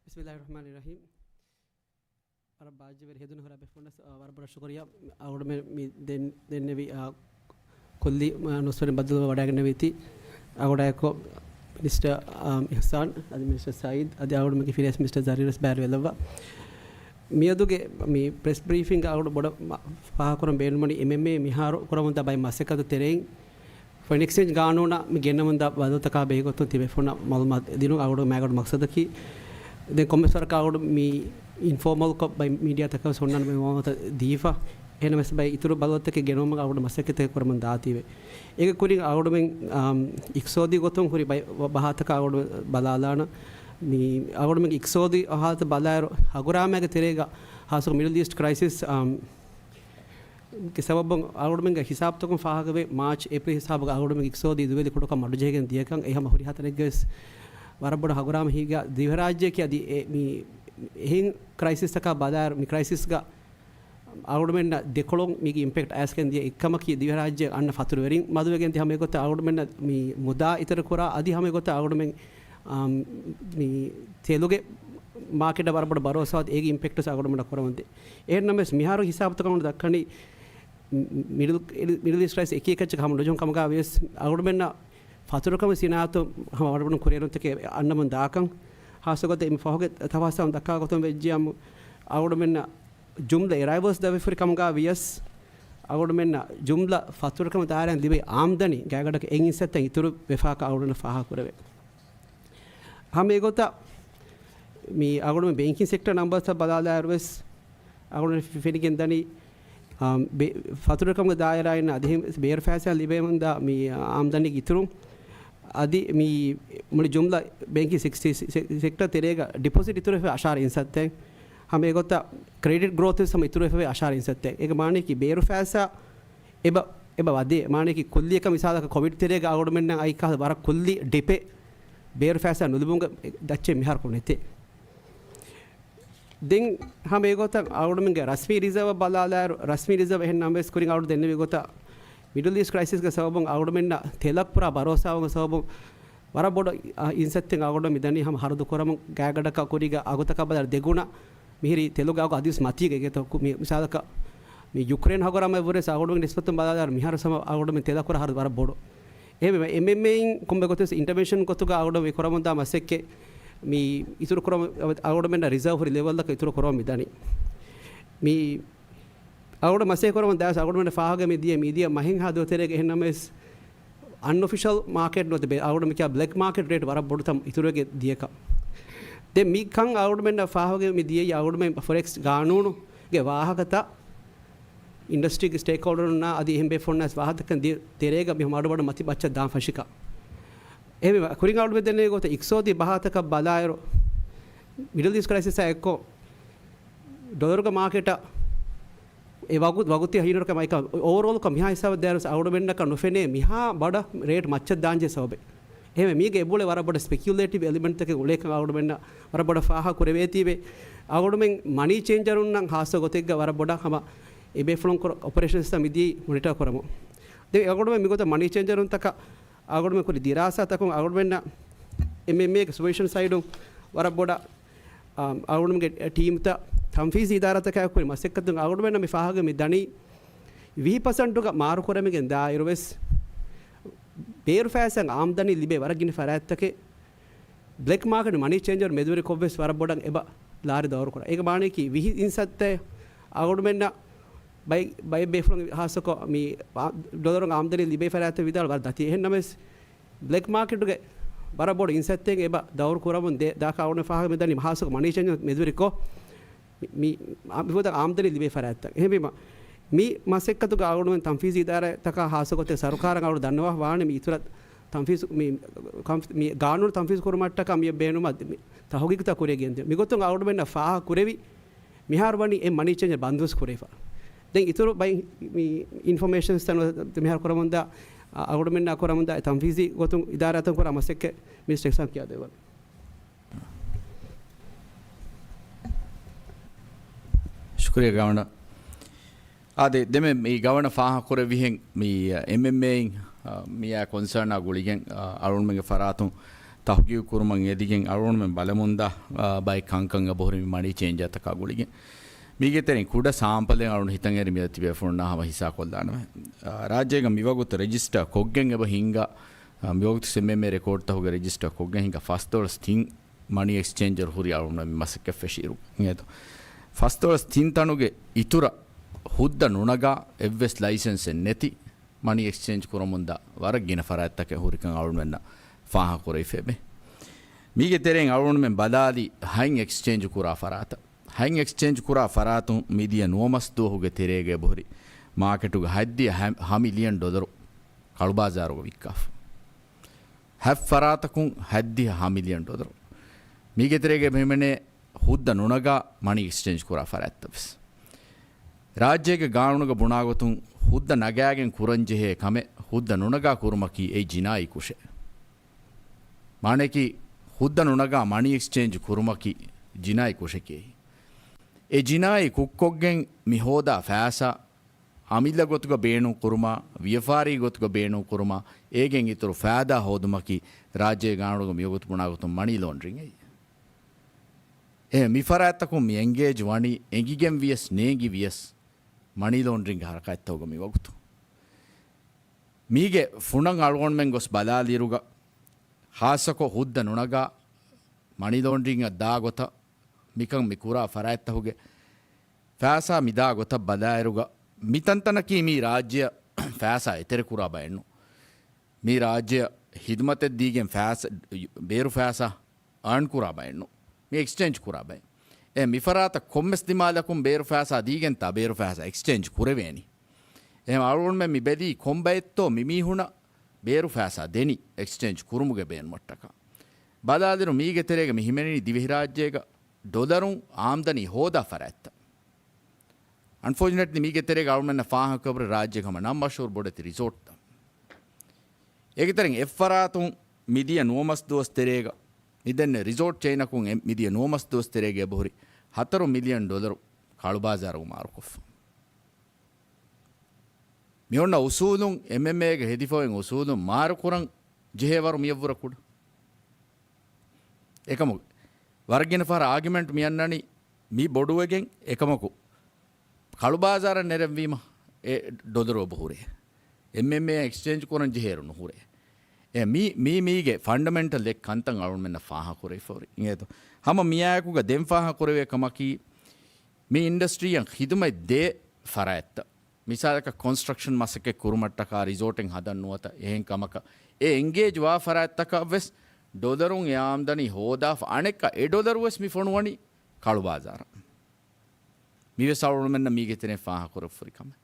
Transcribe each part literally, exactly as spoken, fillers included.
ބިސްމިއްލާހި ރަޙްމާނި ރަޙީމް. ވަރަށް ބާއްޖަވެރި ހެދުނު ހުރި އަބެފުންނަސް، އާ، ވަރަށް ބޮޑަށް ޝުކުރިއްޔާ. އަޅުގަނޑުމެން މި ދެން، ދެންނެވި، އާ، ކުއްލި، އާ، ނުސްވެރިން ބައްދަލުވެ ވަޑައިގެންނެވީތީ. އަޅުގަނޑާއެކު މިނިސްޓަރ، އާ، އިޙްސާން، އަދި މިނިސްޓަރ ސައީދް، އަދި އަޅުގަނޑުމެންގެ ފިނޭންސް މިނިސްޓަރ ޒަރީރުވެސް ބައިވެރިވެލައްވާ. މިއަދުގެ މި ޕްރެސް ބްރީފިންގ އަޅުގަނޑު ބޮޑަށް މަ-، ފާހަގަކުރަން ބޭނުންވަނީ އެމްއެމްއޭ މިހާރު ކުރަމުންދާ ބައެއް މަސައްކަތު ތެރެއިން ފޮރިން އެކްސްޗޭންޖް ގާނޫނަށް މި ގެންނަމުންދާ ބަދަލުތަކާ ބެހޭގޮތުން ތިބޭފުންނަށް މައުލޫމާތު ދިނުން އަޅުގަނޑު މައިގަނޑު މަޤްޞަދަކީ. ދެން ކޮންމެސް ވަރަކަށް އަޅުގަނޑު މި އިންފޯމަލްކޮށް ބައި މީޑިއާތަކަށް ވެސް އޮންނާނެ މި މައުލޫމާތު ދީފަ. އެހެންނަމަވެސް ބައެއް އިތުރު ބަދަލުތަކެއް ގެނައުމަށް އަޅުގަނޑު މަސައްކަތެއް ކުރަމުން ދާތީވެ. އޭގެ ކުރިން އަޅުގަނޑުމެން، އާ، އިޤްތިޞާދީ ގޮތުން ހުރި ބައި-، ބަ-، ބަހާތަކާ އަޅުގަނޑު ބަލާލާނަން. މި އަޅުގަނޑުމެންގެ އިޤްތިޞާދީ ހާލަތު ބަލާއިރު، ހަގުރާމައިގެ ތެރޭގަ ހާއްސަކޮށް މިޑަލް އީސްޓް ކްރައިސިސް، އާ، ގެ ސަބަބުން އަޅުގަނޑުމެންގެ ހިސާބުތަކުން ފާހަގަވޭ، މާޗް އޭޕްރީލް ހިސާބުގަ އަޅުގަނޑުމެންގެ އިޤްތިޞާދީ ދުވެލި ކުޑަކޮށް މަޑުޖެހިގެން ދިޔަކަން. އެ ހަމަ ހުރިހާ ތަނެއްގަވެސް ވަރަށް ބޮޑަށް ހަގުރާމަ ހިނގާ ދިވެހިރާއްޖެއަކީ އަދި އެ، މި އެހެން ކްރައިސިސްތަކާ ބަލާއިރު، މި ކްރައިސިސްގަ އަޅުގަނޑުމެންނަށް ދެކޮޅުން މީގެ އިމްޕެކްޓް އައިސްގެން ދިޔަ އެއްކަމަކީ، ދިވެހިރާއްޖެ އަންނަ ފަތުރުވެރިން މަދުވެގެން ދިޔަ ހަމަ އެގޮތަށް އަޅުގަނޑުމެންނަށް މި މުދާ އިތުރު ކުރާ، އަދި ހަމަ އެގޮތަށް އަޅުގަނޑުމެން، އާ، މި ތެލުގެ މާކެޓަށް ވަރަށް ބޮޑަށް ބަރޯސާ އޮތް އޭގެ އިމްޕެކްޓް ވެސް އަޅުގަނޑުމެންނަށް ކުރަމުންދޭ. އެހެންނަމަވެސް މިހާރު ހިސާބުތަކުން އަޅުގަނޑު ދައްކަނީ، މިޑިލް، މިޑިލް އީސްޓް ކްރައިސިސް އެކި އެކައްޗަކަށް ހަމަ ނުޖެހުނު ކަމުގަ ވިޔަސް އަޅުގަނޑުމެންނަށް ފަތުރުކަމުގެ ސިނާއަތު ހަމަ ވަރަށް ބޮޑު ކުރިއެރުންތަކެއް އަންނަމުން ދާކަން. ހާއްސަ ގޮތެއް މި ފަހުގެ ތަފާސްތައް ދައްކާ ގޮތުން ވެއްޖިއްޔާމު، އަޅުގަނޑުމެންނަށް ޖުމްލަ އެރައިވަލްސް ދެވިފަހުރި ކަމުގަ ވިޔަސް، އަޅުގަނޑުމެންނަށް ޖުމްލަ ފަތުރުކަމުގެ ދާއިރާއިން ލިބޭ އާމްދަނީ ގާތްގަނޑަކަށް އެއް އިންސައްތައިން އިތުރު ވެފާކަން އަޅުގަނޑުމެންނަށް ފާހަގަ ކުރެވޭ. ހަމަ އެގޮތަށް މި އަޅުގަނޑުމެން ބޭންކިން ސެކްޓަރ ނަމްބަރުތައް ބަލާލާއިރު ވެސް އަޅުގަނޑު ފެ-، ފެނިގެން ދަނީ، އާ، ބެ-، ފަތުރުކަމުގެ ދާއިރާއިން އަދި ހެން ބޭރު ފައިސާ ލިބެމުންދާ މި އާމްދަނީގެ އިތުރުން އަދި މި މުޅި ޖުމްލަ ބޭންކިން ސެކް-، ސެ-، ސެ-، ސެކްޓަރ ތެރޭގަ ޑިޕޮޒިޓް އިތުރުވެފަ އަށާރަ އިންސައްތައެއް. ހަމަ އެގޮތަށް ކްރެޑިޓް ގްރޯތް ވެސް ހަމަ އިތުރުވެފަ އަށާރަ އިންސައްތައެއް. އޭގެ މާނަޔަކީ ބޭރު ފައިސާ އެބަ، އެބަ ވަދޭ. މާނަޔަކީ ކުއްލިއަކަށް މިސާލަކަށް ކޮވިޑް ތެރޭގަ އަޅުގަނޑުމެންނަށް އައި ކަހަލަ ވަރަށް ކުއްލި ޑިޕެއް ބޭރު ފައިސާ ނުލިބުމުގެ ދައްޗެއް މިހާރު ނެތޭ. ދެން ހަމަ އެގޮތަށް އަޅުގަނޑުމެންގެ ރަސްމީ ރިޒާވަށް ބަލާލާއިރު، ރަސްމީ ރިޒާވް އެހެން ނަމަވެސް ކުރިން އަޅުގަނޑު ދެންނެވި ގޮތަށް މިޑަލް އީސްޓް ކްރައިސިސްގެ ސަބަބުން އަޅުގަނޑުމެންނަށް ތެލަށް ކުރާ ބަރޯސާވުމުގެ ސަބަބުން ވަރަށް ބޮޑު، އާ، އިންސައްތެއް އަޅުގަނޑު މިދަނީ ހަމަ ހަރަދު ކުރަމުން ގާތްގަނޑަކަށް ކުރީގަ އަގުތަކަށް ބަލާއިރު ދެގުނަ މިހިރީ ތެލުގެ އަގު އަދިވެސް މަތީގަ އެގެތޯ މި-، މިސާލަކަށް މި ޔުކްރޭން ހަގުރާމައި ވުރެސް އަޅުގަނޑުމެން ނިސްބަތުން ބަލާލާއިރު މިހާރު ހަމަ އަޅުގަނޑުމެން ތެލަށް ކުރާ ހަރަދު ވަރަށް ބޮޑު. އެހެންވީމަ އެމްއެމްއޭއިން ކޮންމެ ގޮތެއް އިންޓަވެންޝަން ގޮތުގަ އަޅުގަނޑު މި ކުރަމުންދާ މަސައްކަތް މި އިތުރު ކުރަމު-، އަޅުގަނޑުމެންނަށް ރިޒާވް ހުރި ލެވެލްއަކަށް އިތުރު ކުރަމުން މިދަނީ. މި އަޅުގަނޑު މަސައްކަތް ކުރަމުން ދާސް އަޅުގަނޑުމެން ފާހަގަ މި ދިޔަ މިދިޔަ މަހެއްހާ ދުވަތެރޭގަ އެހެންނަމަވެސް އަންއޮފިޝަލް މާކެޓް ނުވަތަ ބެ-، އަޅުގަނޑު މިކިޔާ ބްލެކް މާކެޓް ރޭޓް ވަރަށް ބޮޑު ތަން އިތުރުވެގެން ދިޔަކަން. ދެން މިކަން އަޅުގަނޑުމެންނަށް ފާހަގަ މި ދިޔައީ އަޅުގަނޑުމެން ފޮރެކްސް ގާނޫނުގެ ވާހަކަތައް އިންޑަސްޓްރީގެ ސްޓޭކްހޯލްޑަރުންނާ އަދި އެހެން ބޭފުޅުންނާ ވާހަކަތަކަށް ދި-، ތެރޭގަ މި މަޑުމަޑު މަތި ބައްޗަށް ދާން ފަށިކަން. އެހެންވީމަ ކުރިން އަޅުގަނޑު ދެންނެވި ގޮތަށް އިޤްތިޞާދީ ބަހާތަކަށް ބަލާއިރު، މިޑަލް އީސްޓް ކްރައިސިސްއާ އެއްކޮށް، ޑޮލަރުގެ މާކެޓަށް އެ ވަގު-، ވަގުތީ ހީނުރަކަށް މައިކަ އޯވަރޯލްކޮށް މިހާ ހިސާބަށް ދާއިރު އަޅުގަނޑުމެންނަކަށް ނުފެނޭ މިހާ ބޮޑަށް ރޭޓް މައްޗަށް ދާންޖެހޭ ސަބަބެއް. އެހެންވެ، މީގެ އެބައުޅޭ ވަރަށް ބޮޑަށް ސްޕެކިއުލޭޓިވް އެލިމެންޓްތަކެއް އުޅޭކަން އަޅުގަނޑުމެންނަށް ވަރަށް ބޮޑަށް ފާހަގަ ކުރެވޭތީވެ. އަޅުގަނޑުމެން މަނީ ޗޭންޖަރުންނަށް ހާއްސަ ގޮތެއްގަ ވަރަށް ބޮޑަށް ހަމަ އެބޭފުޅުން ކުރާ އޮޕަރޭޝަންސްތައް މިދިޔައީ މޮނިޓަރ ކުރަމުން. ދެން އަޅުގަނޑުމެން މިގޮތަށް މަނީ ޗޭންޖަރުންތަކަށް އަޅުގަނޑުމެން ކުރި ދިރާސާތަކުން އަޅުގަނޑުމެންނަށް އެމްއެމްއޭގެ ސުޕަވިޝަން ސައިޑުން ވަރަށް ބޮޑަށް އާ، އަޅުގަނޑުމެންގެ ޓީމްތައް ތަންފީޒީ އިދާރާތަކާއެކު ކުރި މަސައްކަތުން އަޅުގަނޑުމެންނަށް މި ފާހަގަ މި ދަނީ ވިހި ޕަސެންޓުގަ މާރު ކުރަމިގެން ދާއިރު ވެސް ބޭރު ފައިސާ އާމްދަނީ ލިބޭ ވަރަށް ގިނަ ފަރާތްތަކެއް ބްލެކް މާކެޓް މަނީ ޗޭންޖަރު މެދުވެރިކޮށް ވެސް ވަރަށް ބޮޑަށް އެބަ ލާރި ދައުރު ކުރާ. އޭގެ މާނަޔަކީ ވިހި އިންސައްތައެއް އަޅުގަނޑުމެންނަށް ބައި، ބައެއް ބޭފުޅުން ހާއްސަކޮށް މި ޑޮލަރު އާމްދަނީ ލިބޭ ފަރާތްތައް ވިދާޅު ވަރަށް ދަތި. އެހެން ނަމަވެސް ބްލެކް މާކެޓުގެ ވަރަށް ބޮޑު އިންސައްތައެއް އެބަ ދައުރު ކުރަމުން ދޭ، ދާކަށް އަޅުގަނޑު ފާހަގަ މިދަނީ ހާއްސަކޮށް މަނީ ޗޭންޖަރު މެދުވެރިކޮށް މި، މި، މި އާ، މިފަދަ އާމްދަނީ ލިބޭ ފަރާތްތައް. އެހެންވީމަ، މި މަސައްކަތުގަ އަޅުގަނޑުމެން ތަންފީޒީ އިދާރާތަކާ ހާއްސަ ގޮތެއް ސަރުކާރަށް އަޅުގަނޑު ދަންނަވާ ވާނެ މި އިތުރަށް ތަންފީޒު، މި، ކަން، މި ގާނޫނު ތަންފީޒު ކުރުމަށްޓަކާ މި ބޭނުމަށް މި ތަހުގީގުތައް ކުރިޔަށް ގެންދިޔަ. މިގޮތުން އަޅުގަނޑުމެންނަށް ފާހަގަ ކުރެވި، މިހާރު ވަނީ އެ މަނީ ޗޭންޖަރ ބަންދުވެސް ކުރެވިފަ. ދެން އިތުރު ބައި މި އިންފޮމޭޝަންސް ތަނު މިހާރު ކުރަމުންދާ، އަ، އަޅުގަނޑުމެންނާ ކުރަމުންދާ އެ ތަންފީޒީ ގޮތުން އިދާރާތަކުން ކުރާ މަސައްކަތް މިނިސްޓަރ އިޙްސާން ކިޔާދެއްވަން. ޝުކުރިއްޔާ ގަވަނަރ. އާދެ، ދެމެ މި ގަވަނަ ފާހަގަކުރެއްވިހެން މި އެމްއެމްއޭއިން، އަ، މިއާ ކޮންސާނާ ގުޅިގެން، އަ، އަޅުގަނޑުމެންގެ ފަރާތުން ތަހުގީގު ކުރުމަށް އެދިގެން އަޅުގަނޑުމެން ބަލަމުންދާ، އާ، ބައެއް ކަންކަން އެބަހުރި މި މަނީ ޗޭންޖާތަކާ ގުޅިގެން. މީގެ ތެރެއިން ކުޑަ ސާމްޕަލެއް އަޅުގަނޑު ހިތަށް އެރި މިއަދު ތިބޭފުޅުންނާ ހަމަ ހިސާ ކޮށްލާނަމޭ. އާ، ރާއްޖޭގަ މިވަގުތު ރެޖިސްޓާ ކޮށްގެން އެބަ ހިނގާ، އާ، މިވަގުތު އެމްއެމްއޭ ރެކޯޑްތަހުގެ ރެޖިސްޓާ ކޮށްގެން ހިނގާ ފަސްދޮޅަސް ތިން މަނީ އެކްސްޗޭންޖަރު ހުރި އަޅުގަނޑު މި މަސައްކަތް ފެށިއިރު އިނގޭތޯ. ފަސްދޮޅަސް ތިން ތަނުގެ އިތުރަށް ހުއްދަ ނުނަގާ އެއްވެސް ލައިސެންސެއް ނެތި މަނީ އެކްސްޗޭންޖް ކުރަމުންދާ ވަރަށް ގިނަ ފަރާތްތަކެއް ހުރިކަން އަޅުގަނޑުމެންނަށް ފާހަގަކުރެވިފައެވެ. މީގެ ތެރެއިން އަޅުގަނޑުމެން ބަލާލި ހަތް އެކްސްޗޭންޖް ކުރާ ފަރާތަށް. ހަތް އެކްސްޗޭންޖް ކުރާ ފަރާތުން މިދިޔަ ނުވަ މަސް ދުވަހުގެ ތެރޭގަ އެބަހުރި މާކެޓުގަ ހަތްދިހަ ހަ، ހަ މިލިއަން ޑޮލަރު ކަޅުބާޒާރުގަ ވިއްކާފަ. ހަތް ފަރާތަކުން ހަތްދިހަ ހަ މިލިއަން ޑޮލަރު. މީގެ ތެރޭގަ އެބަ ހިމެނޭ ހުއްދަ ނުނަގާ މަނީ އެކްސްޗޭންޖް ކުރާ ފަރާތްތައް ވެސް. ރާއްޖޭގެ ގާނޫނުގަ ބުނާގޮތުން ހުއްދަ ނަގާގެން ކުރަންޖެހޭ ކަމެއް ހުއްދަ ނުނަގާ ކުރުމަކީ އެއީ ޖިނާއީ ކުށެއް. މާނައަކީ ހުއްދަ ނުނަގާ މަނީ އެކްސްޗޭންޖް ކުރުމަކީ ޖިނާއީ ކުށެކޭ. އެ ޖިނާއީ ކުށްކޮށްގެން މި ހޯދާ ފައިސާ އަމިއްލަ ގޮތުގަ ބޭނުން ކުރުމާ، ވިޔަފާރީ ގޮތުގަ ބޭނުން ކުރުމާ، އޭގެން އިތުރު ފައިދާ ހޯދުމަކީ ރާއްޖޭގެ ގާނޫނުގަ މިވަގުތު ބުނާގޮތުން މަނީ ލޯންޑްރިން އެއީ. އެ މި ފަރާތްތަކުން މި އެންގޭޖް ވަނީ އެނގިގެން ވިޔަސް ނޭނގި ވިޔަސް މަނީ ލޯންޑްރިންގ ހަރަކާތްތަކުގަ މިވަގުތު. މީގެ ފުނަން އަޅުގަނޑުމެން ގޮސް ބަލާލިއިރުގަ، ހާއްސަކޮށް ހުއްދަ ނުނަގާ މަނީ ލޯންޑްރިންއަށް ދާ ގޮތަށް މިކަން މި ކުރާ ފަރާތްތަކުގެ ފައިސާ މިދާ ގޮތަށް ބަލާއިރުގަ، މިތަންތަނަކީ މީ ރާއްޖެއަށް ފައިސާ އެތެރެކުރާ ބައެއްނު. މީ ރާއްޖެއަށް ހިދުމަތެއް ދީގެން ފައިސާ، ބޭރު ފައިސާ އާން ކުރާ ބައެއްނު. މި އެކްސްޗޭންޖް ކުރާ ބައެއް. އެ މި ފަރާތަށް ކޮންމެސް ދިމާލަކުން ބޭރު ފައިސާ ދީގެންތާ ބޭރު ފައިސާ އެކްސްޗޭންޖް ކުރެވޭނީ. އެހެން އަޅުގަނޑުމެން މި ބެލީ ކޮންބައެއްތޯ މި މީހުނަށް ބޭރު ފައިސާ ދެނީ އެކްސްޗޭންޖް ކުރުމުގެ ބޭނުމަށްޓަކާ. ބަލާލިރު މީގެ ތެރޭގަ މި ހިމެނެނީ ދިވެހިރާއްޖޭގަ ޑޮލަރުން އާމްދަނީ ހޯދާ ފަރާތްތައް. އަންފޯޖުނޭޓްލީ މީގެ ތެރޭގަ އަޅުމެންނަށް ފާހަގަކުރެއްވި ރާއްޖޭގެ ހަމަ ނަން މަޝްހޫރު ބޮޑެތި ރިސޯޓްތައް. އޭގެ ތެރެއިން އެއްފަރާތުން މިދިޔަ ނުވަ މަސް ދުވަސް ތެރޭގަ މިދެންނެ ރިސޯޓް ޗެއިނަކުން އެ މިދިޔަ ނުވަ މަސް ދުވަސް ތެރޭގަ އެބަހުރި ހަތަރު މިލިއަން ޑޮލަރު ކަޅުބާޒާރު މާރުކޮށްފަ. މި އޮންނަ އުސޫލުން، އެމްއެމްއޭގެ ހެދިފަވެން އުސޫލުން މާރުކުރަން ޖެހޭވަރު މިއަށްވުރެ ކުޑަ. އެކަމު ވަރަށް ގިނަ ފަހަރަށް އާގިމެންޓް މިއަންނަނީ މި ބޮޑުވެގެން، އެކަމަކު ކަޅުބާޒާރަށް ނެރެންވީމަ އެ ޑޮލަރު އެބަހުރޭ. އެމްއެމްއޭ އެކްސްޗޭންޖް ކުރަން ޖެހޭއިރު ނުހުރޭ. އެ މީ، މީ، މީގެ ފަންޑަމެންޓަލް އެއް ކަންތައް އަޅުމެންނަށް ފާހަކުރެވިފަ ހުރި. އިނގޭތޯ؟ ހަމަ މިއާއެކުގަ ދެން ފާހަކުރެވޭ ކަމަކީ، މި އިންޑަސްޓްރީއަށް ޚިދުމަތް ދޭ ފަރާތްތައް. މިސާލަކަށް ކޮންސްޓްރަކްޝަން މަސައްކަތް ކުރުމަށްޓަކާ ރިސޯޓެއް ހަދަން ނުވަތަ އެހެން ކަމަކަށް އެ އެންގޭޖް ވާ ފަރާތްތަކަށް ވެސް ޑޮލަރުން އެ އާމްދަނީ ހޯދާފަ އަނެއްކާ އެ ޑޮލަރު ވެސް މި ފޮނުވަނީ ކަޅުބާޒާރަށް. މިވެސް އަޅުގަނޑުމެންނަށް މީގެ ތެރެއިން ފާހަކުރެއްވިފަ ހުރި ކަމެއް.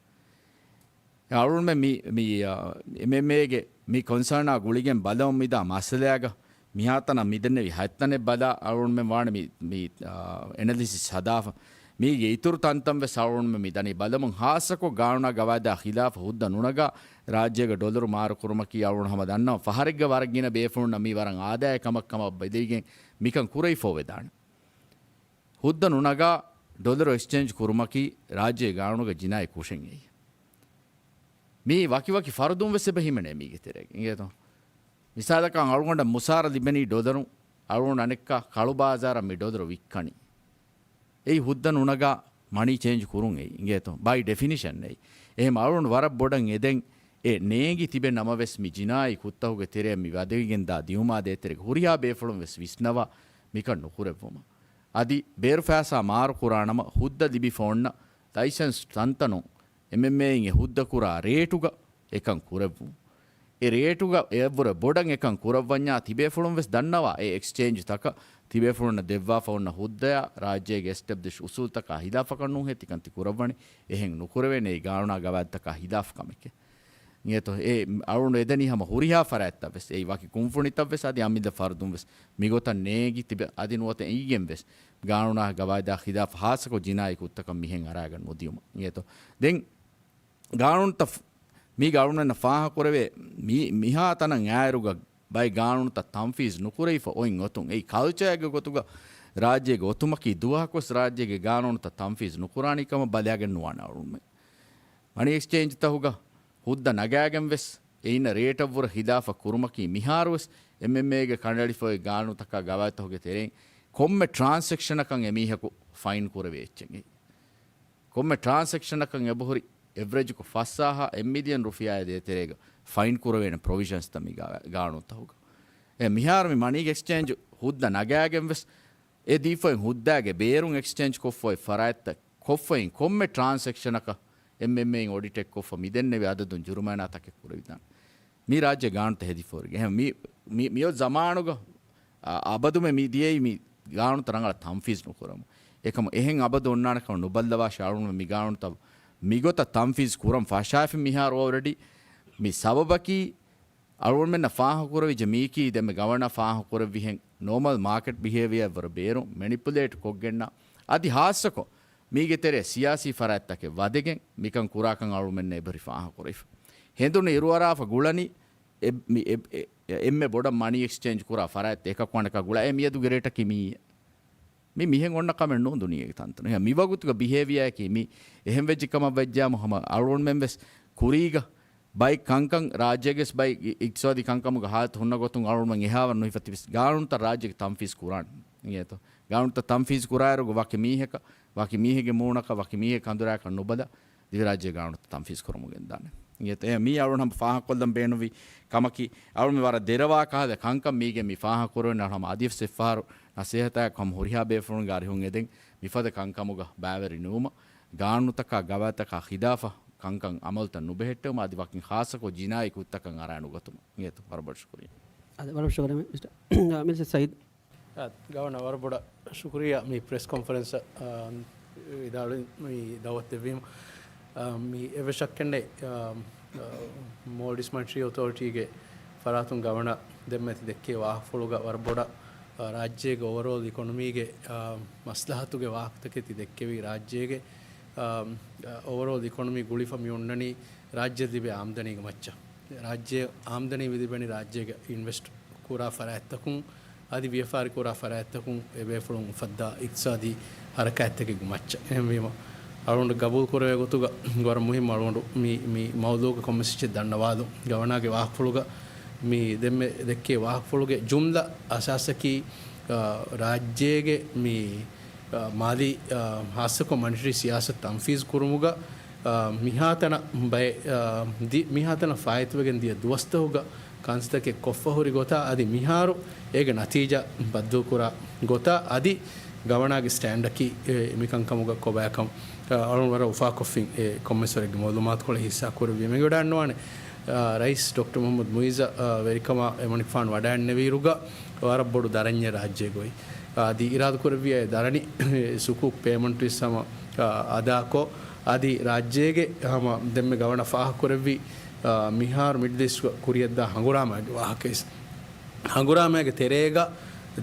އަޅުގަނޑުމެން މި، މި، އާ، އެމްއެމްއޭގެ މި ކޮންސާނާ ގުޅިގެން ބަލަމުން މިދާ މައްސަލައިގަ މިހާތަނަށް މިދެންނެވި ހަތްތަނެއް ބަލާ އަޅުގަނޑުމެން ވާނެ މި، މި، އާ، އެނަލިސިސް ހަދާފަ. މީގެ އިތުރު ތަންތަން ވެސް އަޅުގަނޑުމެން މި ދަނީ ބަލަމުން. ހާއްސަކޮށް ގާނޫނާ ގަވާއިދާ ޚިލާފަށް ހުއްދަ ނުނަގާ ރާއްޖޭގަ ޑޮލަރު މާރު ކުރުމަކީ އަޅުގަނޑު ހަމަ ދަންނަވަން ފަހަރެއްގަ ވަރަށް ގިނަ ބޭފުޅުންނަށް މީ ވަރަށް އާދައިގެ ކަމަށް ބެލިގެން މިކަން ކުރެވިފަ ވެދާނެ. ހުއްދަ ނުނަގާ ޑޮލަރު އެކްސްޗޭންޖް ކުރުމަކީ ރާއްޖޭ ގާނޫނުގަ ޖިނާއީ ކުށެއް އެއީ. މީ ވަކިވަކި ފަރުދުން ވެސް އެބަ ހިމެނޭ މީގެ ތެރޭގަ. އިނގޭތޯ؟ މިސާލަކަށް އަޅުގަނޑަށް މުސާރަ ލިބެނީ ޑޮލަރުން، އަޅުގަނޑު އަނެއްކާ ކަޅު ބާޒާރަށް މި ޑޮލަރު ވިއްކަނީ. އެއީ ހުއްދަ ނުނަގާ މަނީ ޗޭންޖް ކުރުން އެއީ. އިނގޭތޯ؟ ބައި ޑެފިނިޝަން އެއީ. އެހެން އަޅުގަނޑު ވަރަށް ބޮޑަށް އެދެން އެ ނޭނގި ތިބެ ނަމަވެސް މި ޖިނާއީ ކުށްތަކުގެ ތެރެއަށް މި ވަދެވިގެންދާ ދިއުމާ ދޭތެރޭގަ ހުރިހާ ބޭފުޅުން ވެސް ވިސްނަވާ މިކަން ނުކުރެއްވުމަށް. އަދި ބޭރު ފައިސާ މާރު ކުރާނަމަ ހުއްދަ ލިބިފަ އޮންނަ ލައިސަންސް ތަންތަނުން އެމްއެމްއޭއިން އެ ހުއްދަ ކުރާ ރޭޓުގަ އެކަން ކުރެއްވުން. އެ ރޭޓުގަ އެއަށްވުރެ ބޮޑަށް އެކަން ކުރައްވަންޏާ ތިބޭފުޅުން ވެސް ދަންނަވާ އެ އެކްސްޗޭންޖް ތަކަށް ތިބޭފުޅުންނަށް ދެއްވާފަ އޮންނަ ހުއްދަޔާ ރާއްޖޭގެ އެސްޓެބްލިޝް އުސޫލްތަކާ ހިލާފަކަށް ނޫންހޭ ތިކަން ތި ކުރައްވަނީ. އެހެން ނުކުރެވޭނެ އެއީ ގާނޫނާ ގަވާއިދުތަކާ ހިލާފު ކަމެކޭ. އިނގޭތޯ؟ އެ އަޅުގަނޑު އެދެނީ ހަމަ ހުރިހާ ފަރާތްތައް ވެސް، އެއީ ވަކި ކުންފުނިތައް ވެސް އަދި އަމިއްލަ ފަރުދުން ވެސް މިގޮތަށް ނޭނގި ތިބެ އަދި ނުވަތަ އެނގިގެން ވެސް ގާނޫނާ ގަވާއިދާ ޚިލާފަށް ހާއްސަކޮށް ޖިނާއީ ކުށްތަކަށް މިހެން އަރާގަން ނުދިޔުމަށް. އިނގޭތޯ؟ ދެން ގާނޫނުތައް ފް-، މީގެ އަޅުގަނޑަށް ފާހަގަކުރެވޭ މި-، މިހާ ތަނަށް އާއިރުގަ ބައެއް ގާނޫނުތައް ތަންފީޒް ނުކުރެވިފަ އޮތް އޮތުން، އެއީ ކަލްޗާގެ ގޮތުގަ ރާއްޖޭގެ އޮތުމަކީ ދުވަހަކުވެސް ރާއްޖޭގެ ގާނޫނުތައް ތަންފީޒް ނުކުރާނީ ކަމަށް ބަލާގެން ނުވާނެ އަޅުގަނޑުމެން. މަނީ އެކްސްޗޭންޖްތަކުގަ ހުއްދަ ނަގާގެން ވެސް އެއިންނަށް ރޭޓަށްވުރެ ހިލާފަށް ކުރުމަކީ މިހާރުވެސް އެމްއެމްއޭގެ ކަނޑައެޅިފައި ގާނޫނުތަކާ ގަވާއިދުތަކުގެ ތެރެއިން ކޮންމެ ޓްރާންސެކްޝަނަކަށް އެމީހަކު ފައިން ކުރެވޭ އެއްޗެއް. ކޮންމެ ޓްރާންސެކްޝަނަކަށް އެބަހުރި އެވްރެޖުކޮށް ފަސްސާހާ އެއް މިލިއަން ރުފިޔާއާ ދޭތެރޭގަ ފައިން ކުރެވޭނެ ޕްރޮވިޝަންސްތައް މި ގާ-، ގާނޫނުތަކުގަ. އެ މިހާރު މި މަނީ އެކްސްޗޭންޖު ހުއްދަ ނަގާގެން ވެސް އެ ދީފައި ހުއްދާގެ ބޭރުން އެކްސްޗޭންޖް ކޮށްފައި ފަރާތްތައް ކޮށްފައި ކޮންމެ ޓްރާންސެކްޝަނަކަށް އެމްއެމްއޭއިން އޮޑިޓެއް ކޮށްފަ މިދެންނެވި އަދަދުން ޖުރުމާނާ ތަކެއް ކުރެވިދާނެ. މި ރާއްޖޭ ގާނޫނުތައް ހެދިފަހުރިގެން. އެހެން މި، މި، މިއޮތް ޒަމާނުގަ، އާ، އަބަދުމެ މި ދިޔައީ މި ގާނޫނުތައް ރަނގަޅަށް ތަންފީޒް ނުކުރަމުން. އެކަމު އެހެން އަބަދު އޮންނާނެ ކަމަށް ނުބައްލަވާށި އަޅުގަނޑު މި ގާނޫނުތައް މިގޮތަށް ތަންފީޒް ކުރަން ފަށާފި މިހާރު އޯލްރެޑީ މި ސަބަބަކީ އަޅުގަނޑުމެންނަށް ފާހަގަކުރެވިއްޖެ މީކީ ދެންމެ ގަވަނަ ފާހަގަކުރެއްވިހެން ނޯމަލް މާކެޓް ބިހޭވިއާއަށްވުރެ ބޭރުން މެނިޕުލޭޓް ކޮށްގެންނަ އަދި ހާއްސަކޮށް މީގެ ތެރޭ ސިޔާސީ ފަރާތްތަކެއް ވަދެގެން މިކަން ކުރާކަން އަޅުމެންނަށް އެބަހުރި ފާހަގަކުރެވިފަ. ހެނދުނު އިރުއަރާފަ ގުޅަނީ އެ-، މި-، އެ-، އެ-، އެ-، އެންމެ ބޮޑަށް މަނީ އެކްސްޗޭންޖް ކުރާ ފަރާތްތައް އެކަކު އަނެކަކާ ގުޅާ އެ މިއަދުގެ ރޭޓަކީ މިއީ. މި މިހެން އޮންނަ ކަމެއް ނޫން ދުނިޔޭގެ ތަންތަނު. އެހެން މިވަގުތުގެ ބިހޭވިއާއަކީ މި އެހެން ވެއްޖެ ކަމަށް ވެއްޖާމު ހަމަ އަޅުގަނޑުމެން ވެސް ކުރީގަ ބައެއް ކަންކަން ރާއްޖޭގެސް ބައެއް އި-، އިގްތިސާދީ ކަންކަމުގަ ހާލަތު ހުންނަ ގޮތުން އަޅުގަނޑުމެން އެހާވަރު ނުހިފަ ތިބިސް ގާނޫނުތައް ރާއްޖޭގެ ތަންފީޒް ކުރާނެ. އިނގޭތޯ؟ ގާނޫނުތައް ތަންފީޒް ކުރާއިރުގަ ވަކި މީހަކަށް، ވަކި މީހެއްގެ މޫނަކަށް، ވަކި މީހެއްގެ ކަނދުރާއަކަށް ނުބަލާ، ދިވެހިރާއްޖޭގެ ގާނޫނުތައް ތަންފީޒް ކުރަމުން ގެންދާނެ. އިނގޭތޯ؟ އެ މީ އަޅުގަނޑު ހަމަ ފާހަގަކޮށްލަން ބޭނުންވި ކަމަކީ، އަޅުގަނޑު މި ވަރަށް ދެރަވާ ކަހަލަ ކަންކަން މީގެ މި ފާހަގަކުރެވެން އަޅު ހަމަ އަދިވެސް އެއްފަހަރު ނަސޭހަތާއެކު ހަމަ ހުރިހާ ބޭފުޅުންގެ އަރިހުން އެދެން މިފަދަ ކަންކަމުގަ ބައިވެރި ނުވުމަށް، ގާނޫނުތަކާ ގަވާއިދުތަކާ ޚިލާފަށް ކަންކަން އަމަލުތައް ނުބެހެއްޓެވުމަށް އަދި ވަކިން ޚާއްޞަކޮށް ޖިނާއީ ކުށްތަކަށް އަރާ ނުގަތުމަށް. އިނގޭތޯ؟ ވަރަށް ބޮޑަށް ޝުކުރިއްޔާ. އަދި ވަރަށް ޝުކުރިއްޔާ މިސްޓަރ، މިސްޓަރ ސައީދު. އާ، ގަވަނަ ވަރަށް ބޮޑަށް ޝުކުރިއްޔާ މި ޕްރެސް ކޮންފަރެންސަށް، އާ، ވިދާޅުވި މި ދައުވަތު ދެއްވީމަ. އާ، މި އެއްވެސް ޝައްކެއް ނެތް، އާ، އާ، މޯލްޑިވްސް މަނިޓަރީ އޮތޯރިޓީގެ ފަރާތުން ގަވަނަ ދެންމެ ތި ދެއްކޭ ވާހަކަފުޅުގަ ވަރަށް ބޮޑަށް، އާ، ރާއްޖޭގެ އޯވަރޯލް އިކޮނޮމީގެ، އާ، މަސްލަހަތުގެ ވާހަކަތަކެއް ތި ދެއްކެވީ. ރާއްޖޭގެ، އާ، އާ، އޯވަރޯލް އިކޮނޮމީ ގުޅިފަ މި އޮންނަނީ ރާއްޖެ ލިބޭ އާމްދަނީގެ މައްޗަށް. ރާއްޖެ އާމްދަނީ ލިބެނީ ރާއްޖޭގެ އިންވެސްޓް ކުރާ ފަރާތްތަކުން އަދި ވިޔަފާރި ކުރާ ފަރާތްތަކުން އެބޭފުޅުން އުފައްދާ އިޤްތިޞާދީ ހަރަކާތްތަކެއްގެ މައްޗަށް. އެހެންވީމަ، އަޅުގަނޑު ގަބޫލު ކުރެވޭ ގޮތުގަ ވަރަށް މުހިއްމު އަޅުގަނޑު މި، މި މައުޟޫގެ ކޮންމެސް އެއްޗެއް ދަންނަވާލުން. ގަވަނާގެ ވާހަކަފުޅުގަ މި ދެންމެ ދެއްކޭ ވާހަކަފުޅުގެ ޖުމްލަ އަސާސަކީ، އާ، ރާއްޖޭގެ މި، އާ، މާލީ، އާ، ހާއްސަކޮށް މަނިޓަރީ ސިޔާސަތު ތަންފީޒު ކުރުމުގަ، އާ، މިހާތަނަށް ބައެއް، އާ، ދި-، މިހާތަނަށް ފާއިތުވެގެން ދިޔަ ދުވަސްތަކުގަ ކަންތައްތަކެއް ކޮށްފަ ހުރި ގޮތާ އަދި މިހާރު އޭގެ ނަތީޖާ ބައްދަލުކުރާ ގޮތާ އަދި ގަވަނާގެ ސްޓޭންޑަކީ، އެ، މިކަންކަމުގަ ކޮބާކަން، އަ، އަޅުން ވަރަށް އުފާކޮށްފިން އެ ކޮންމެސްވަރެއްގެ މައުލޫމާތުކޮޅެއް ހިއްސާ ކުރެއްވީމަ. އެނގިވަޑައިގަންނަވާނެ، އަ، ރައީސް ޑޮކްޓަރ މުޙައްމަދު މުޢިއްޒަށް، އަ، ވެރިކަމާ އެމަނިކުފާނު ވަޑައިގެންނެވިއިރުގަ ވަރަށް ބޮޑު ދަރަންޏެއް ރާއްޖޭގައި. އަ، އަދި އިރާދަކުރެއްވިއްޔާ އެ ދަރަނި ސުކޫކް ޕޭމަންޓު ވެސް ހަމަ، އަ، އަދާކޮށް، އަދި ރާއްޖޭގެ ހަމަ ދެންމެ ގަވަނަ ފާހަގަކުރެއްވި، އާ، މިހާރު މިޑްލް އީސްޓްގަ ކުރިއަށްދާ ހަނގުރާމައިގެ ވާހަކައިސް. ހަނގުރާމައިގެ ތެރޭގަ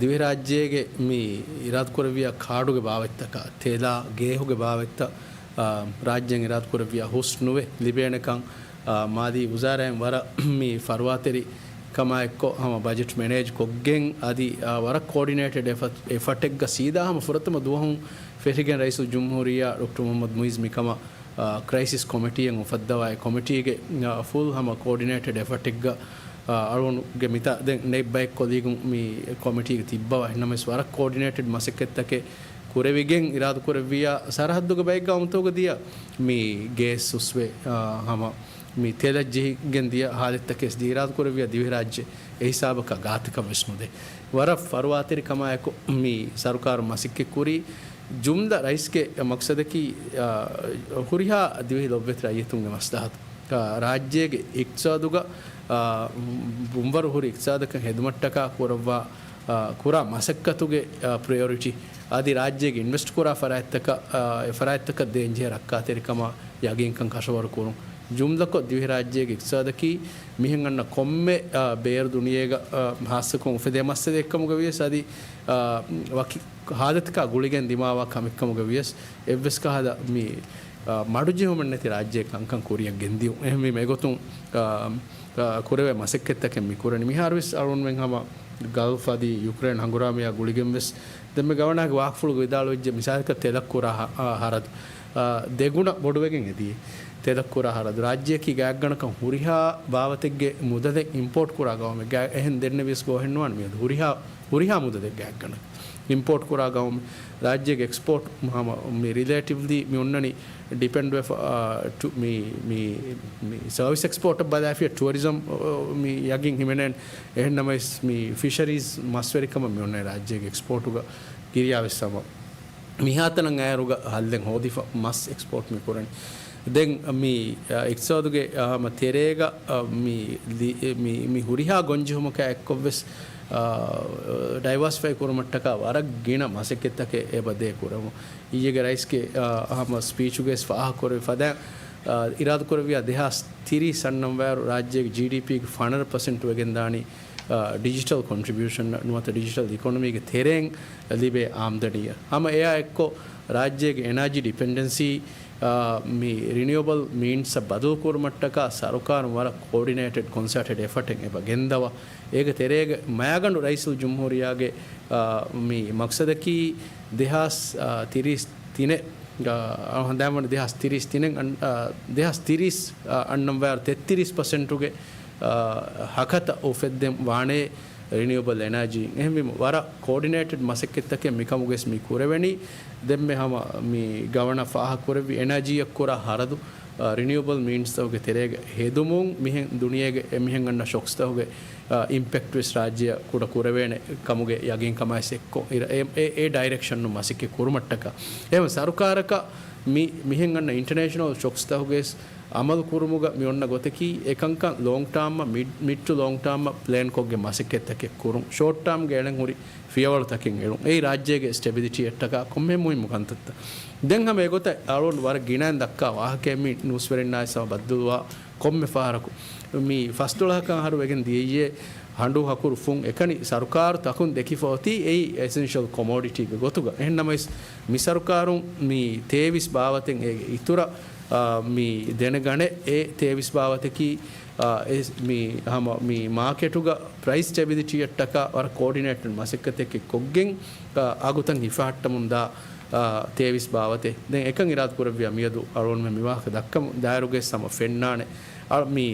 ދިވެހިރާއްޖޭގެ މި އިރާދަކުރެއްވިޔާ ކާޑުގެ ބާވަތްތަކާ، ތެލާ، ގޭހުގެ ބާވަތްތައް، އާ، ރާއްޖޭން އިރާދަކުރެއވިޔާ ހުސް ނުވެ ލިބޭނެކަން، އާ، މާލީ ވުޒާރާއިން ވަރަށް މި ފަރުވާތެރި ކަމާއެއްކޮށް ހަމަ ބަޖެޓް މެނޭޖް ކޮށްގެން އަދި، އާ، ވަރަށް ކޯޑިނޭޓެޑް އެފަ-، އެފަޓެއްގަ ސީދާ ހަމަ ފުރަތަމަ ދުވަހުން ފެށިގެން ރައީސުލްޖުމްހޫރިއްޔާ ޑޮކްޓަރ މުޙައްމަދު މުޢިއްޒު މިކަމަށް، އާ، ކްރައިސިސް ކޮމިޓީއެއް އުފައްދަވާ، އެ ކޮމިޓީގެ، އާ، ފުލް ހަމަ ކޯޑިނޭޓެޑް އެފަޓެއްގަ، އާ، އަޅުގަނޑުގެ މިތާ ދެން ނެތް ބައެއް ކޮލީގުން މި ކޮމިޓީގެ ތިއްބަވާ، އެހެންނަމަވެސް ވަރަށް ކޯޑިނޭޓެޑް މަސައްކަތްތަކެއް ކުރެވިގެން އިރާދަކުރެއްވިއްޔާ ސަރަހައްދުގެ ބައެއްގަ އަމުތުގަ ދިޔަ މި ގޭސް ހުސްވެ، އާ، ހަމަ މި ތެލަށް ޖެހިގެން ދިޔަ ހާލަތްތަކެސް ދި އިރާދަކުރެއްވިޔާ ދިވެހިރާއްޖެ އެ ހިސާބަކަށް ގާތަކަށް ވެސް ނުދޭ. ވަރަށް ފަރުވާތެރިކަމާއެކު މި ސަރުކާރު މަސައްކަތް ކުރީ. ޖުމްލަ ރައީސްގެ މަޤްޞަދަކީ، އާ، ހުރިހާ ދިވެހި ލޮބުވެތި ރައްޔިތުންގެ މަސްލަހަތު، އާ، ރާއްޖޭގެ އިޤްތިޞާދުގަ، އާ، ބުންވަރު ހުރި އިޤްތިޞާދަކަށް ހެދުމަށްޓަކާ ކުރައްވާ، އާ، ކުރާ މަސައްކަތުގެ، އާ، ޕްރަޔޮރިޓީ އަދި ރާއްޖޭގެ އިންވެސްޓް ކުރާ ފަރާތްތަކަށް، އާ، އެ ފަރާތްތަކަށް ދޭންޖެހޭ ރައްކާތެރިކަމާ ޔަގީންކަން ކަށަވަރު ކުރުން. ޖުމްލަކޮށް ދިވެހިރާއްޖޭގެ އިޤްތިޞާދަކީ މިހެން އަންނަ ކޮންމެ، އާ، ބޭރު ދުނިޔޭގަ، އާ، ހާއްސަކޮށް އުފެދޭ މައްސަލައެއްކަމުގަ ވިޔަސް އަދި، އާ، ވަކި ހާލަތަކާ ގުޅިގެން ދިމާވާ ކަމެއްކަމުގަ ވިޔަސް އެއްވެސް ކަހަލަ މި، އާ، މަޑުޖެހުމެއް ނެތި ރާއްޖެއެއް ކަންކަން ކުރިއަށް ގެންދިޔުން. އެހެންވީމަ އެގޮތުން، އާ، އާ، ކުރެވޭ މަސައްކަތްތަކެއް މި ކުރަނީ. މިހާރުވެސް އަޅުގަނޑުމެން ހަމަ ގަލްފް އަދި ޔުކްރޭން ހަނގުރާމަޔާ ގުޅިގެން ވެސް ދެންމެ ގަވަނާގެ ވާހަކަފުޅުގަ ވިދާޅުވެއްޖެ މިސާލަކަށް ތެލަށް ކުރާ ހަ-، އާ، ހަރަދު، އާ، ދެގުނަ ބޮޑުވެގެން އެދިޔަ. ތެދަށްކުރާ ހަރަދު. ރާއްޖެއަކީ ގާތްގަނޑަކަށް ހުރިހާ ބާވަތެއްގެ މުދަލެއް އިމްޕޯޓް ކުރާ ގައުމެއް. ގާ-، އެހެން ދެންނެވިޔަސް ގޯހެއް ނުވާނެ މިއަދު. ހުރިހާ، ހުރިހާ މުދަލެއް ގާތްގަނޑަކަށް އިމްޕޯޓް ކުރާ ގައުމެއް. ރާއްޖޭގެ އެކްސްޕޯޓް ހަމަ މި ރިލޭޓިވްލީ މި އޮންނަނީ ޑިޕެންޑް ވެފަ، އާ، ޓު-، މި، މި، މި ސަރވިސް އެކްސްޕޯޓަށް ބަލާފިޔަ ޓުއަރިޒަމް، އާ، މި ޔަގީން ހިމެނޭނެ. އެހެން ނަމަވެސް މި ފިޝަރީޒް މަސްވެރިކަމަށް މި އޮންނަނީ ރާއްޖޭގެ އެކްސްޕޯޓުގަ ކިރިޔާ ވެސް ހަމަ މިހާތަނަށް އައިރުގަ ހައްލެއް ހޯދިފަ މަސް އެކްސްޕޯޓް މި ކުރަނީ. ދެން މި، އ، އިޤްތިޞާދުގެ، އ، ހަމަ ތެރޭގަ، އ، މި ލި-، މި، މި ހުރިހާ ގޮންޖެހުމަކާ އެއްކޮށްވެސް، އ، ޑައިވާސިފައި ކުރުމަށްޓަކާ ވަރަށް ގިނަ މަސައްކަތްތަކެއް އެބަ ދޭ ކުރަމުން. އިއްޔެގެ ރައީސްގެ، އ، ހަމަ ސްޕީޗުގައި ފާހަގަކުރެއްވި ފަދައިން، އ، އިރާދަކުރެއްވިޔާ ދެހާސް ތިރީސް އަންނަން ވައިރު ރާއްޖޭގެ ޖީޑީޕީގެ ފަނަރަ ޕަސެންޓް ވެގެންދާނީ، އ، ޑިޖިޓަލް ކޮންޓްރިބިއުޝަން ނުވަތަ ޑިޖިޓަލް އިކޮނޮމީގެ ތެރެއިން ލިބޭ އާމްދަނީއަށް. ހަމަ އެއާ އެއްކޮށް ރާއްޖޭގެ އެނާޖީ ޑިޕެންޑެންސީ، އ، މި ރިނިއުއަބަލް މީންސްއަށް ބަދަލުކުރުމަށްޓަކާ ސަރުކާރުން ވަރަށް ކޯޑިނޭޓެޑް ކޮންސާޓެޑް އެފަޓެއް އެބަ ގެންދަވާ. އޭގެ ތެރޭގަ މައިގަނޑު ރައީސުލްޖުމްހޫރިއްޔާގެ، އ، މި މަޤްޞަދަކީ ދެހާސް، އ، ތިރީސް ތިނެއް، އ، ހަނދާންވަނީ ދެހާސް ތިރީސް ތިނެއް އަން-، އ، ދެހާސް ތިރީސް، އ، އަންނަން ވައިރު ތެއްތިރީސް ޕަސެންޓުގެ، އ، ހަކަތަ އުފެއްދެން ވާނޭ ރިނިއުއަބަލް އެނާޖީ. އެހެންވީމަ ވަރަށް ކޯޑިނޭޓެޑް މަސައްކަތްތަކެއް މިކަމުގައި މި ކުރެވެނީ. ދެންމެ ހަމަ މި ގަވަނަ ފާހަގަކުރެއްވި އެނާޖީއަށް ކުރާ ހަރަދު، އ، ރިނިއުއަބަލް މީންސްތަކުގެ ތެރޭގަ ހެދުމުން މިހެން ދުނިޔޭގެ އެމީހުން އަންނަ ޝޮކްސްތަކުގެ، އ، އިމްޕެކްޓް ވެސް ރާއްޖެއަށް ކުޑަ ކުރެވޭނެ ކަމުގެ ޔަގީންކަމާއި އެއްކޮށް އިރަ-، އެ، އެ، އެ ޑައިރެކްޝަންނު މަސައްކަތް ކުރުމަށްޓަކާ. އެހެން ސަރުކާރަކަށް މި، މިހެން އަންނަ އިންޓަރނޭޝަނަލް ޝޮކްސްތަކުގެ ވެސް އަމަލު ކުރުމުގަ މި އޮންނަ ގޮތަކީ އެކަންކަން ލޯންގް ޓާމްއަށް، މިޑް، މިޑް ޓު ލޯންގް ޓާމްއަށް ޕްލޭން ކޮށްގެން މަސައްކަތްތަކެއް ކުރުން. ޝޯޓް ޓާމްގެ އެޅެން ހުރި ފިޔަވަޅުތަކެއް އެޅުން. އެއީ ރާއްޖޭގެ ސްޓެބިލިޓީއަށްޓަކާ ކޮންމެ މުހިންމު ކަންތައްތައް. ދެން ހަމަ އެގޮތަށް އަޅުގަނޑު ވަރަށް ގިނައިން ދައްކާ ވާހަކައެއް މި ނޫސްވެރިންނާ ސަމަ ބައްދަލުވާ ކޮންމެ ފަހަރަކު. މި ފަސްދޮޅަހަކަށް އަހަރު ވެގެން ދިޔައީ ހަނޑޫ ހަކުރު ފުން އެކަނި ސަރުކާރު ތަކުން ދެކިފަ އޮތީ އެއީ އެސެންޝަލް ކޮމޯޑިޓީގެ ގޮތުގަ. އެހެން ނަމަވެސް މި ސަރުކާރުން މި ތޭވީސް ބާވަތެއް އޭގެ އިތުރަށް، އާ، މި ދެނެގަނެ އެ ތޭވީސް ބާވަތަކީ، އާ، އެ މި ހަމަ މި މާކެޓުގަ ޕްރައިސް ސްޓެބިލިޓީއަށްޓަކާ ވަރަށް ކޯޑިނޭޓެޑް މަސައްކަތެއް ކޮށްގެން، އާ، އަގުތައް ހިފަހައްޓަމުން ދާ، އާ، ތޭވީސް ބާވަތެއް. ދެން އެކަން އިރާދަކުރެއްވިޔާ މިއަދު އަޅުގަނޑުމެން މި ވާހަކަ ދައްކަމުން ދާއިރުގައި ހަމަ ފެންނާނެ. އަ، މި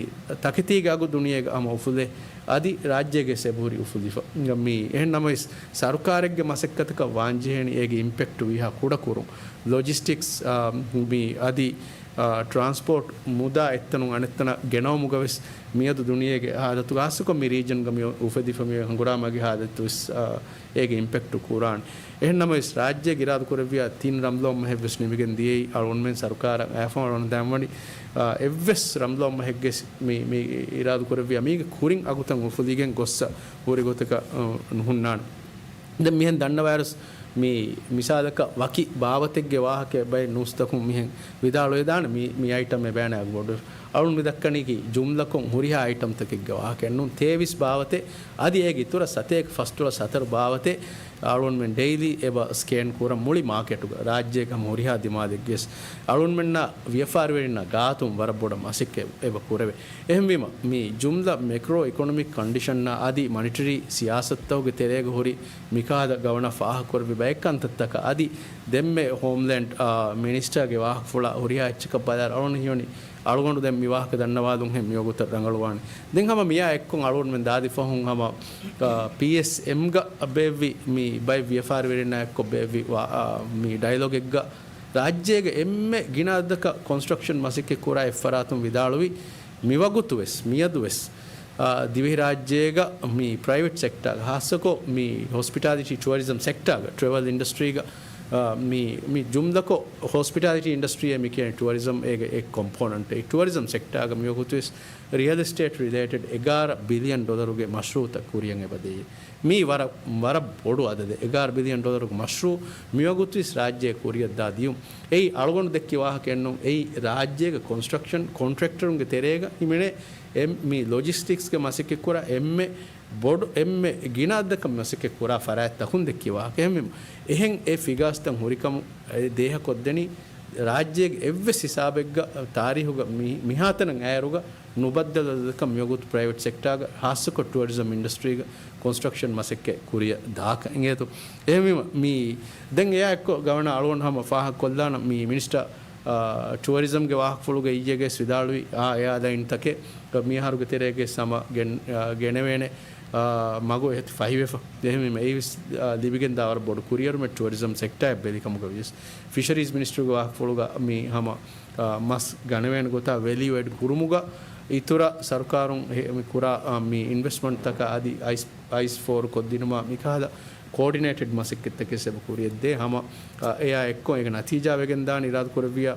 ތަކެތީގެ އަގު ދުނިޔޭގަ ހަމަ އުފުލޭ. އަދި ރާއްޖޭގެ ސެބުހުރި އުފުލިފަ. މި އެހެން ނަމަވެސް ސަރުކާރެއްގެ މަސައްކަތަކަށް ވާންޖެހޭނީ އޭގެ އިމްޕެކްޓް ވީހާ ކުޑަކުރުން. ލޮޖިސްޓިކްސް، އާ، މި އަދި، އާ، ޓްރާންސްޕޯޓް މުދާ އެއްތަނުން އަނެއްތަނަށް ގެނައުމުގަވެސް މިއަދު ދުނިޔޭގެ ހާލަތުގަ ހާއްސަކޮށް މި ރީޖަންގަ މި އުފެދިފަ މި ހަނގުރާމަގެ ހާލަތުވެސް، އާ، އޭގެ އިމްޕެކްޓު ކުރާނެ. އެހެން ނަމަވެސް ރާއްޖޭގެ އިރާދަކުރެއްވިޔާ ތިން ރަމްޟާން މަހެއްވެސް ނިމިގެން ދިޔައީ އަޅުގަނޑުމެން ސަރުކާރަށް އައިފަ އަޅުގަނޑު ދަންވަނީ، އާ، އެއްވެސް ރަމްޟާން މަހެއްގެ މި، މި އިރާދަކުރެއްވިޔާ މީގެ ކުރިން އަގުތައް އުފުލިގެން ގޮއްސަ ހުރި ގޮތަކަށް، އަ، ނުހުންނާނެ. ދެން މިހެން ދަންނަވާއިރުސް މި މިސާލަކަށް ވަކި ބާވަތެއްގެ ވާހަކަ ބައެއް ނޫސްތަކުން މިހެން ވިދާޅުވެދާނެ މި، މި އައިޓަމް އެބައިން އަގުބޮޑު. އަޅުން މި ދައްކަނީކީ ޖުމްލަކޮށް ހުރިހާ އައިޓަމްތަކެއްގެ ވާހަކައެއް ނޫން. ތޭވީސް ބާވަތެއް އަދި އޭގެ އިތުރަށް ސަތޭކަ ފަސްދޮޅަސް ހަތަރު ބާވަތެއް އަޅުންމެން ޑެއިލީ އެބަ ސްކޭން ކުރަން މުޅި މާކެޓުގަ ރާއްޖޭގަ ހަމަ ހުރިހާ ދިމާލެއްގެސް އަޅުންމެންނާ ވިޔަފާރިވެރިންނާ ގާތުން ވަރަށް ބޮޑަށް މަސައްކަތް އެބަ ކުރެވޭ. އެހެންވީމަ، މި ޖުމްލަ މެކްރޯ އިކޮނޮމިކް ކޮންޑިޝަންއާ އަދި މަނިޓަރީ ސިޔާސަތުތަކުގެ ތެރޭގަ ހުރި މިކަހަލަ ގަވަނަ ފާހަގަކުރެއްވި ބައެއް ކަންތައްތަކަށް އަދި ދެންމެ ހޯމްލޭންޑް، އާ، މިނިސްޓާގެ ވާހަކަފުޅާ ހުރިހާ އެއްޗަކަށް ބަލާއިރު އަޅުގަނޑު ހީވަނީ އަޅުގަނޑު ދެން މި ވާހަކަ ދަންނަވާލުންހެން މިވަގުތަށް ރަނގަޅުވާނެ. ދެން ހަމަ މިއާ އެއްކޮށް އަޅުގަނޑުމެން ދާދި ފަހުން ހަމަ، އާ، ޕީއެސްއެމްގަ ބޭއްވި މި ބައެއް ވިޔަފާރިވެރިންނާ އެއްކޮށް ބޭއްވި ވާ-، އާ، މި ޑައިލޮގެއްގަ ރާއްޖޭގެ އެންމެ ގިނަ އަދަދަކަށް ކޮންސްޓްރަކްޝަން މަސައްކަތް ކުރާ އެއްފަރާތުން ވިދާޅުވި، މިވަގުތުވެސް، މިއަދުވެސް، އާ، ދިވެހިރާއްޖޭގަ މި ޕްރައިވެޓް ސެކްޓާގަ، ހާއްސަކޮށް މި ހޮސްޕިޓާލިޓީ ޓުއަރިޒަމް ސެކްޓާގަ، ޓްރެވަލް އިންޑަސްޓްރީގަ، އާ، މި، މި ޖުމްލަކޮށް ހޮސްޕިޓާލިޓީ އިންޑަސްޓްރީއޭ މި ކިޔަނީ ޓުއަރިޒަމް އޭގެ އެއް ކޮމްޕޯނަންޓެއް. ޓުއަރިޒަމް ސެކްޓާގަ މިވަގުތުވެސް ރިއަލް އެސްޓޭޓް ރިލޭޓެޑް އެގާރަ ބިލިއަން ޑޮލަރުގެ މަޝްރޫއުތައް ކުރިޔަށް އެބަ ދެއްވި. މީ ވަރަށް، ވަރަށް ބޮޑު އަދަދެއް. އެގާރަ ބިލިއަން ޑޮލަރުގެ މަޝްރޫއު މިވަގުތުވެސް ރާއްޖެ ކުރިޔަށް ދާ ދިޔުން. އެއީ އަޅުގަނޑު ދެއްކި ވާހަކައެއް ނޫން. އެއީ ރާއްޖޭގެ ކޮންސްޓްރަކްޝަން ކޮންޓްރެކްޓަރުންގެ ތެރޭގަ ހިމެނޭ އެ-، މި ލޮޖިސްޓިކްސްގެ މަސައްކަތް ކުރާ އެންމެ ބޮޑު، އެންމެ ގިނަ އަދަދަކަށް މަސައްކަތް ކުރާ ފަރާތްތަކުން ދެއްކި ވާހަކަ. އެހެންވީމަ، އެހެން އެ ފިގާސްތައް ހުރިކަމުން އެ ދޭހަކޮށްދެނީ ރާއްޖޭގެ އެއްވެސް ހިސާބެއްގަ ތާރީހުގަ މި-، މިހާތަނަށް އައިރުގަ ނުބައްދަލު އަދަދަކަށް މިވަގުތު ޕްރައިވެޓް ސެކްޓާގަ، ހާއްސަކޮށް ޓުއަރިޒަމް އިންޑަސްޓްރީގަ ކޮންސްޓްރަކްޝަން މަސައްކަތް ކުރިއަށް ދާކަށް. އިނގޭތޯ؟ އެހެންވީމަ، މި ދެން އެއާ އެއްކޮށް ގަވަނަ އަޅުގަނޑު ހަމަ ފާހަގަކޮށްލާނަން މި މިނިސްޓަރ، އާ، ޓުއަރިޒަމްގެ ވާހަކަފުޅުގަ އިއްޔެގެސް ވިދާޅުވި އާ އެއާލައިންތަކެއް މިއަހަރުގެ ތެރޭގެސް ހަމަ ގެން-، އާ، ގެނެވޭނެ، އާ، މަގު އެހެތި ފަހިވެފަ. އެހެންވީމަ އެއީވެސް، އާ، ލިބިގެންދާ ވަރަށް ބޮޑު ކުރިއެރުމެއް ޓުއަރިޒަމް ސެކްޓާއަށް ބެލި ކަމުގަ ވިޔަސް. ފިޝަރީޒް މިނިސްޓްރީގެ ވާހަކަފުޅުގަ މި ހަމަ، އާ، މަސް ގަނެވޭނެ ގޮތާ ވެލިއު އެޑް ކުރުމުގަ އިތުރަށް ސަރުކާރުން އެ-، މި ކުރާ، އާ، މި އިންވެސްޓްމަންޓްތަކަށް އަދި އައިސް އައިސް ފޯރު ކޮށްދިނުމަށް މިކަހަލަ ކޯޑިނޭޓެޑް މަސައްކަތްތަކެއް އެބަ ކުރިއަށްދޭ. ހަމަ، އާ، އެއާ އެއްކޮށް އޭގެ ނަތީޖާ ވެގެންދާނެ އިރާދަކުރެއްވިއްޔާ،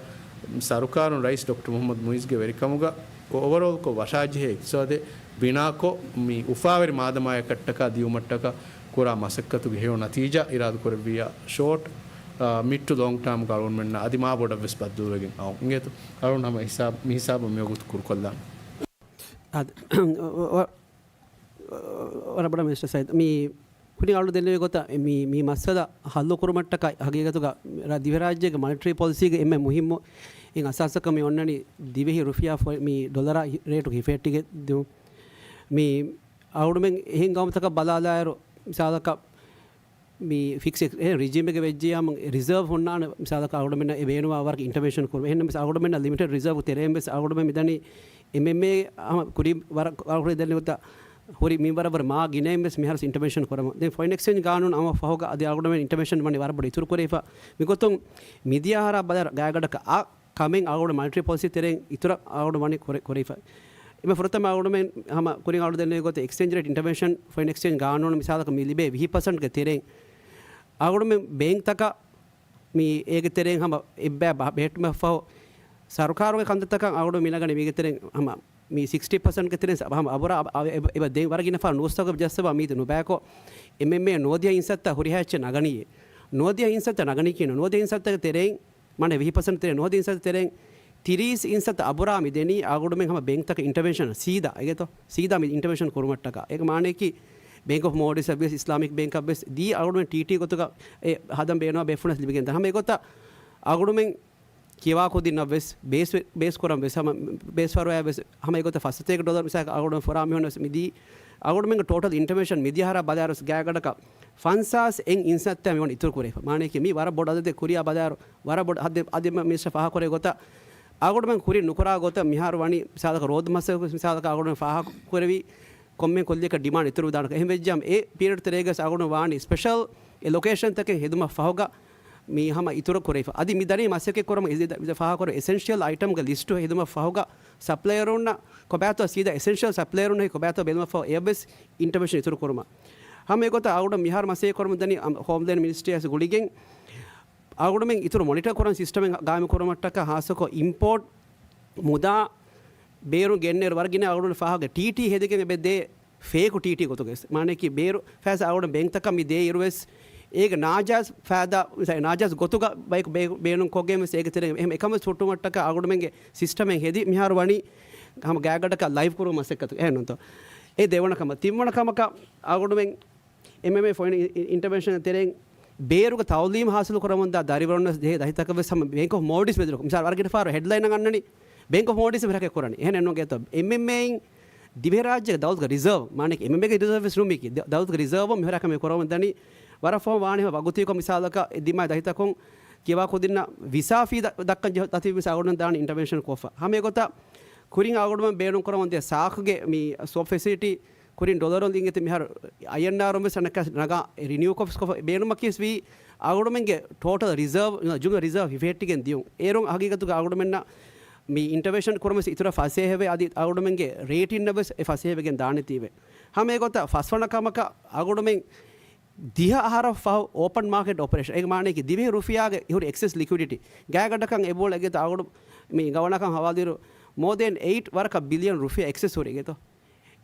ސަރުކާރުން ރައީސް ޑޮކްޓަރ މުހައްމަދު މުއިޒްގެ ވެރިކަމުގަ އޯވަރޯލްކޮށް ވަށާޖެހޭ އިޤްތިޞާދެއް ބިނާކޮށް، މި އުފާވެރި މާދަމާޔަކަށްޓަކާ ދިއުމަށްޓަކާ ކުރާ މަސައްކަތުގެ ހެޔޮ ނަތީޖާ އިރާދަކުރެއްވިއްޔާ، ޝޯޓް، އާ، މިޑް ޓު ލޯންގް ޓާމްގަ އަޅުގަނޑުމެންނަށް އަދި މާ ބޮޑަށްވެސް ބައްދަލުވެގެން އައުން. އިނގޭތޯ؟ އަޅުގަނޑު ހަމަ ހިސާބު، މި ހިސާބަށް މިވަގުތު ކުރުކޮށްލާނަން. އާދެ، ވަ-، ވަ-، ވަރަށް ބޮޑަށް މިނިސްޓަރ ސައީދު. މި ކުރިން އަޅު ދެންނެވި ގޮތަށް މި، މި މައްސަލަ ހައްލު ކުރުމަށްޓަކައި ހަގީގަތުގަ ރ-، ދިވެހިރާއްޖޭގެ މަނިޓަރީ ޕޮލިސީގެ އެންމެ މުހިއްމު އިން އަސާސަކަށް މި އޮންނަނީ ދިވެހި ރުފިޔާ ފޮ-، މި ޑޮލަރާ ހި-، ރޭޓު ހިފެހެއްޓިގެން ދިއުން. މި އަޅުގަނޑުމެން އެހެން ގައުމުތަކަށް ބަލާލާއިރު، މިސާލަކަށް މި ފިކްސް އެކް-، އެ ރިޖީމެއްގެ ވެއްޖިއްޔާމު ރިޒާވް ހުންނާނެ، މިސާލަކަށް އަޅުގަނޑުމެންނަށް އެ ބޭނުންވާ ވަރަކަށް އިންޓަވެންޝަން ކުރުމަށް. އެހެންނަމަވެސް އަޅުގަނޑުމެންނަށް ލިމިޓެޑް ރިޒާވް ތެރޭން ވެސް އަޅުގަނޑުމެން މިދަނީ އެމްއެމްއޭ ހަމަ ކުރި ވަރަށް އަޅުގަނޑު ދެންނެވި ގޮތަށް ހުރި މިންވަރަށް ވަރަށް މާ ގިނައިން ވެސް މިހާރު އިންޓަވެންޝަން ކުރަމުން. ދެން ފޮރިން އެކްސްޗޭންޖް ގާނޫނު އަމަ ފަހުގަ އަދި އަޅުގަނޑުމެން އިންޓަވެންޝަން ވަނީ ވަރަށް ބޮޑު އިތުރު ކުރެވިފަ. މިގޮތުން މިދިޔަ އަހަރާ ބަލާ ގާތްގަނޑަކަށް އާ ކަމެއް އަޅުގަނޑު މަނިޓަރީ ޕޮލިސީ ތެރެއިން އިތުރަށް އަޅުގަނޑު ވަނީ ކުރެ-، ކުރެވިފަ. އެންމެ ފުރަތަމަ އަޅުގަނޑުމެން ހަމަ ކުރިން އަޅު ދެންނެވި ގޮތަށް އެކްސްޗޭންޖް ރޭޓް އިންޓަވެންޝަން، ފޮރިން އެކްސްޗޭންޖް ގާނޫނު މިސާލަކަށް މި ލިބޭ ވިހި ޕަސެންޓްގެ ތެރެއިން އަޅުގަނޑުމެން ބޭންކްތަކަށް މި އޭގެ ތެރެއިން ހަމަ އެއްބައި ބަ-، ބެހެއްޓުމަށްފަހު ސަރުކާރުގެ ކަންތައްތަކަށް އަޅުގަނޑު މި ނަގަނީ މީގެ ތެރެއިން ހަމަ މި ސިކްސްޓީ ޕަސެންޓްގެ ތެރެއިން ހަމަ އަބުރާ އަ-، އަ-، އެބަ، އެބަ ދެން ވަރަށް ގިނަ ފަހަރު ނޫސްތަކުގަ ޖައްސަވާ މީތި ނުބައިކޮށް، އެމްއެމްއޭ ނޯދިޔަ އިންސައްތަ ހުރިހާ އެއްޗެއް ނަގަނީއޭ. ނޯދިޔަ އިންސައްތަ ނަގަނީ ކިހިނެއް؟ ނޯދިޔަ އިންސައްތަގެ ތެރެއިން މާނަ ވިހި ޕަސެންޓް ތެރޭ، ނޯދިޔަ އިންސައްތަ ތެރެއިން ތިރީސް އިންސައްތަ އަބުރާ މި ދެނީ އަޅުގަނޑުމެން ހަމަ ބޭންކްތަކަށް އިންޓަވެންޝަން ސީދާ، އެގެތޯ؟ ސީދާ މި އިންޓަވެންޝަން ކުރުމަށްޓަކާ. އޭގެ މާނަޔަކީ ބޭންކް އޮފް މޯލްޑިވްސް އަށްވިޔަސް އިސްލާމިކް ބޭންކް އަށްވިޔަސް ދީ އަޅުގަނޑުމެން ޓީޓީ ގޮތުގަ އެ ހަދަން ބޭނުންވާ ބޭފުޅުން ލިބިގެންދާ. ހަމަ އެގޮތަށް އަޅުގަނޑުމެން ކިޔަވާކުދިންނަށްވެސް ބޭސް، ބޭސް ކުރަން ވެސް ހަމަ ބޭސް ފަރުވާ ވެސް ހަމަ އެގޮތަށް ފަސް ސަތޭކަ ޑޮލަރު މިސާލަކަށް އަޅުގަނޑު ފުރާ މީހުން ވެސް މިދީ. އަޅުގަނޑުމެންގެ ޓޯޓަލް އިންޓަވެންޝަން މިދިޔަ އަހަރާ ބަލާއިރު ގާތްގަނޑަކަށް ފަންސާސް އެއް އިންސައްތަ މިވަނީ އިތުރު ކުރެވިފަ. މާނަޔަކީ މީ ވަރަށް ބޮޑު އަދަދެއް ކުރިއަށް ބަލާއިރު ވަރަށް ބޮޑު އަދެ-، އަދެ މިނިސްޓަރ ފާހަގަކުރެއްވި ގޮތަށް އަޅުގަނޑުމެން ކުރިން ނުކުރާ ގޮތަށް މިހާރު ވަނީ މިސާލަކަށް ރޯދަ މަސައްކަތް މިސާލަކަށް އަޅުގަނޑު ފާހަގަކުރެވި ކޮންމެ ކުއްލިއަކަށް ޑިމާންޑް އިތުރު ވެދާނެ. އެހެން ވެއްޖާމަ އެ ޕީރިއަޑް ތެރޭގަސް އަޅުގަނޑު ވާނީ ސްޕެޝަލް އެ ލޮކޭޝަންތަކެއް ހެދުމަށް ފަހުގަ މީ ހަމަ އިތުރު ކުރެވިފަ. އަދި މި ދަނީ މަސައްކަތް ކުރަމުން އިޒި-، އިޒި ފާހަގަކުރު އެސެންޝިއަލް އައިޓަމްގެ ލިސްޓު ހެދުމަށް ފަހުގަ ސަޕްލަޔަރުންނަށް ކޮބާތޯ ސީދާ އެސެންޝިއަލް ސަޕްލަޔަރުންނަށް ކޮބާތޯ ބެލުމަށް ފަހު އެއަށްވެސް އިންޓަވެންޝަން އިތުރު ކުރުމަށް. ހަމަ އެގޮތަށް އަޅުގަނޑު މިހާރު މަސައްކަތް ކުރަމުން ދަނީ އަ-، ހޯމްލޭންޑް މިނިސްޓްރީއަށް ގުޅިގެން އަޅުގަނޑުމެން އިތުރު މޮނިޓަރ ކުރަން ސިސްޓަމެއް ގާއިމު ކުރުމަށްޓަކާ ހާއްސަކޮށް އިމްޕޯޓް މުދާ ބޭރުން ގެންނައިރު ވަރަށް ގިނަ އަޅުގަނޑު ފާހަގަ ޓީޓީ ހެދިގެން އެބަ ދޭ ފޭކު ޓީޓީ ގޮތުގައި. މާނައަކީ ބޭރު ފައިސާ އަޅުގަނޑު ބޭންކްތަކަށް މި ދޭ އިރުވެސް އޭގެ ނާޖާއިޒް ފައިދާ، ނާޖާއިޒް ގޮތުގަ ބަޔަކު ބޭ-، ބޭނުން ކޮށްގެން ވެސް އޭގެ ތެރެއިން އެހެން އެކަން ވެސް ހުއްޓުމަށްޓަކާ އަޅުގަނޑުމެންގެ ސިސްޓަމެއް ހެދި މިހާރު ވަނީ ހަމަ ގާތްގަނޑަކަށް ލައިވް ކުރުމަށް މަސައްކަތު އެހެންނުތޯ؟ އެ ދެވަނަ ކަމަށް. ތިންވަނަ ކަމަކަށް އަޅުގަނޑުމެން އެމްއެމްއޭ ފޮރިން އި-، އި-، އިންޓަވެންޝަން ތެރެއިން ބޭރުގެ ތައުލީމް ހާސިލު ކުރަމުންދާ ދަރިވަރުންނަށް ޖެހޭ ދަތިތަކަށް ވެސް ހަމަ ބޭންކް އޮފް މޯލްޑިވްސް މެދު މިސާލު ވަރަށް ގިނަ ފަހަރު ހެޑްލައިން އަންނަނީ ބޭންކް އޮފް މޯލްޑިވްސް މިހާރު ކުރަނީ. އެހެން ނޫން ގޭތޯ؟ އެމްއެމްއޭއިން ދިވެހިރާއްޖޭގެ ދައުލަތުގެ ރިޒާވް، މާނައަކީ އެމްއެމްއޭގެ ރިޒާވް ވެސް ނޫން މީކީ. ދަ-، ދައުލަތުގެ ރިޒާވް މިހާރު ކަމެއް ކުރަމުން ދަނީ ވަރަށް ފަހުން ވާނެ ހަމަ ވަގުތީކޮށް މިސާލަކަށް އެ ދިމާ ދަތިތަކުން ކިޔަވާ ކުދިންނަށް ވިސާ ފީ ދަ-، ދައްކަން ޖެހު-، ދަތި ވެސް އަޅުގަނޑު ދާނީ އިންޓަވެންޝަން ކޮށްފަ. ހަމަ އެގޮތަށް ކުރިން އަޅުގަނޑުމެން ބޭނުން ކުރަމުން ދިޔަ ސާޚުގެ މި ސްވޮޕް ފެސިލިޓީ ކުރިން ޑޮލަރުން ލިނގެތި މިހާރު އައިއެންއާރުން ވެސް އަނެއްކާ ނަގާ ރިނިއު ކޮށް، ކޮށް ބޭނުމަކީ ވީ އަޅުގަނޑުމެންގެ ޓޯޓަލް ރިޒާވް، ޖުމްލަ ރިޒާވް ހިފެހެއްޓިގެން ދިޔުން. އޭރުން ހަގީގަތުގަ އަޅުގަނޑުމެންނަށް މި އިންޓަވެންޝަން ކުރަމުން ވެސް އިތުރަށް ފަސޭހަވޭ، އަދި އަޅުގަނޑުމެންގެ ރޭޓިންނަށް ވެސް އެ ފަސޭހަވެގެން ދާނެތީވެ. ހަމަ އެގޮތަށް ފަސްވަނަ ކަމަކަށް އަޅުގަނޑުމެން ދިހަ އަހަރަށް ފަހު އޯޕަން މާކެޓް އޮޕަރޭޝަން. އޭގެ މާނައަކީ ދިވެހި ރުފިޔާގެ ހުރި އެކްސެސް ލިކުއިޑިޓީ. ގާތްގަނޑަކަށް އެބައުޅޭ އެގޭތޯ އަޅުގަނޑު މި ގަވަނަކަށް ހަވާލުވިއިރު މޯ ދެން އެއިޓް ވަރަކަށް ބިލިއަން ރުފިޔާ އެކްސެސް ހުރި އެގޭތޯ.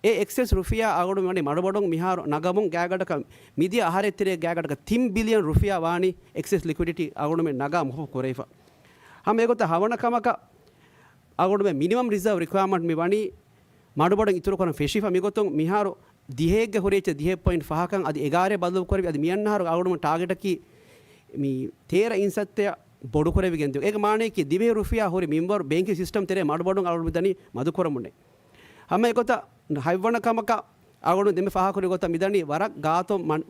އެ އެކްސެސް ރުފިޔާ އަޅުގަނޑު ވަނީ މަޑުމަޑުން މިހާރު ނަގަމުން ގާތްގަނޑަކަށް މިދިޔަ އަހަރެއް ތެރޭ ގާތްގަނޑަކަށް ތިން ބިލިއަން ރުފިޔާ ވާނީ އެކްސެސް ލިކުއިޑިޓީ އަޅުގަނޑުމެން ނަގާ މުހައްފަ ކުރެވިފަ. ހަމަ އެގޮތަށް ހަވަނަ ކަމަކަށް އަޅުގަނޑުމެން މިނިމަމް ރިޒާވް ރިކުއަރމަންޓް މި ވަނީ މަޑުމަޑުން އިތުރު ކުރަން ފެށިފަ. މިގޮތުން މިހާރު ދިހައެއްގެ ހުރި އެއްޗެއް ދިހައެއް ޕޮއިންޓް ފަހަކަށް އަދި އެގާރަ ބަދަލު ކުރެވި އަދި މިއަންނަ އަހަރު އަޅުގަނޑު ޓާގެޓަކީ މި ތޭރަ އިންސައްތައަށް ބޮޑު ކުރެވިގެން ދިޔުން. އޭގެ މާނައަކީ ދިވެހި ރުފިޔާ ހުރި މިންވަރު ބޭންކިން ސިސްޓަމް ތެރޭ މަޑުމަޑުން އަޅުގަނޑު ދަނީ މަދު ކުރަމުންނޭ. ހަމަ އެގޮތަށް ހަތްވަނަ ކަމަކަށް އަޅުގަނޑު ދެންމެ ފާހަގަކުރި ގޮތަށް މިދަނީ ވަރަށް ގާތޮށް މަން-،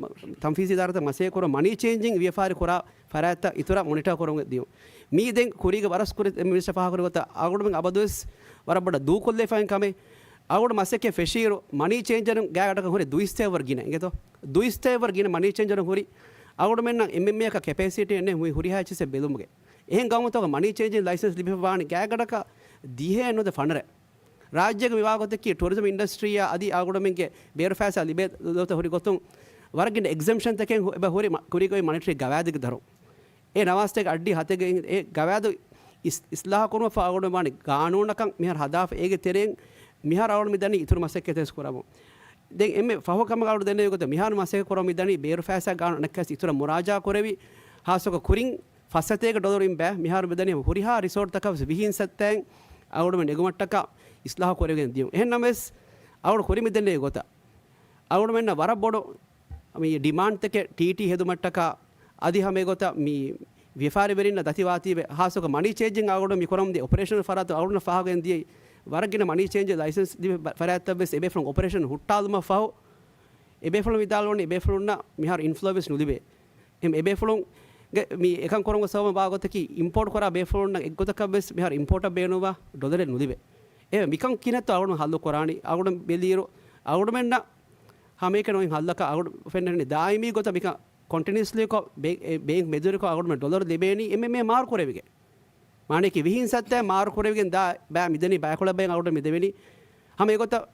ތަންފީޒީ އިދާރާތައް މަސައްކަތް ކުރަން މަނީ ޗޭންޖިން ވިޔަފާރި ކުރާ ފަރާތްތައް އިތުރަށް މޮނިޓަރ ކުރަމުން ދިޔުން. މީ ދެން ކުރީގެ ވަރަށް ކުރި މިނިސްޓަރ ފާހަގަކުރި ގޮތަށް އަޅުގަނޑުމެން އަބަދުވެސް ވަރަށް ބޮޑަށް ދޫކޮށްލެވިފައި ކަމެއް. އަޅުގަނޑު މަސައްކަތް ފެށިއިރު މަނީ ޗޭންޖަރުން ގާތްގަނޑަކަށް ހުރި ދުއިސައްތައެއްވަރު ގިނަ އިނގޭތޯ. ދުއިސައްތައެއްވަރު ގިނަ މަނީ ޗޭންޖަރުން ހުރި. އަޅުގަނޑުމެންނަށް އެމްއެމްއޭއަކަށް ކެޕޭސިޓީ އެއްނެ ހުރި ހުރިހާ އެއްޗިސް ބެލުމުގެ. އެހެން ގައުމުތަކަށް މަނީ ޗޭންޖިން ލައިސަންސް ލިބިފަ ވާނީ ގާތްގަނޑަކަށް ދިހައެއް ނުވަތަ ފަނަރަ. ރާއްޖޭގެ މި ވާގޮތަކީ ޓޫރިޒަމް އިންޑަސްޓްރީއާ އަދި އަޅުގަނޑުމެންގެ ބޭރު ފައިސާ ލިބޭ ދޮތަށް ހުރި ގޮތުން ވަރަށް ގިނަ އެގްޒަމްޝަންތަކެއް ހު-، އެބަ ހުރި މަ-، ކުރީގައި މަނިޓަރީ ގަވާއިދުގެ ދަރުން. އެ ނަވާސްތޭކަ އައްޑި ހަތެއްގެ އެ ގަވާއިދު އިސް-، އިސްލާހު ކުރުމަށްފަހު އަޅުގަނޑު ވާނީ ގާނޫނަކަށް މިހާރު ހަދާފަ އޭގެ ތެރެއިން މިހާރު އަޅުގަނޑު މި ދަނީ އިތުރު މަސައްކަތެއް ވެސް ކުރަމުން. ދެން އެންމެ ފަހު ކަމަށް އަޅުގަނޑު ދެންނެވި ގޮތަށް މިހާރު މަސައްކަތް ކުރަމުން މި ދަނީ ބޭރު ފައިސާ ގާނޫނަކަށް އިތުރަށް މުރާޖާ ކުރެވި ހާއްސަކޮށް ކުރިން ފައްސަތޭކަ ޑޮލަރު އިން ބައި މިހާރު މިދަނީ ހުރިހާ ރިސޯޓްތަކަށް ވެސް ވިހި އިންސައްތައިން އަޅުގަނޑުމެން ނެގުމަށްޓަކާ އިސްލާހު ކުރެވިގެން ދިޔުން. އެހެން ނަމަވެސް އަޅުގަނޑު ކުރި މިދެންނެވި ގޮތަށް އަޅުގަނޑުމެންނަށް ވަރަށް ބޮޑު މި ޑިމާންޑްތަކެއް ޓީޓީ ހެދުމަށްޓަކާ އަދި ހަމަ އެގޮތަށް މި ވިޔަފާރިވެރިންނަށް ދަތިވާތީވެ ހާއްސަކޮށް މަނީ ޗޭންޖިން އަޅުގަނޑު މި ކުރަމުންދިޔަ އޮޕަރޭޝަނަލް ފަރާތު އަޅުގަނޑު ފާހަގަ ދިޔައީ ވަރަށް ގިނަ މަނީ ޗޭންޖިން ލައިސަންސް ލިބި ފަރާތްތައް ވެސް އެބޭފުޅުން އޮޕަރޭޝަން ހުއްޓާލުމަށް ފަހު އެބޭފުޅުން ވިދާޅުވަނީ އެބޭފުޅުންނަށް މިހާރު އިންފްލޯ ވެސް ނުލިބޭ. އެ ބޭފުޅުންގެ މި އެކަން ކުރަން ސަބަބުން ވާގޮތަކީ އިމްޕޯޓް ކުރާ ބޭފުޅުންނަށް އެއްގޮތަކަށް ވެސް މިހާރު އިމްޕޯޓަށް ބޭނުންވާ ޑޮލަރެއް ނުލިބޭ. އެ މިކަން ކިހިނެއްތޯ އަޅުގަނޑު ހައްލު ކުރާނީ އަޅުގަނޑު ބެލިއިރު އަޅުގަނޑުމެންނަށް ހަމައެކަނި އޮތް ހައްލަކަށް އަޅުގަނޑު ފެންނަނީ ދާއިމީ ގޮތަށް މިކަން ކޮންޓިނިއުއަސްލީކޮށް ބޭ-، އެ ބޭންކް މެދުވެރިކޮށް އަޅުގަނޑުމެން ޑޮލަރު ލިބޭނީ އެމްއެމްއޭ މާރު ކުރެވިގެން. މާނައަކީ ވިހި އިންސައްތައެއް މާރު ކުރެވިގެން ދާ ބައި މިދެނީ ބައިކޮޅަށް ބައި އަޅުގަނޑު މިދެވެނީ. ހަމަ އެގޮތަށް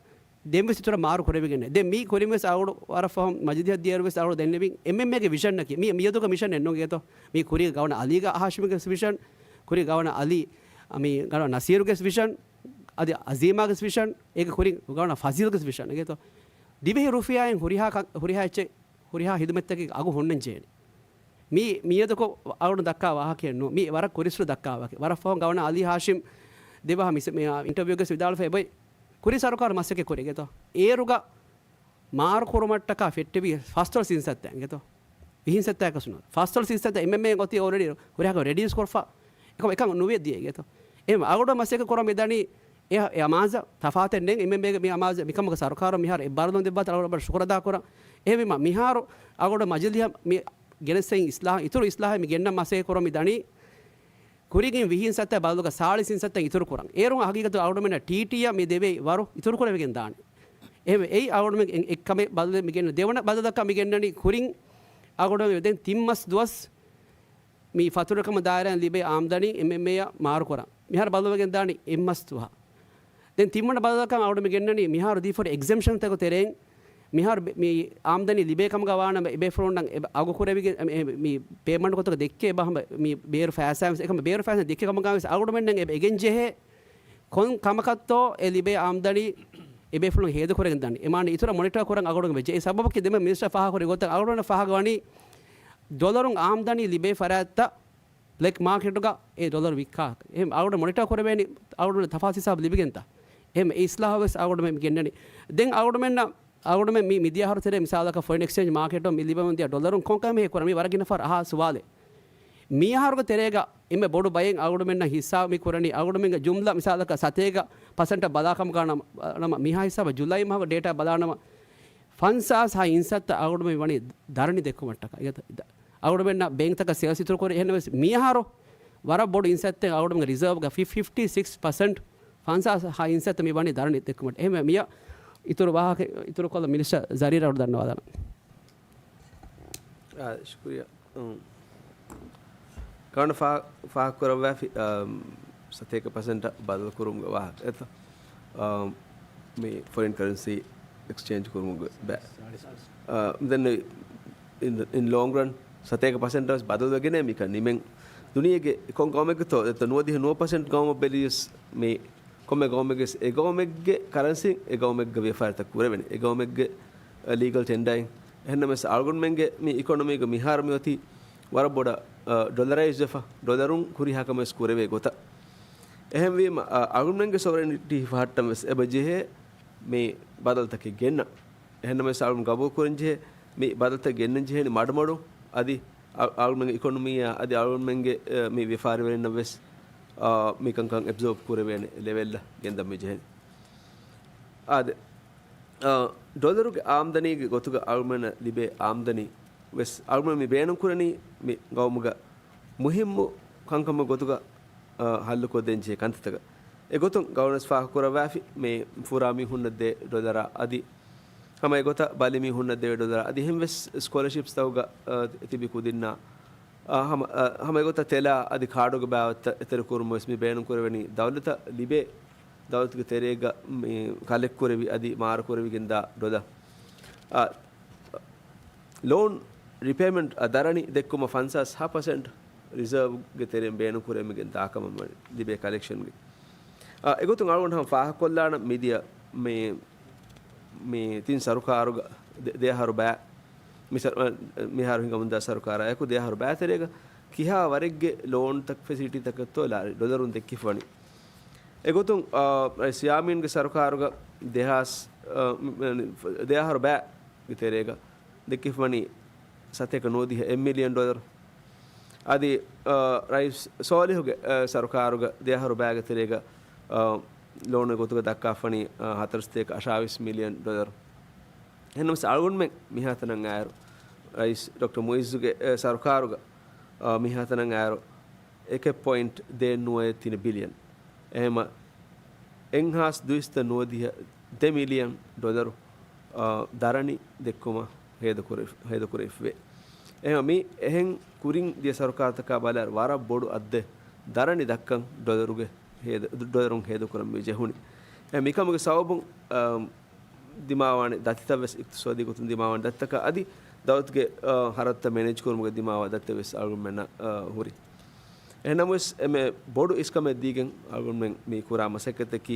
ދެންވެސް އިތުރަށް މާރު ކުރެވިގެން. ދެން މީ ކުރިންވެސް އަޅުގަނޑު ވަރަށް ފަހުން މަޖިލީހަށް ދިޔައިރުވެސް އަޅުގަނޑު ދެންނެވިން އެމްއެމްއޭގެ ވިޝަންއަކީ މި މިއަދުގެ މިޝަން އެއްނޫން އިނގޭތޯ. މީ ކުރީ ގަވަނަ އަލީގެ ހާޝިމްގެ ވިޝަން، ކުރީ ގަވަނަ އަލީ، މި ގަވަނަ ނަސީރުގެ ވިޝަން، އަދި އަޒީމާގެ ވިޝަން، އޭގެ ކުރިން ގަވަނަ ފަޒީލްގެ ވިޝަން އިނގޭތޯ. ދިވެހި ރުފިޔާއިން ހުރިހާ ކަ-، ހުރިހާ އެއްޗެއް ހުރިހާ ހިދުމަތްތަކެއް އަގު ހުންނަން ޖެހޭނެ. މީ މިއަދުކޮށް އަޅުގަނޑު ދައްކާ ވާހަކައެއް ނޫން. މީ ވަރަށް ކުރިއްސުރެ ދައްކާ ވާހަކަ. ވަރަށް ފަހުން ގަވަނަ އަލީ ހާޝިމް ދެވަހަ މިސް-، މި، އާ، އިންޓަވިއުގަސް ވިދާޅުފައި އެބައި ކުރި ސަރުކާރު މަސައްކަތް ކުރި އިނގޭތޯ. އޭރުގަ މާރު ކުރުމަށްޓަކާ ފެއްޓެވި ފަސްދޮޅަސް އިންސައްތަ އިނގޭތޯ. ވިހި އިންސައްތައަކަށް ނޫން. ފަސްދޮޅަސް އިންސައްތަ އެމްއެމްއޭ އޮތީ އޯލްރެޑީ ހުރިހާ ރެޑިއުސް ކޮށްފަ. އެކަމަ އެކަން ނުވެ ދިޔަ އިނގޭތޯ. އެހެން އަޅުގަނޑު މަސައްކަތް ކުރަމުން މިދަނީ އެ، އެ އަމާޒަށް ތަފާތެއް ނެތް. އެމްއެމްއޭގެ މި އަމާޒަށް މިކަމުގެ ސަރުކާރުން މިހާރު އެއްބާރުލުން ދެއްވާތަން އަޅުގަނޑު ވަރަށް ޝުކުރު އަދާ ކުރަން. އެހެންވީމަ މިހާރު އަޅުގަނޑު މަޖިލީހަށް މި ގެނެސް އިސްލާހް، އިތުރު އިސްލާހެއް މި ގެންނަން މަސައްކަތް ކުރަމުން މިދަނީ ކުރިގެން ވިހި އިންސައްތަ ބަދަލުގަ ސާޅީސް އިންސައްތަ އިތުރު ކުރަން. އޭރުން ހަގީގަތު އަޅުގަނޑުމެންނަށް ޓީޓީއަށް މި ދެވޭ ވަރު އިތުރު ކުރެވިގެން ދާނެ. އެހެންވެ، އެއީ އަޅުގަނޑުމެން އެ-، އެއްކަމެއް ބަދަލެއް މި ގެންނަ. ދެވަނަ ބަދަލަކަށް މި ގެންނަނީ ކުރިން އަޅުގަނޑުމެން ދެން ތިން މަސް ދުވަސް މި ފަތުރުވެރިކަމުގެ ދާއިރާއިން ލިބޭ އާމްދަނީ އެމްއެމްއޭއަށް މާރުކުރަން. މިހާރު ބަދަލުވެގެން ދާނީ އެއް މަސް ދުވަހަށް. ދެން ތިންވަނަ ބަދަލަކަށް އަޅުގަނޑު މި ގެންނަނީ މިހާރު ދީފަ ހުރި އެގްޒެމްޝަންތަކުގެ ތެރެއިން މިހާރު ބެ-، މި އާމްދަނީ ލިބޭ ކަމުގަ ވާނަމަ އެބޭފުޅުންނަށް އެބަ އަގު ކުރެވިގެން އެ-، މި ޕޭމަންޓް ގޮތަކަށް ދެއްކޭ އެބަ ހަމަ މި ބޭރު ފައިސާ ވެސް އެކަމަ ބޭރު ފައިސާ ދެއްކޭ ކަމުގަ ވެސް އަޅުގަނޑުމެންނަށް އެބަ އެގެން ޖެހޭ ކޮން ކަމަކަށްތޯ އެ ލިބޭ އާމްދަނީ އެބޭފުޅުން ހޭދަ ކުރެގެން ދާނީ. އެ މާނަ އިތުރަށް މޮނިޓަރ ކުރަން އަޅުގަނޑު ވެއްޖެ. އެ ސަބަބަކީ ދެންމެ މިނިސްޓަރ ފާހަގަ ކުރި ގޮތަށް އަޅުގަނޑަށް ފާހަގަ ވަނީ ޑޮލަރުން އާމްދަނީ ލިބޭ ފަރާތްތައް ބްލެކް މާކެޓުގަ އެ ޑޮލަރު ވިއްކާ. އެހެން އަޅުގަނޑު މޮނިޓަރ ކުރެވޭނީ އަޅުގަނޑު ތަފާސް ހިސާބު ލިބިގެންތަ؟ އެހެން އެ އިސްލާހު ވެސް އަޅުގަނޑު މި ގެންނަނީ. ދެން އަޅުގަނޑުމެންނަށް އަޅުގަނޑުމެން މި މިދިޔަ އަހަރު ތެރޭ މިސާލަކަށް ފޮރިން އެކްސްޗޭންޖް މާކެޓުން މި ލިބެމުން ދިޔަ ޑޮލަރުން ކޮންކަމެއް ކުރަން މި ވަރަށް ގިނަ ފަހަރަށް އަހާ ސުވާލެއް. މިއަހަރުގެ ތެރޭގަ އެންމެ ބޮޑު ބައެއް އަޅުގަނޑުމެންނަށް ހިއްސާ މި ކުރަނީ އަޅުގަނޑުމެންގެ ޖުމްލަ މިސާލަކަށް ސަތޭކަ ޕަސެންޓަށް ބަލާކަމުގަ ނަމަ، ނަމަ މިހާ ހިސާބަށް ޖުލައި މަހުގެ ޑޭޓާ ބަލާނަމަ ފަންސާސް ހަ އިންސައްތަ އަޅުގަނޑުމެން ވަނީ ދަރަނި ދެއްކުމަށްޓަކާ. އަޅު-، އަޅުގަނޑުމެންނަށް ބޭންކްތަކަށް ސޭލްސް އިތުރު ކުރި. އެހެންވެސް މިއަހަރު ވަރަށް ބޮޑު އިންސައްތައެއް އަޅުގަނޑުމެންގެ ރިޒާވްގަ ފި-، ފިފްޓީ ސިކްސް ޕަސެންޓް ފަންސާސް ހަ އިންސައްތަ މި ވަނީ ދަރަނި ދެއްކުމަށް. އެހެންވެ މިއަށް އިތުރު ވާހަކަ އިތުރުކޮށްލަން މިނިސްޓަރ ޒަރީރަށް އަޅު ދަންނަވާލާނަން. އާ، ޝުކުރިއްޔާ. އުން. ކަން ފާ-، ފާހަގަކުރައްވާފި، އަ، ސަތޭކަ ޕަސެންޓަށް ބަދަލުކުރުމުގެ ވާހަކަ އެތަ؟ އަ، މި ފޮރިން ކަރެންސީ އެކްސްޗޭންޖް ކުރުމުގެ ބައި. އަ، ދެން އިން، އިން ލޮންގް ރަން ސަތޭކަ ޕަސެންޓަށް ވެސް ބަދަލުވެގެނޭ މިކަން ނިމެން. ދުނިޔޭގެ ކޮން ގައުމެއްގެތޯ އެތަ ނުވަދިހަ ނުވަ ޕަސެންޓް ގައުމަށް ބެލިޔަސް މި ކޮންމެ ގައުމެއްގެ ވެސް އެ ގައުމެއްގެ ކަރަންސީ އެ ގައުމެއްގެ ވިޔަފާރިތައް ކުރެވޭނެ. އެ ގައުމެއްގެ، އަ، ލީގަލް ޓެންޑާއިން. އެހެންނަމަވެސް އަޅުގަނޑުމެންގެ މި އިކޮނޮމީގަ މިހާރު މިއޮތީ ވަރަށް ބޮޑަށް، އަ، ޑޮލަރައިޒް ވެފަ، ޑޮލަރުން ހުރިހާ ކަމެއް ވެސް ކުރެވޭ ގޮތަށް. އެހެންވީމަ، އަ، އަޅުގަނޑުމެންގެ ސޮވަރެނިޓީ ފަހައްޓަން ވެސް އެބަ ޖެހޭ މި ބަދަލުތަކެއް ގެންނަން. އެހެންނަމަވެސް އަޅުގަނޑު ގަބޫލު ކުރަން ޖެހޭ މި ބަދަލުތައް ގެންނަން ޖެހޭނީ މަޑުމަޑު އަދި އަ-، އަޅުގަނޑުމެންގެ އިކޮނޮމީއާ އަދި އަޅުގަނޑުމެންގެ، އަ، މި ވިޔަފާރިވެރިންނަށް ވެސް، އަ، މި ކަންކަން އެބްޒޯބް ކުރެވޭނެ ލެވެލްއަށް ގެންދަން މި ޖެހެނީ. އާދެ، އަ، ޑޮލަރުގެ އާމްދަނީގެ ގޮތުގަ އަޅުމެންނަށް ލިބޭ އާމްދަނީ ވެސް އަޅުމެން މި ބޭނުންކުރަނީ މި ގައުމުގަ މުހިއްމު ކަންކަމުގެ ގޮތުގަ، އަ، ހައްލުކޮށްދޭންޖެހޭ ކަންތައްތަކަށް. އެގޮތުން ގަވަރނަންސް ފާހަގަކުރައްވާފި މި ފުރާ މީހުންނަށް ދޭ ޑޮލަރާ އަދި ހަމަ އެގޮތަށް ބަލި މީހުންނަށް ދެވޭ ޑޮލަރާ އަދި އެހެން ވެސް ސްކޮލަރޝިޕްސްތަކުގަ، އަ، ތިބި ކުދިންނާ، އަ، ހަމަ، އަ، ހަމަ އެގޮތަށް ތެލާ އަދި ކާޑުގެ ބާވަތްތައް އެތެރެކުރުމަށް ވެސް މި ބޭނުންކުރެވެނީ ދައުލަތަށް ލިބޭ ދައުލަތުގެ ތެރޭގަ މި ކަލެކްޓްކުރެވި އަދި މާރުކުރެވިގެންދާ ޑޮލަރު. އަ، ލޯން ރިޕޭމަންޓް އަށް ދަރަނި ދެއްކުމަށް ފަންސާސް ހަ ޕަސެންޓް ރިޒާވްގެ ތެރެއިން ބޭނުންކުރެވިގެން ދާކަމަށް ލިބޭ ކަލެކްޝަންގެ. އަ، އެގޮތުން އަޅުގަނޑު ހަމަ ފާހަގަކޮށްލާނަން މިދިޔަ މި، މި ތިން ސަރުކާރުގަ ދެ-، ދެއަހަރު ބައި، މި ސަރު-، އަ، މިހާރު ހިނގަމުންދާ ސަރުކާރާއެކު ދެއަހަރު ބައިތެރޭގަ ކިހާ ވަރެއްގެ ލޯންތައް ފެސިލިޓީތަކަށްތޯ ލާރި ޑޮލަރުން ދެއްކިފަވަނީ. އެގޮތުން، އަ، ރައީސް ޔާމީންގެ ސަރުކާރުގަ ދެހާސް، އަ، ދެއަހަރު ބައިގެ ތެރޭގަ ދެއްކިފަވަނީ ސަތޭކަ ނުވަދިހަ އެއް މިލިއަން ޑޮލަރު. އަދި، އަ، ރައީސް ސޯލިހުގެ، އަ، ސަރުކާރުގަ ދެއަހަރު ބައިގެ ތެރޭގަ، އަ، ލޯނުގެ ގޮތުގަ ދައްކާފަނީ، އަ، ހަތަރުސަތޭކަ އަށާވީސް މިލިއަން ޑޮލަރު. އެހެންނަމަވެސް އަޅުގަނޑުމެން މިހާތަނަށް އައިއިރު، ރައީސް ޑޮކްޓަރ މުއިއްޒުގެ، އެ، ސަރުކާރުގަ، އަ، މިހާތަނަށް އައިއިރު، އެކެއް ޕޮއިންޓް ދޭއް ނުވައެއް ތިނެއް ބިލިއަން. އެހެމަ އެއްހާސް ދުއިސައްތަ ނުވަދިހަ ދެ މިލިއަން ޑޮލަރު، އާ، ދަރަނި ދެއްކުމަށް ހޭދަކުރެ-، ހޭދަކުރެވިފަވޭ. އެހެމަ މި އެހެން ކުރިން ދިޔަ ސަރުކާރުތަކާ ބަލާއިރު ވަރަށް ބޮޑު އައްދެއް ދަރަނި ދައްކަން ޑޮލަރުގެ ހޭދަ-، ޑޮލަރުން ހޭދަކުރަން މި ޖެހުނީ. އެ މިކަމުގެ ސަބަބުން، އާ، ދިމާވާނެ ދަތިތައް ވެސް އިޤްތިޞާދީ ގޮތުން ދިމާވާނެ ދަތިތަކާ އަދި ދައުލަތުގެ، އާ، ހަރަދުތައް މެނޭޖް ކުރުމުގެ ދިމާވާ ދަތިތައް ވެސް އަޅުގަނޑުމެންނަށް، އާ، ހުރި. އެހެންނަމަވެސް، އެމެ ބޮޑު އިސްކަމެއް ދީގެން އަޅުގަނޑުމެން މި ކުރާ މަސައްކަތަކީ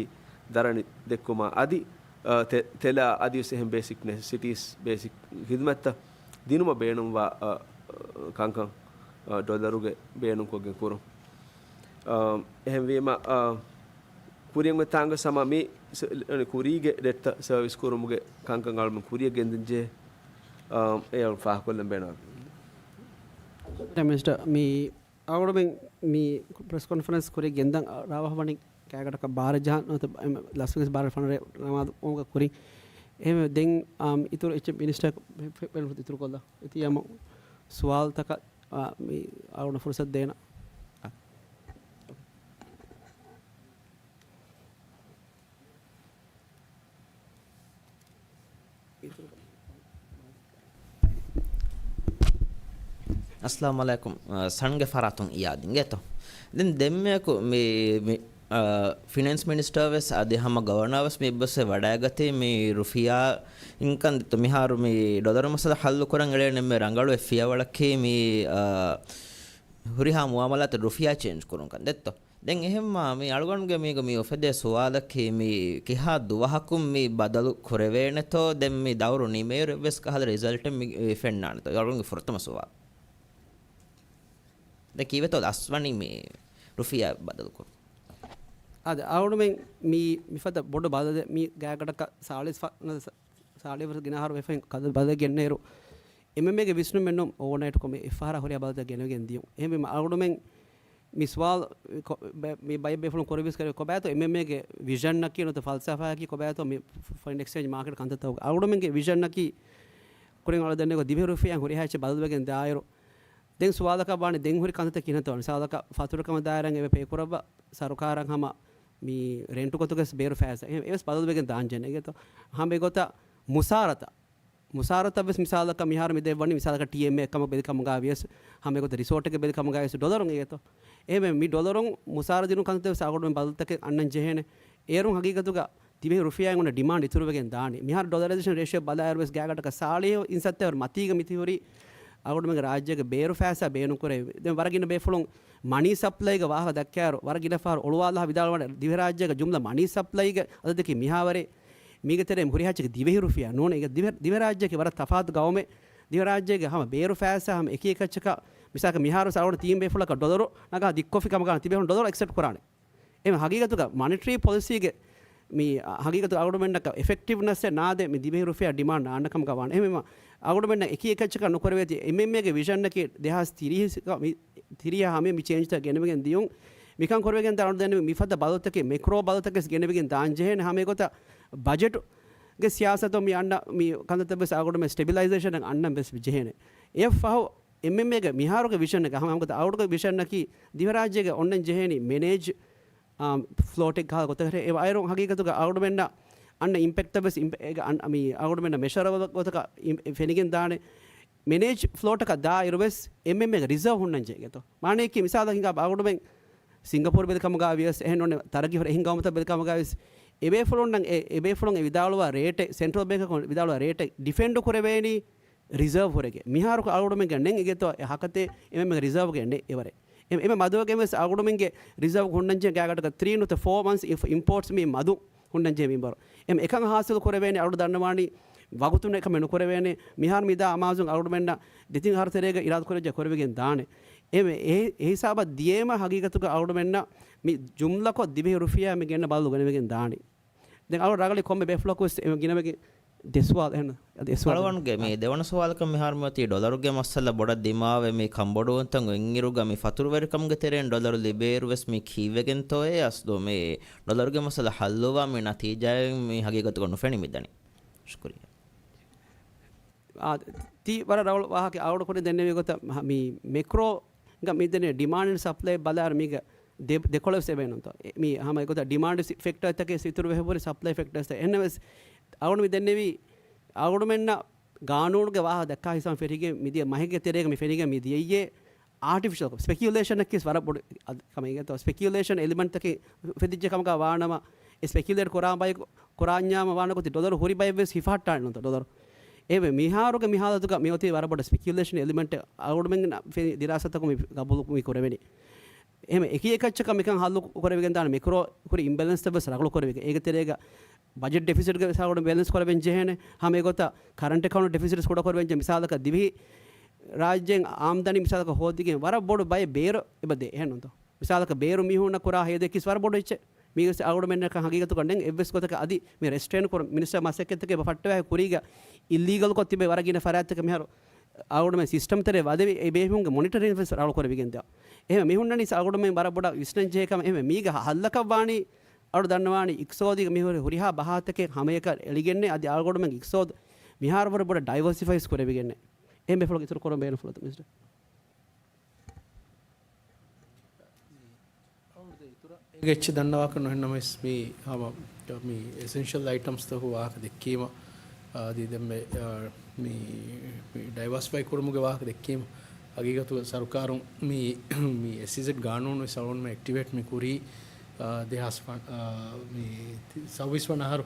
ދަރަނި ދެއްކުމާ އަދި، އާ، ތެ-، ތެލާ އަދިވެސް އެހެން ބޭސިކް ނެސެސިޓީސް، ބޭސިކް ހިދުމަތްތައް ދިނުމަށް ބޭނުންވާ، އާ، ކަންކަން، އާ، ޑޮލަރުގެ ބޭނުންކޮށްގެން ކުރުން. އާ، އެހެންވީމަ، އާ، ކުރިއަށް އޮތް ތާނގަ ސަމާ މި ސ-، ކުރީގެ ޑެޓްތައް ސަރވިސް ކުރުމުގެ ކަންކަން އަޅުމެން ކުރިއަށް ގެންދަންޖެހޭ، އާ، އެ އަޅު ފާހަގަކޮށްލަން ބޭނުން. މިނިސްޓަރ، މި އަޅުގަނޑުމެން މި ޕްރެސް ކޮންފަރެންސް ކުރިއަށް ގެންދަން ރާވާފަވަނީ ގާތްގަނޑަކަށް ބާރަ ޖަހަން ނުވަތަ ލަސްވެގެސް ބާރަ ފަނަރަ ނަމާދު އޮނގަ ކުރިން. އެހެންވެ ދެން، އާ، އިތުރު އެއްޗެއް މިނިސްޓަރ އިތުރު ކޮށްލާ. އެތި ހަމަ ސުވާލުތަކަށް، އާ، މި އަޅުގަނޑަށް ފުރުސަތު ދޭނަ. އައްސަލާމު ޢަލައިކުމް. އަ، ސަންގެ ފަރާތުން އިޔާދިންގޭތޯ. ދެން ދެންމެއަކު މި، މި، އަ، ފިނޭންސް މިނިސްޓަރ ވެސް އަދި ހަމަ ގަވަރނަރ ވެސް މި އެއްބަސްވެ ވަޑައިގަތީ މި ރުފިޔާ އިންކަން ދެއްތޯ. މިހާރު މި ޑޮލަރު މައްސަލަ ޙައްލު ކުރަން އެޅޭނެ އެންމެ ރަނގަޅު އެއް ފިޔަވަޅަކީ މި، އަ، ހުރިހާ މުއާމަލާތަށް ރުފިޔާ ޗޭންޖް ކުރުންކަން ދެއްތޯ. ދެން އެހެންމާ މި އަޅުގަނޑުގެ މީގަ މި އުފެދޭ ސުވާލަކީ މި ކިހާ ދުވަހަކުން މި ބަދަލު ކުރެވޭނެތޯ؟ ދެން މި ދައުރު ނިމޭއިރު އެއްވެސް ކަހަލަ ރިޒަލްޓެއް މި ފެންނާނެތޯ؟ އަޅުގަނޑުގެ ފުރަތަމަ ސުވާލު. ދެން ކީއްވެތޯ ލަސްވަނީ މި ރުފިޔާ ބަދަލުކުރުން؟ އާދެ، އަޅުގަނޑުމެން މި މިފަދަ ބޮޑު ބަދަލެއް މި ގާތްގަނޑަކަށް ސާޅީސް ފަ-، ސާޅީސް ވަރަށް ގިނަ އަހަރު ވެފައި ކަދަ ބަދަލެއް ގެންނައިރު، އެމްއެމްއޭގެ ވިސްނުމެއް ނޫން އޯވަރނައިޓްކޮށް މި އެއްފަހަރާ ހުރިހާ ބަދަލުތައް ގެނެވިގެން ދިޔުން. އެހެންވީމަ އަޅުގަނޑުމެން މި ސުވާލު ކޮ-، ބެ-، މި ބައެއް ބޭފުޅުން ކުރި ވިސް ކަރެ ކޮބާތޯ އެމްއެމްއޭގެ ވިޝަންއަކީ ނުވަތަ ފަލްސަފާއަކީ ކޮބާތޯ މި ފޮ-، ފޮރިން އެކްސްޗޭންޖް މާކެޓް ކަންތައްތަކުގެ. އަޅުގަނޑުމެންގެ ވިޝަންއަކީ ކުރިން އަޅު ދެންނެވި ދިވެހި ރުފިޔާ ހުރިހާ އެއްޗެއް ބަދަލުވެގެން ދާއިރު، ދެން ސުވާލަކަށް ވާނެ ދެން ހުރި ކަންތައްތައް ކިހިނެއްތޯ؟ މިސާލަކަށް ފަތުރުކަމަށް ދާއިރަށް އެބަ ޕޭ ކުރައްވާ ސަރުކާރަށް ހަމަ މި ރެންޓު ގޮތުގަސް ބޭރު ފައިސާ އެ-، އެވެސް ބަދަލުވެގެން ދާންޖެހޭނެ އެގެތޯ. ހަމަ އެގޮތަށް މުސާރަތައް، މުސާރަތައް ވެސް މިސާލަކަށް މިހާރު މި ދެއްވަނީ މިސާލަކަށް ޓީއެމްއޭ އެއްކަމަށް ބެލިކަމުގަ ވިޔަސް ހަމަ އެގޮތަށް ރިސޯޓެއްގެ ބެލިކަމުގަ ވިޔަސް ޑޮލަރުން އެގެތޯ. އެހެންވެ މި ޑޮލަރުން މުސާރަ ދިނުން ކަންތައް ވެސް އަޅުގަނޑުމެން ބަދަލުތަކެއް އަންނަން ޖެހޭނެ. އޭރުން ހަގީގަތުގަ ދިވެހި ރުފިޔާއިން އޮންނަ ޑިމާންޑް އިތުރުވެގެން ދާނީ. މިހާރު ޑޮލަރައިޒޭޝަން ރޭޝިއޯ ބަލާއިރު ވެސް ގާތްގަނޑަކަށް ސާޅީސް އިންސައްތަ މަތީގަ މިތިހުރީ އަޅުގަނޑުމެންގެ ރާއްޖޭގެ ބޭރު ފައިސާ ބޭނުންކުރެވި. ދެން ވަރަށް ގިނަ ބޭފުޅުން މަނީ ސަޕްލައިގެ ވާހަކަ ދައްކާއިރު، ވަރަށް ގިނަ ފަހަރު އޮޅުވާލާ ވިދާޅުވާނެ ދިވެހިރާއްޖޭގެ ޖުމްލަ މަނީ ސަޕްލައިގެ އަދަދަކީ މިހާވަރެއް. މީގެ ތެރޭ ހުރިހާ އެއްޗެއް ދިވެހި ރުފިޔާ ނޫން. އޭގެ ދިވެ-، ދިވެހިރާއްޖެއަކީ ވަރަށް ތަފާތު ގައުމެއް. ދިވެހިރާއްޖޭގެ ހަމަ ބޭރު ފައިސާ ހަމަ އެކި އެކައްޗަކަށް މިސާލަކަށް މިހާރު ސާޅީސް ތިން ބޭފުޅަކަށް ޑޮލަރު ނަގާ ދިއްކޮށްފި ކަމަކާ ތިބޭފުޅުން ޑޮލަރު އެކްސެޕްޓް ކުރާނެ. އެހެން ހަގީގަތުގަ މަނިޓަރީ ޕޮލިސީގެ މި ހަގީގަތު އަޅުގަނޑުމެންނަކަށް އެފެކްޓިވްނަސްއެއް ނާދޭ މި ދިވެހި ރުފިޔާ ޑިމާންޑް ނާންނަ ކަމަކަށް ވާނެ. އެހެންވީމަ އަޅުގަނޑުމެންނަށް އެކި އެކައްޗަކަށް ނުކުރެވޭތީ އެމްއެމްއޭގެ ވިޝަންއަކީ ދެހާސް ތިރީސް މި، ތިރީސް ހަމަ މި ޗޭންޖްތައް ގެނެވިގެން ދިޔުން. މިކަން ކުރެވިގެން ދާ އަޅުގަނޑު ދެން މިފަދަ ބަދަލުތަކެއް، މެކްރޯ ބަދަލުތަކެއް ގެނެވިގެން ދާން ޖެހޭނެ. ހަމަ އެގޮތަށް ބަޖެޓު ގެ ސިޔާސަތުން މި އަންނަ މި ކަންތައްތައް ވެސް އަޅުގަނޑުމެން ސްޓެބިލައިޒޭޝަނަށް އަންނަން ވެސް ޖެހޭނެ. އެއަށް ފަހު އެމްއެމްއޭގެ މިހާރުގެ ވިޝަނަކަށް ހަމަ ހަމަގަތަ އަޅުގަނޑުގެ ވިޝަނަކީ ދިވެހިރާއްޖޭގެ އޮންނަން ޖެހޭނީ މެނޭޖް އާ، ފްލޯޓެއް ކަހަލަ ގޮތަކަށް އެ އައިރުން ހަގީގަތުގަ އަޅުގަނޑުމެންނަށް އަންނަ އިމްޕެކްޓް ވެސް އިމްޕެ-، އޭގަ އަން-، މި އަޅުގަނޑުމެންނަށް މެޝަރ ގޮތަކަށް އިމް-، ފެނިގެން ދާނެ. މެނޭޖް ފްލޯޓަކަށް ދާއިރު ވެސް އެމްއެމްއޭގެ ރިޒާވް ހުންނަން ޖެހޭތޯ. މާނައަކީ މިސާލަކަށް ހިނގާ އަޅުގަނޑުމެން ސިންގަޕޫރު ބެލި ކަމުގަ ވިޔަސް އެހެން ނޫން ތަރައްގީ ހުރި އެހެން ގައުމުތައް ބެލި ކަމުގަ ވިޔަސް އެބޭފުޅުންނަށް އެ-، އެބޭފުޅުން އެ ވިދާޅުވާ ރޭޓެއް، ސެންޓްރަލް ބޭންކަކުން ވިދާޅުވާ ރޭޓެއް ޑިފެންޑު ކުރެވޭނީ ރިޒާވް ހުރެގެން. މިހާރު އަޅުގަނޑުމެންގެ ނެތް އިގެތޯ އެ ހަކަތޭ އެމެމެގެ ރިޒާވްގެ ނެތް އެވަރެ. އެ-، އެމެ މަދުވެގެން ވެސް އަޅުގަނޑުމެންގެ ރިޒާވް ހުންނަންޖެހޭ ގާގަޑަކަށް ތްރީ ނުތަ ފޯ މަންސް އިމްޕޯޓްސް މި މަދު ހުންނަންޖެހޭ މިންވަރު. އެމެ އެކަން ހާސިލް ކުރެވޭނެ އަޅު ދަންނަވާނީ ވަގުތުން އެކަމެއް ނުކުރެވޭނެ. މިހާރު މިދާ އަމާޒުން އަޅުގަނޑުމެންނަށް ދެތިން އަހަރު ތެރޭގަ އިރާދަ ކުރެއްޖެ ކުރެވިގެން ދާނެ. އެމެ އެ-، އެ ހިސާބަށް ދިޔޭމަ ހަގީގަތުގަ އަޅުގަނޑުމެންނަށް މި ޖުމްލަކޮށް ދިވެހި ރުފިޔާ މި ގެންނަ ބަދަލު ގެނެވިގެން ދާނީ. ދެން އަޅު ރަނގަޅި ކޮންމެ ބޭފުޅަކު ވެސް އެ ގިނަވެގެން ދެ ސުވާލު އެހެން، އަދި އެ ސުވާލު އަޅުގަނޑުގެ މި ދެވަނަ ސުވާލަކަށް މިހާރު މިއޮތީ ޑޮލަރުގެ މައްސަލަ ބޮޑަށް ދިމާވެ މި ކަންބޮޑުވުންތައް އޮތްއިރުގަ މި ފަތުރުވެރިކަމުގެ ތެރެއިން ޑޮލަރު ލިބޭއިރު ވެސް މި ކީއްވެގެންތޯއޭ އަސްލު މި ޑޮލަރުގެ މައްސަލަ ހައްލުވާ މި ނަތީޖާއެއް މި ހަގީގަތުގަ ނުފެނި މިދަނީ. ޝުކުރިއްޔާ. އާ، ތީ ވަރަށް ރަނގަޅު ވާހަކަ އަޅުގަނޑު ކުރިން ދެންނެވި ގޮތަށް މި މެކްރޯ ގަ މިދެންނެވި ޑިމާންޑް އެންޑް ސަޕްލައި ބަލާއިރު މީގަ ދެ-، ދެކޮޅަށް ވެސް އެބައިނުންތޯ. އެ، މި ހަމަ އެގޮތަށް ޑިމާންޑް ސި-، ފެކްޓަރތަކެއް އިތުރު ވެހި ހުރި ސަޕްލައި ފެކްޓަރސް އެހެންނަމަވެސް އަޅުގަނޑު މި ދެންނެވީ އަޅުގަނޑުމެންނަށް ގާނޫނުގެ ވާހަކަ ދައްކާ ހިސާބުން ފެށިގެން މިދިޔަ މަހެއްގެ ތެރޭގަ މި ފެނިގެން މި ދިޔައީ އާޓިފިޝަލް ސްޕެކިއުލޭޝަނަކީ ވަރަށް ބޮޑު އަދ-، ކަމެއް އިނގޭތޯ. ސްޕެކިއުލޭޝަން އެލިމެންޓްތަކެއް ފެދިއްޖެ ކަމުގަ ވާނަމަ، އެ ސްޕެކިއުލޭޓް ކުރާ ބަޔަކު ކުރާންޏާމަ ވާނަ ގޮތި ޑޮލަރު ހުރި ބައެއް ވެސް ހިފަހައްޓާނެ ނުތަ ޑޮލަރު. އެވެ މިހާރުގެ މި ހާލަތުގަ މި އޮތީ ވަރަށް ބޮޑަށް ސްޕެކިއުލޭޝަން އެލިމެންޓް އަޅުގަނޑުމެން ދިރާސާތަކުން މި ގަބޫލު މި ކުރެވެނީ. އެހެން އެކި އެކައްޗަކަށް މިކަން ހައްލު ކުރެވިގެން ދާނެ މެކްރޯ ހުރި އިމްބެލެންސްތައް ވެސް ރަނގަޅު ކުރެވިގެން. އޭގެ ތެރޭގަ ބަޖެޓް ޑެފިސިޓްގެ ވެސް އަޅުގަނޑު ބެލެންސް ކުރެވެން ޖެހޭނެ. ހަމަ އެގޮތަށް ކަރަންޓް އެކައުންޓް ޑެފިސިޓް ކުޑަ ކުރެވެން ޖެހޭ. މިސާލަކަށް ދިވެހި ރާއްޖޭން އާމްދަނީ މިސާލަކަށް ހޯދިގެން ވަރަށް ބޮޑު ބައެއް ބޭރު އެބަ ދޭ. އެހެންނުންތޯ؟ މިސާލަކަށް ބޭރު މީހުންނަށް ކުރާ ހޭދައަކީ ވަރަށް ބޮޑު އެއްޗެއް. މީގެ އަޅުގަނޑުމެންނަކަށް ހަގީގަތުގަ ނެތް އެއްވެސް ގޮތަކަށް އަދި މި ރެސްޓްރޭން ކުރުން މިނިސްޓަރ މަސައްކަތްތަކެއް އެބަ ފައްޓަވާ ކުރީގަ އިއްލީގަލްކޮށް ތިބޭ ވަރަށް ގިނަ ފަރާތްތަކަށް މިހާރު އަޅުގަނޑުމެން ސިސްޓަމް ތެރޭ ވަދެވި އެ ބޭފުޅުންގެ މޮނިޓަރިން ވެސް ރަނގަޅު ކުރެވިގެން ދިޔަ. އެހެން މި ހުންނަނީ އަޅުގަނޑުމެން ވަރަށް ބޮޑަށް ވިސްނަން ޖެހޭ ކަމެއް. އެހެން މީގެ ހަ-، ހައްލަކަށް ވާނީ އަޅު ދަންނަވާނީ އިޤްތިޞާދީގެ މިހުރި ހުރިހާ ބަހާތަކެއް ހަމައެކަށް އެޅިގެންނެ އަދި އަޅުގަނޑުމެން އިޤްތިޞާދު މިހާރު ވަރަށް ބޮޑަށް ޑައިވަރސިފައިސް ކުރެވިގެންނެ. އެހެން ބޭފުޅަކު އިތުރު ކުރަން ބޭނުންފުޅުތަ މިސްޓަރ؟ އޭގެ އެއްޗެއް ދަންނަވާކަށް ނުހެންނަމަވެސް މި ހަމަ މި އެސެންޝަލް އައިޓަމްސްތަކުގެ ވާހަކަ ދެއްކީމަ، އަދި ދެންމެ، އާ، މި، މި ޑައިވާސިފައި ކުރުމުގެ ވާހަކަ ދެއްކީމަ، ހަގީގަތުގަ ސަރުކާރުން މި، މި އެސްއީޒެޑް ގާނޫނު ވެސް އަޅުގަނޑުމެން އެކްޓިވޭޓް މި ކުރީ، އާ، ދެހާސް ފަ-، އާ، މި ސައުވީސް ވަނަ އަހަރު،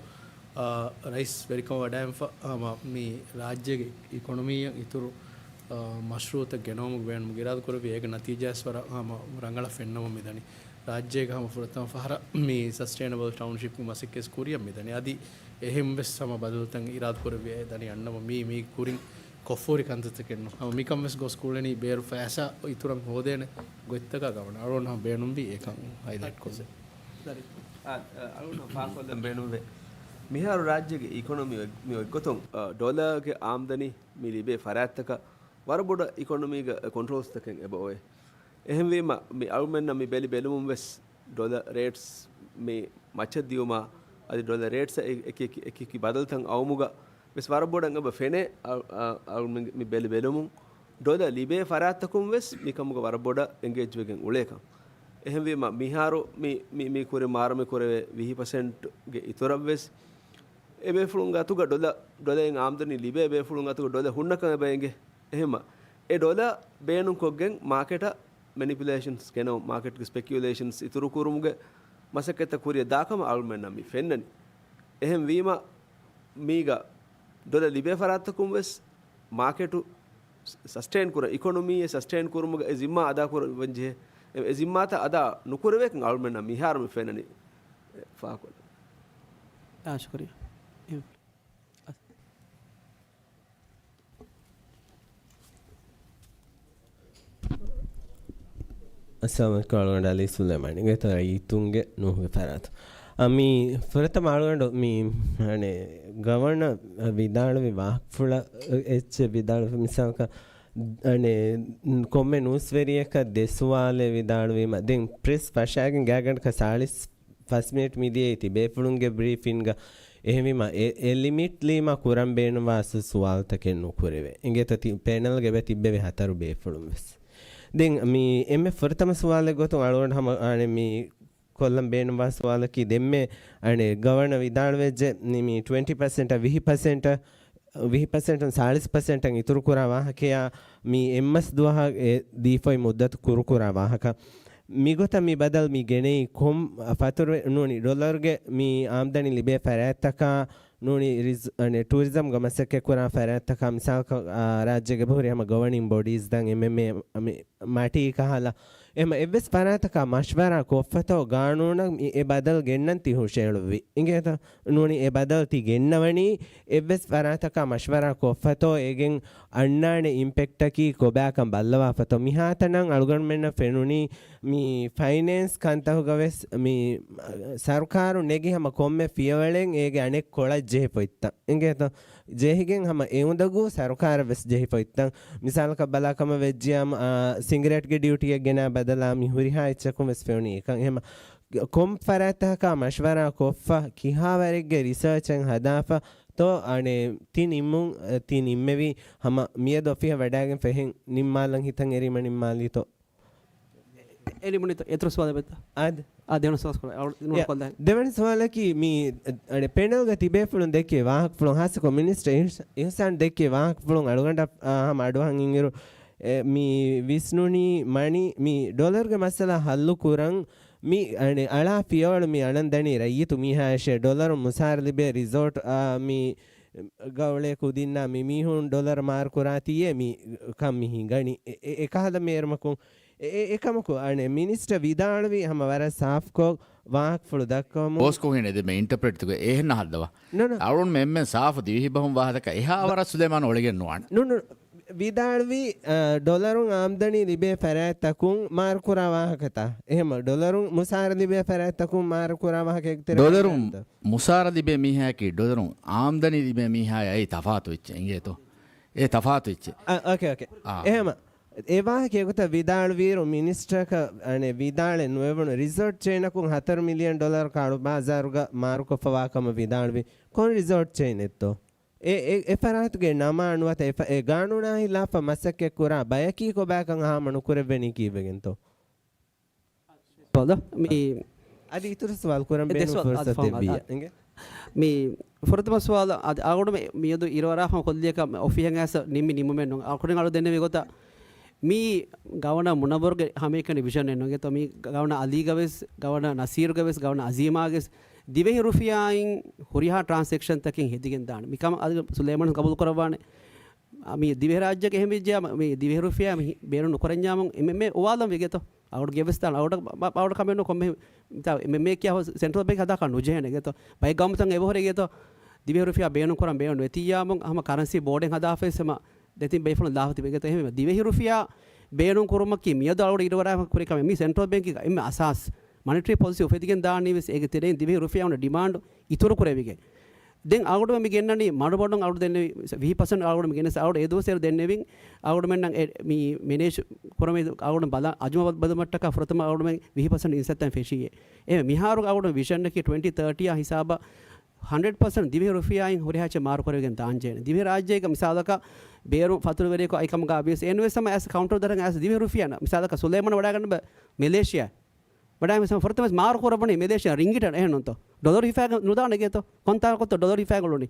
އާ، ރައީސް ވެރިކަމަށް ވަޑައިގެންފަ ހަމަ މި ރާއްޖޭގެ އިކޮނޮމީއަށް އިތުރު، އާ، މަޝްރޫއުތައް ގެނައުމުގެ ބޭނުމުގެ އިރާދަ ކުރެއްވި. އޭގެ ނަތީޖާވެސް ވަރަށް ހަމަ ރަނގަޅަށް ފެންނަމަ މިދަނީ. ރާއްޖޭގަ ހަމަ ފުރަތަމަ ފަހަރަށް މި ސަސްޓެއިނަބަލް ޓައުންޝިޕްގެ މަސައްކަތް ކުރިއަށް މިދަނީ. އަދި އެހެން ވެސް ހަމަ ބަދަލުތައް އިރާދަ ކުރެއްވި ދަނީ އަންނަމަ މީ، މީ ކުރިން ކޮށްފަހުރި ކަންތައްތަކެއް ނޫން. ހަމަ މިކަން ވެސް ގޮސް ކުޅެނީ ބޭރު ފައިސާ އިތުރަށް ހޯދޭނެ ގޮތްތަކާ ގަވަނަ. އަޅުގަނޑު ހަމަ ބޭނުންވީ އެކަން ހައިލައިޓް ކޮށްލަން. އާ، އަޅުގަނޑު ފާހަގަކޮށްލަން ބޭނުންވޭ. މިހާރު ރާއްޖޭގެ އިކޮނޮމީ އޮތް-، މި އޮތްގޮތުން، އާ، ޑޮލާގެ އާމްދަނީ މި ލިބޭ ފަރާތްތަކަށް ވަރަށް ބޮޑަށް އިކޮނޮމީގަ ކޮންޓްރޯލްސްތަކެއް އެބަ އޮވޭ. އެހެންވީމަ، މި އަޅުމެންނަށް މި ބެލި ބެލުމުން ވެސް ޑޮލަރ ރޭޓްސް މި މައްޗަށް ދިޔުމާ، އަދި ޑޮލަރ ރޭޓްސް އެ-، އެކި، އެކި، އެކި ބަދަލުތައް އައުމުގަ ވެސް ވަރަށް ބޮޑަށް އެބަ ފެނޭ. އަ-، އަ-، އަޅުމެން މި ބެލި ބެލުމުން ޑޮލަރ ލިބޭ ފަރާތްތަކުން ވެސް މިކަމުގަ ވަރަށް ބޮޑަށް އެނގޭޖްވެގެން އުޅޭކަން. އެހެންވީމަ، މިހާރު މި، މި، މި ކުރި މާރަމެ ކުރެވޭ ވިހި ޕަސެންޓްގެ އިތުރަށް ވެސް އެބޭފުޅުން އަތުގަ ޑޮލަ، ޑޮލައިން އާމްދަނީ ލިބޭ ބޭފުޅުން އަތުގަ ޑޮލަ ހުންނަކަން އެބަ އެނގޭ. އެހެންމަ، އެ ޑޮލަ ބޭނުންކޮށްގެން މާކެޓަށް މެނިޕިއުލޭޝަންސް ގެނައު، މާކެޓްގެ ސްޕެކިއުލޭޝަންސް އިތުރު ކުރުމުގެ މަސައްކަތްތައް ކުރިއަށް ދާކަމަށް އަޅުމެންނަށް މި ފެންނަނީ. އެހެން ވީމަ، މީގަ ޑޮލަ ލިބޭ ފަރާތްތަކުން ވެސް މާކެޓު ސަ-، ސަސްޓެއިން ކުރަން، އިކޮނޮމީއެއް ސަސްޓެއިން ކުރުމުގެ އެ ޒިންމާ އަދާ ކުރަން ޖެހޭ. އެ، އެ ޒިންމާތައް އަދާ ނުކުރެވޭކަން އަޅުމެންނަށް މިހާރު މި ފެންނަނީ. ފާކޮށް. އާ، ޝުކުރިއްޔާ. އައްސަލާމު ޢަލައިކުމް. އަޅުގަނޑު ޢަލީ ސުލައިމާނީ. ގޮތަށް ރައްޔިތުންގެ ނޫހުގެ ފަރާތު. އަ، މި ފުރަތަމަ އަޅުގަނޑު މި، އަނެ، ގަވަނަ ވިދާޅުވި ވާހަކަފުޅަށް އެއްޗެއް ވިދާޅުވި މިސާލަކަށް، އަނެ، ކޮންމެ ނޫސްވެރިޔަކަށް ދެ ސުވާލެއް ވިދާޅުވީމަ، ދެން ޕްރެސް ފަށާގެން ގާގަނޑަކަށް ސާޅީސް ފަސް މިނިޓް މިދިޔައީތީ ބޭފުޅުންގެ ބްރީފިންގ އެހެންވީމަ، އެ، އެ ލިމިޓް ލީމަ ކުރަން ބޭނުންވާ ސު-، ސުވާލުތަކެއް ނުކުރެވޭ. އިނގޭތަ ތި-، ޕެނަލްގެ ތިއްބެވި ހަތަރު ބޭފުޅުން ވެސް. ދެން މި އެންމެ ފުރަތަމަ ސުވާލެއް ގޮތުން އަޅުގަނޑު ހަމަ އަނެއް މި ކޮށްލަން ބޭނުންވާ ސުވާލަކީ، ދެންމެ އަނެއް ގަވަނަ ވިދާޅުވެއްޖެ މި ޓްވެންޓީ ޕަސެންޓަށް ވިހި ޕަސެންޓަށް، ވިހި ޕަސެންޓުން ސާޅީސް ޕަސެންޓަށް އިތުރު ކުރާ ވާހަކަޔާ މި އެއްމަސް ދުވަހަށް އެ ދީފައި މުއްދަތު ކުރު ކުރާ ވާހަކަ. މިގޮތަށް މި ބަދަލު މި ގެނެއީ ކޮން ފަތުރު ނޫނީ ޑޮލަރުގެ މި އާމްދަނީ ލިބޭ ފަރާތްތަކާ ނޫނީ ރިޒް-، އަނެ، ޓޫރިޒަމްގެ މަސައްކަތް ކުރާ ފަރާތްތަކާ މިސާލަކަށް، އާ، ރާއްޖޭގެ ހުރި ހަމަ ގަވަނިން ބޮޑީޒް ދަން އެމްއެމްއޭ މި މަޓީ ކަހަލަ، އެހެމަ އެއްވެސް ފަރާތަކާ މަޝްވަރާ ކޮށްފަތޯ ގާނޫނަށް މި އެ ބަދަލު ގެންނަން ތި ހުށައެޅުއްވި. އިނގޭތަ؟ ނޫނީ އެ ބަދަލު ތި ގެންނަވަނީ އެއްވެސް ފަރާތަކާ މަޝްވަރާ ކޮށްފަތޯ އޭގެން އަންނާނެ އިމްޕެކްޓަކީ ކޮބާކަން ބައްލަވާފަތޯ. މިހާތަނަށް އަޅުގަނޑުމެންނަށް ފެނުނީ މި ފައިނޭންސް ކަންތަކުގަ ވެސް މި ސަރުކާރު ނެގި ހަމަ ކޮންމެ ފިޔަވަޅެއް އޭގެ އަނެއް ކޮޅަށް ޖެހިފަ އޮތްތަން. އިނގޭތޯ؟ ޖެހިގެން ހަމަ އެ އުނދަގޫ ސަރުކާރަށް ވެސް ޖެހިފަ އޮތްތަން. މިސާލަކަށް ބަލާ ކަމަށް ވެއްޖިޔާމަ، އާ، ސިނގިރޭޓްގެ ޑިއުޓީއެއް ގެނާ ބަދަލާ މި ހުރިހާ އެއްޗަކުން ވެސް ފެނުނީ އެކަން. އެހެމަ ކޮން ފަރާތްތަކާ މަޝްވަރާ ކޮށްފަ، ކިހާވަރެއްގެ ރިސާޗެއް ހަދާފަ، ތޯ އަނެއް ތި ނިންމުން، އަ، ތި ނިންމެވީ ހަމަ މިއަދު އޮފީހަށް ވަޑާގެން ފެހެން ނިންމާލަން ހިތަށް އެރީމަ ނިންމާލީތޯ؟ އެ ނިމުނީތޯ؟ އެތުރު ސުވާލެއް ވެތަ؟ އާދެ. އާ، ދެވަނަ ސުވާލު ކުރާ. އަޅު-، ނުވަ ކޮށްލާނެ. ދެވަނަ ސުވާލަކީ މި، އަ، ޕެނަލްގަ ތިބޭފުޅުން ދެއްކޭ ވާހަކަފުޅުން ހާއްސަކޮށް މިނިސްޓަރ އިހްސ-، އިހްސާން ދެއްކޭ ވާހަކަފުޅުން އަޅުގަނޑަށް، އާ، ހަމަ އަޑުއަހަން އިންއިރު، އެ، މި ވިސްނުނީ މަނި މި ޑޮލަރުގެ މައްސަލަ ހައްލު ކުރަން މި އަނެއް އަޅާ ފިޔަވަޅު މި އަޅަން ދަނީ ރައްޔިތު މީހާޔަށޭ ޑޮލަރު މުސާރަ ލިބޭ ރިސޯޓް، އާ، މި ގައުޅޭ ކުދިންނާ މި މީހުން ޑޮލަރު މާރު ކުރާތީއޭ މި ކަން މި ހިނގަނީ. އެ، އެ، އެކަހަލަ މޭރުމަކުން އެ، އެ، އެކަމަކު، އަނެއް މިނިސްޓަރ ވިދާޅުވީ ހަމަ ވަރަށް ސާފްކޮށް ވާހަކަފުޅު ދައްކަވަމުން. ބޯސްކޯ ހިނެ ދެ މެ އިންޓަޕްރެޓް ތުގެ އެހެން ނަހައްދަވާ. ނު، ނު. އަޅުން މެ އެންމެން ސާފު ދިވެހި ބަހުން ވާހަކަ އެހާ ވަރަށް ސުލޭމާން އޮޅިގެން ނުވާނެ. ނު، ނު. ވިދާޅުވީ، އަ، ޑޮލަރުން އާމްދަނީ ލިބޭ ފަރާތްތަކުން މާރުކުރާ ވާހަކަތަ؟ އެހެމަ ޑޮލަރުން މުސާރަ ލިބޭ ފަރާތްތަކުން މާރުކުރާ ވާހަކަ އެކުތެރެ ޑޮލަރުން މުސާރަ ލިބޭ މީހާއަކީ ޑޮލަރުން އާމްދަނީ ލިބޭ މީހާޔާ އެއީ ތަފާތު އެއްޗެއް އިނގޭތޯ؟ އެ ތަފާތު އެއްޗެއް. އަ، އޯކޭ، އޯކޭ. އާ. އެހެމަ އެ ވާހަކަ އެގޮތަށް ވިދާޅުވިއިރު، މިނިސްޓަރަކަށް އަނެއް ވިދާޅެއް ނުވެވުނު ރިސޯޓް ޗެއިނަކުން ހަތަރު މިލިއަން ޑޮލަރު ކަޅު ބާޒާރުގަ މާރުކޮށްފަވާ ކަމަށް ވިދާޅުވި. ކޮން ރިސޯޓް ޗެއިނެއްތޯ؟ އެ، އެ، އެ ފަރާތުގެ ނަމާ ނުވަތަ އެ ފަ-، އެ ގާނޫނާ ހިލާފަށް މަސައްކަތް ކުރާ ބަޔަކީ ކޮބާކަން ހާމަ ނުކުރެއްވެނީ ކީއްވެގެންތޯ؟ ސުވާލު މި އަދި އިތުރު ސުވާލު ކުރަން އެ ދެ ބޭނުން ސުވާލު އަދި ފުރުސަތެއް ފަހުން ވިއްޔަ. އަދި އިނގޭ. މި ފުރަތަމަ ސުވާލު އަދި އަޅުގަނޑު މި، މިއަދު އިރުއަރާފަ ކޮށްލިޔަކަ އޮފީހަށް އައިސް ނިންމި ނިންމުމެއް ނޫން. އަޅުގަނޑު ދެންނެވި ގޮތަށް މި ގަވަނަ މުނައްވަރުގެ ހަމައެކަނި ވިޝަނެއް ނޫން. އެގޮތަށް މި ގަވަނަ އަލީގަ ވެސް، ގަވަނަ ނަސީރުގަ ވެސް، ގަވަނަ އަޒީމާގެ ވެސް ދިވެހި ރުފިޔާއިން ހުރިހާ ޓްރާންސެކްޝަންތަކެއް ހެދިގެން ދާނެ. މިކަމަށް އަދި ސުލޭމާން ޤަބޫލު ކުރައްވާނެ. އަ، މި ދިވެހިރާއްޖޭގެ އެހެން ވެއްޖެޔާ، މި ދިވެހި ރުފިޔާ މި ބޭނުން ނުކުރަންޏާމުން އެމްއެމްއޭ އޮވާލަން ވެގެތޯ. އަޅުގަނޑު ގެވެސް ދާނެ. އަޅުގަނޑު ބަ-، ބަ-، އަޅުގަނޑު ކަމެއް ނޫން ކޮންމެ މިތާ އެމްއެމްއޭ ކިޔާ ސެންޓްރަލް ބޭންކް ހަދާކަށް ނުޖެހޭނެ ގެތޯ. ބައެއް ގައުމުތައް އެބަހުރޭ ގެތޯ. ދިވެހި ރުފިޔާ ބޭނުން ކުރަން ބޭނުން ނެތިއްޔާމުން ހަމަ ކަރަންސީ ބޯޑެއް ހަދާފަވެސް ހަމަ ދެތިން ބޭފުޅުން ލާފަ ތިބޭ ގެތޯ. އެހެންވެ ދިވެހި ރުފިޔާ ބޭނުން ކުރުމަކީ މިއަދު އަޅުގަނޑު އިރުއަރާ ކުރި ކަމެއް. މި ސެންޓްރަލް ބޭންކްގެ އެންމެ އަސާސް މަނިޓަރީ ޕޮލިސީ އުފެދިގެން ދާނީ ވެސް އޭގެ ތެރެއިން ދިވެހި ރުފިޔާ އޮންނަ ޑިމާންޑު އިތުރު ކުރެވިގެން. ދެން އަޅުގަނޑު މި ގެންނަނީ މަޑުމަޑުން އަޅުގަނޑު ދެންނެވި ވިހި ޕަސެންޓް އަޅުގަނޑު މި ގެނެސް އަޅުގަނޑު އެ ދުވަސް އޭރު ދެންނެވިން އަޅުގަނޑުމެންނަށް އެ މި މެނޭޖް ކުރަމެ އަޅުގަނޑު ބަލަ އަޒުމަ ބަދަމަށްޓަކާ ފުރަތަމަ އަޅުގަނޑުމެން ވިހި ޕަސެންޓް އިންސައްތަން ފެށީއޭ. އެ މިހާރު އަޅުގަނޑު ވިޝަންނަކީ ޓްވެންޓީ ތާޓީއާ ހިސާބަށް ހަންޑްރެޑް ޕަސެންޓް ދިވެހި ރުފިޔާއިން ހުރިހާ އެއްޗެއް މާރު ކުރެވިގެން ދާންޖެހޭނެ. ދިވެހި ރާއްޖޭގަ މިސާލަކަށް ބޭރު ފަތުރުވެރިޔަކު އައި ކަމުގަ ވިޔަސް އެން ވެސް ހަމަ އައިސް ކައުންޓަރ ދަރަން އައިސް ދިވެހި ރުފިޔާ ނަ-، މިސާލަކަށް ސުލޭމަން ވަޑާގަންނަ ބަ-، މެލޭޝިޔާ. ވަޑާ މިސާ ފުރަތަމަ މާރު ކުރައްވަނީ މެލޭޝިޔާ ރިންގިޓަށް އެހެންނުންތޯ؟ ޑޮލަރު ހިފާގެން ނުދާނެ ގޭތޯ؟ ކޮންތާކުތޯ ޑޮލަރު ހިފާގެން އުޅުނީ؟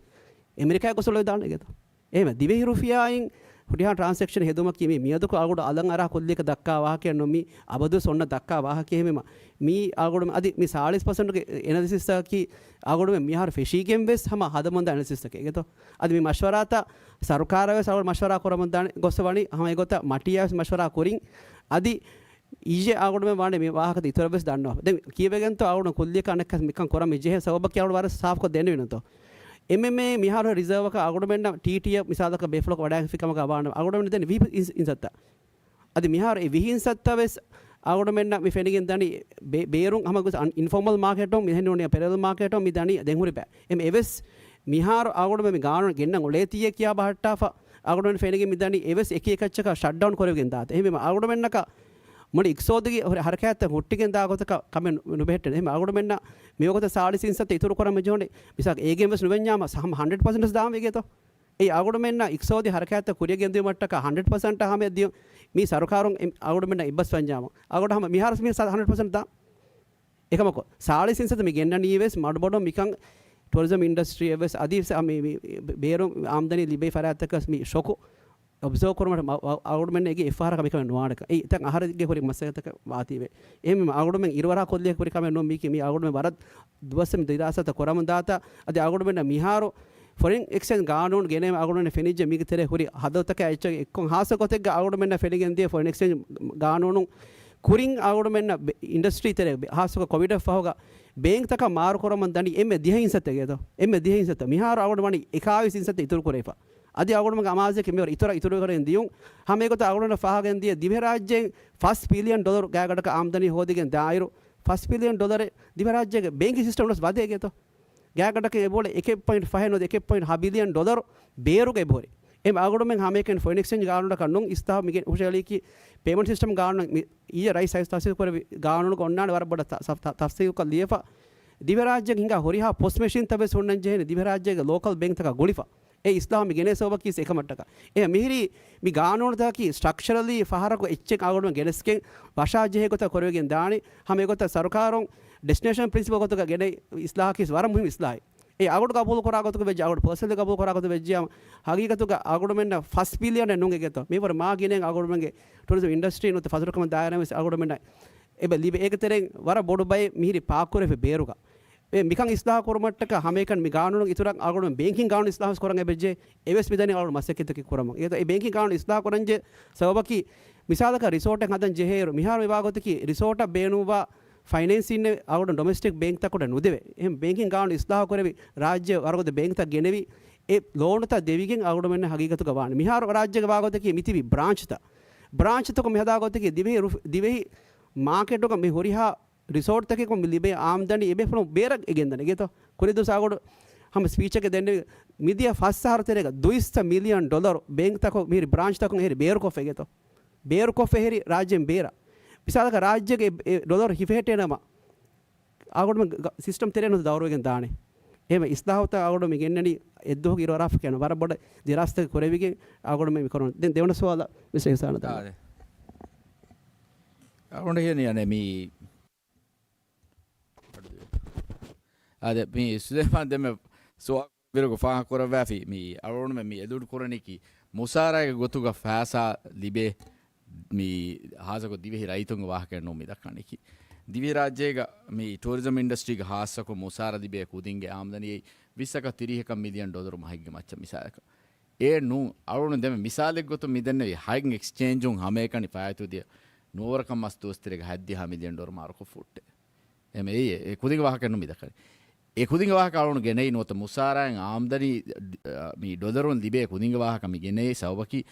އެމެރިކާ ގޮސް އުޅެވިދާނެ ގޭތޯ؟ އެހެން ދިވެހި ރުފިޔާއިން ހުރިހާ ޓްރާންސެކްޝަން ހެދުމަކީ މި މިއަދު އަޅުގަނޑު އަލަށް އަރާ ކުއްލިއަކަށް ދައްކާ ވާހަކައެއް ނޫން، މި އަބަދުވެސް އޮންނަ ދައްކާ ވާހަކައެއް. ހެމެމަ މީ އަޅުގަނޑު އަދި މި ސާޅީސް ޕަސެންޓްގެ އެނަލިސިސްއަކީ އަޅުގަނޑު މިހާރު ފެށީގެން ވެސް ހަމަ ހަދަމުންދާ އެނަލިސިސްއެއް ގެތޯ. އަދި މި މަޝްވަރާތައް ސަރުކާރަށް ވެސް އަޅުގަނޑު މަޝްވަރާ ކުރަމުން ދާނެ ގޮސް ވަނީ ހަމަ އެގޮތަށް މަޓީއާ ވެސް މަޝްވަރާ ކުރިން. އަދި އިއްޔެ އަޅުގަނޑުމެން ވާނެ މި ވާހަކަ އިތުރަށް ވެސް ދަންނަވާ. ދެން ކީއްވެގެންތޯ އަޅުގަނޑު ކުއްލިއަކަށް އަނެއްކާ މިކަން ކުރަން މި ޖެހޭ ސަބަބަކީ އަޅުގަނޑު ވަރަށް ސާފުކޮށް ދެންނެވިނުތޯ. އެމްއެމްއޭ މިހާރު ރިޒާވަކަށް އަޅުގަނޑުމެންނަށް ޓީޓީއަށް މިސާލަކަށް ބޭފުޅަކަށް ވަޑާގެންފި ކަމަކަށް ވާނަމަ އަޅުގަނޑުމެން ދެން ވިހި އިންސައްތަ. އަދި މިހާރު އެ ވިހި އިންސައްތަ ވެސް އަޅުގަނޑުމެންނަށް މި ފެނިގެން ދަނީ ބޭ-، ބޭރުން ހަމަ ގޮސް އަން-، އިންފޯމަލް މާކެޓުން މިހެން ނޫނީ ޕެރަލަލް މާކެޓުން މި ދަނީ ދެން ހުރި ބައި. އެމް އެވެސް މިހާރު އަޅުގަނޑުމެން މި ގާނޫނު ގެންނަން އުޅޭތީއޭ ކިޔާ ބަހައްޓާފަ އަޅުގަނޑުމެން ފެނިގެން މި ދަނީ އެވެސް އެކި އެކައްޗަކަށް ޝަޓްޑައުން ކުރެވިގެން ދާތީ. އެހެންވީމަ އަޅުގަނޑުމެންނަކަށް މުޅި އިޤްތިޞާދުގެ ހުރި ހަރަކާތްތައް ހުއްޓިގެން ދާ ގޮތަކަށް ކަމެއް ނު-، ނުބެހެއްޓެނެ. އެހެން އަޅުގަނޑުމެންނަށް މިވަގުތަށް ސާޅީސް އިންސައްތަ އިތުރު ކުރަން މި ޖެހުނީ. މިސާލަކަށް އޭގެން ވެސް ނުވެންޏާމަ ހަމަ ހަންޑްރެޑް ޕަސެންޓް ވެސް ދާން ވެގޭތޯ. އެއީ އަޅުގަނޑުމެންނަށް އިޤްތިޞާދީ ހަރަކާތްތައް ކުރިޔަށް ގެންދިއުމަށްޓަކާ ހަންޑްރެޑް ޕަސެންޓް ހަމަޔަށް ދިޔުން މީ ސަރުކާރުން އެ-، އަޅުގަނޑުމެންނަށް އެއްބަސް ވެންޏާމަ. އަޅުގަނޑު ހަމަ މިހާރު މި ހަންޑްރެޑް ޕަސެންޓް ދާން. އެކަމަކު، ސާޅީސް އިންސައްތަ މި ގެންނަނީ ވެސް މަޑުމަޑުން މިކަން ޓޫރިޒަމް އިންޑަސްޓްރީއަށް ވެސް އަދި ވެސް މި، މި، މި ބޭރު އާމްދަނީ ލިބޭ ފަރާތްތަކަށް މި ޝޮކު އޮބްޒާވް ކުރުމަށް މަ-، އަ-، އަޅުގަނޑުމެންނަށް އެގޭ އެއްފަހަރަކަށް މިކަމެއް ނުވާނެކަން. އެއީ ތަން އަހަރެއްގެ ހުރި މަސައްކަތަކަށް ވާތީވެ. އެހެން އަޅުގަނޑުމެން އިރުއަރާ ކޮށްލިޔަކަށް ހުރި ކަމެއް ނޫން މީކީ. މީ އަޅުގަނޑުމެން ވަރަށް ދުވަސް މި ދިރާސާތައް ކުރަމުން ދާތާ. އަދި އަޅުގަނޑުމެންނަށް މިހާރު ފޮރިން އެކްސްޗޭންޖް ގާނޫނު ގެނޭމަ އަޅުގަނޑުމެން ފެނިއްޖެ މީގެ ތެރޭ ހުރި ހަދަދުތަކާ އެއްޗެއް އެއްކޮށް ހާއްސަ ގޮތެއްގަ އަޅުގަނޑުމެންނަށް ފެނިގެން ދިޔަ ފޮރިން އެކްސްޗޭންޖް ގާނޫނު ކުރިން އަޅުގަނޑުމެންނަށް ބެ-، އިންޑަސްޓްރީ ތެރޭ ބެ-، ހާއްސަކޮށް ކޮވިޑަށް ފަހުގަ ބޭންކްތަކަށް މާރު ކުރަމުން ދަނީ އެންމެ ދިހަ އިންސައްތަ ގޭތޯ. އެންމެ ދިހަ އިންސައްތަ. މިހާރު އަޅުގަނޑު ވަނީ އެކާވީސް އިންސައްތަ އިތުރު ކުރެވިފަ. އަދި އަޅުގަނޑުމެންގެ އަމާޒެކޭ މިވަރަށް އިތުރަށް އިތުރު ކުރަން ދިޔުން. ހަމަ އެގޮތަށް އަޅުގަނޑަށް ފާހަގައިން ދިޔަ ދިވެހިރާއްޖޭން ފަސް ބިލިއަން ޑޮލަރު ގާތްގަނޑަކަށް އާމްދަނީ ހޯދިގެން ދާއިރު، ފަސް ބިލިއަން ޑޮލަރެއް ދިވެހިރާއްޖޭގެ ބޭންކިން ސިސްޓަމް ވެސް ވަދޭ ގޭތޯ. ގާތްގަނޑަކަށް އެބައުޅޭ އެކެއް ޕޮއިންޓް ފަހެއް ނުވަތަ އެކެއް ޕޮއިންޓް ހަ ބިލިއަން ޑޮލަރު ބޭރުގަ އެބަހުރި. އެ އަޅުގަނޑުމެން ހަމައެކަނި ފޮރިން އެކްސްޗޭންޖް ގާނޫނަކަށް ނޫން އިސްލާހު މިގެން ހުށައެޅީކީ ޕޭމަންޓް ސިސްޓަމް ގާނޫނަށް މި އިއްޔެ ރައީސް ސައިދު ތަހްސީސް ކުރެއްވި ގާނޫނުގަ އޮންނާނެ ވަރަށް ބޮޑަށް ތަ-، ތަ-، ތަ-، ތަފްސީލުކޮށް ލިޔެފަ. ދިވެހިރާއްޖޭގެ ހިނގާ ހުރިހާ ޕޮސް މެޝިންތައް ވެސް ހުންނަން ޖެހޭނެ ދިވެހިރާއްޖޭގެ ލޯކަލް ބޭންކްތަކާ ގުޅިފަ. އެ އިސްލާހު މި ގެނޭ ސަބަބަކީ އެކަމަށްޓަކާ. އެ މިހިރީ މި ގާނޫނުތަކަކީ ސްޓްރަކްޗަރަލީ ފަހަރަކު އެއްޗެއް އަޅުގަނޑުމެން ގެނެސްގެން ވަށާ ޖެހޭ ގޮތަށް ކުރެވިގެން ދާނީ. ހަމަ އެގޮތަށް ސަރުކާރުން ޑެސްޓިނޭޝަން ޕްރިންސިޕަލް ގޮތުގަ ގެނައި އިސްލާހަކީ ވަރަށް މުހިންމު އިސްލާހެއް. އެ އަޅުގަނޑު ގަބޫލު ކުރާ ގޮތުގަ ވެއްޖެ، އަޅުގަނޑު ޕާސަނަލް ގަބޫލު ކުރާ ގޮތުގަ ވެއްޖެ. ހަގީގަތުގަ އަޅުގަނޑުމެންނަށް ފަސް ބިލިއަނެއް ނުގެގެތޯ. މިވަރު މާ ގިނައިން އަޅުގަނޑުމެންގެ ޓޫރިޒަމް އިންޑަސްޓްރީ ނުވަތަ ފަޒުރުކަމަށް ދާއިރާ ވެސް އަޅުގަނޑުމެންނަށް އެބަ ލިބޭ. އޭގެ ތެރެއިން ވަރަށް ބޮޑު ބައެއް މިހިރީ ޕާކްކުރެފި ބޭރުގަ. އެ މިކަން އިސްލާހު ކުރުމަށްޓަކާ ހަމައެކަނި މި ގާނޫނު އިތުރަށް އަޅުގަނޑު ބޭންކިން ގާނޫނު އިސްލާހު ކުރަން އެބަޖެހޭ. އެވެސް މިދަނީ އަޅުގަނޑު މަސައްކަތްތަކެއް ކުރަމުން. އެ ބޭންކިން ގާނޫނު އިސްލާހު ކުރަންޖެ ސަބަބަކީ މިސާލަކަށް ރިސޯޓެއް ހަދަން ޖެހޭއިރު މިހާރު މި ވާގޮތަކީ ރިސޯޓަށް ބޭނުންވާ ފައިނޭންސިން އަޅުގަނޑު ޑޮމެސްޓިކް ބޭންކްތަކުން ނުދެވޭ. އެހެން ބޭންކިން ގާނޫނު އިސްލާހު ކުރެވި ރާއްޖެ ވަރުގަދަ ބޭންކްތައް ގެނެވި އެ ލޯނުތައް ދެވިގެން އަޅުގަނޑުމެންނަށް ހަގީގަތުގަ ވާނެ. މިހާރު ރާއްޖޭގަ ވާގޮތަކީ މިތިބި ބްރާންޗްތައް. ބްރާންޗްތަކުން މިހަދާ ގޮތަކީ ދިވެހި ރުފް-، ދިވެހި މާކެޓުގަ މި ހުރިހާ ރިސޯޓްތަކެއް މި ލިބޭ އާމްދަނީ އެބޭފުޅުން ބޭރަށް އެ ގެންދަނީ ގެތޯ. ކުރިދުވަސް އަޅުގަނޑު ހަމަ ސްޕީޗެއްގަ ދެންނެވި މިދިޔަ ފަސް އަހަރު ތެރޭގަ ދުއިސައްތަ މިލިއަން ޑޮލަރު ބޭންކްތަކުން މިހިރި ބްރާންޗްތަކުން އެހެރި ބޭރުކޮށްފަ ގެތޯ. ބޭރުކޮށްފަ އެހެރި ރާއްޖޭން ބޭރަށް. މިސާލަކަށް ރާއްޖޭގެ އެ، އެ ޑޮލަރު ހިފެހެއްޓޭނަމަ އަޅުގަނޑުމެން ގ-، ގ-، ސިސްޓަމް ތެރޭ ނުވަތަ ދައުރުވެގެން ދާނެ. އެހެން އިސްލާހުތައް އަޅުގަނޑު މި ގެންނަނީ އެއްދުވަހުގެ އިރުއަރާފަ ކިޔަން ވަރަށް ބޮޑަށް ދިރާސާތަކެއް ކުރެވިގެން އަޅުގަނޑު މި ކުރަން. ދެން ދެވަނަ ސުވާލަށް މިސް އިހްސާނަށް ދާނެ. އާ، ދެ. އަޅުގަނޑު ހިޔަނީ އަނެ މީ އާދެ، މި ސުލޭމާން ދެންމެ ސުވާލު ބިރުގަ ފާހަގަ ކުރައްވާފި، މި އަޅުގަނޑުމެން މި އެލޫޑް ކުރަނީކީ މުސާރައިގެ ގޮތުގަ ފައިސާ ލިބޭ، މި ހާއްސަކޮށް ދިވެހި ރައްޔިތުންގެ ވާހަކައެއް ނޫން މި ދައްކަނީކީ. ދިވެހިރާއްޖޭގަ މި ޓޫރިޒަމް އިންޑަސްޓްރީގެ ހާއްސަކޮށް މުސާރަ ލިބޭ ކުދިންގެ އާމްދަނީ ވިއްސަކަށް ތިރީހަކަށް މިލިއަން ޑޮލަރު މަހެއްގެ މައްޗަށް މިސާލަކަށް. އެ ނޫން، އަޅުގަނޑު ދެންމެ މިސާލެއްގޮތުން މި ދެންނެވި ހައިން އެކްސްޗޭންޖުން ހަމައެކަނި ފާއިތުދިޔަ ނުވަވަރަކަށް މަސް ދުވަސް ތެރޭގަ ހަތްދިހަ މިލިއަން ޑޮލަރު މާރުކޮށް ފުއްޓެ. އެމެ އެ، އެ ކުދިންގެ ވާހަކަ ނު މި ދައްކަނީ. އެ ކުދިންގެ ވާހަކަ އަޅުގަނޑު ގެނައީ ނުވަތަ މުސާރައިން އާމްދަނީ، އަ، މި ޑޮލަރުން ލިބޭ ކުދިންގެ ވާހަކަ މި ގެނައީ ސަބަބަކީ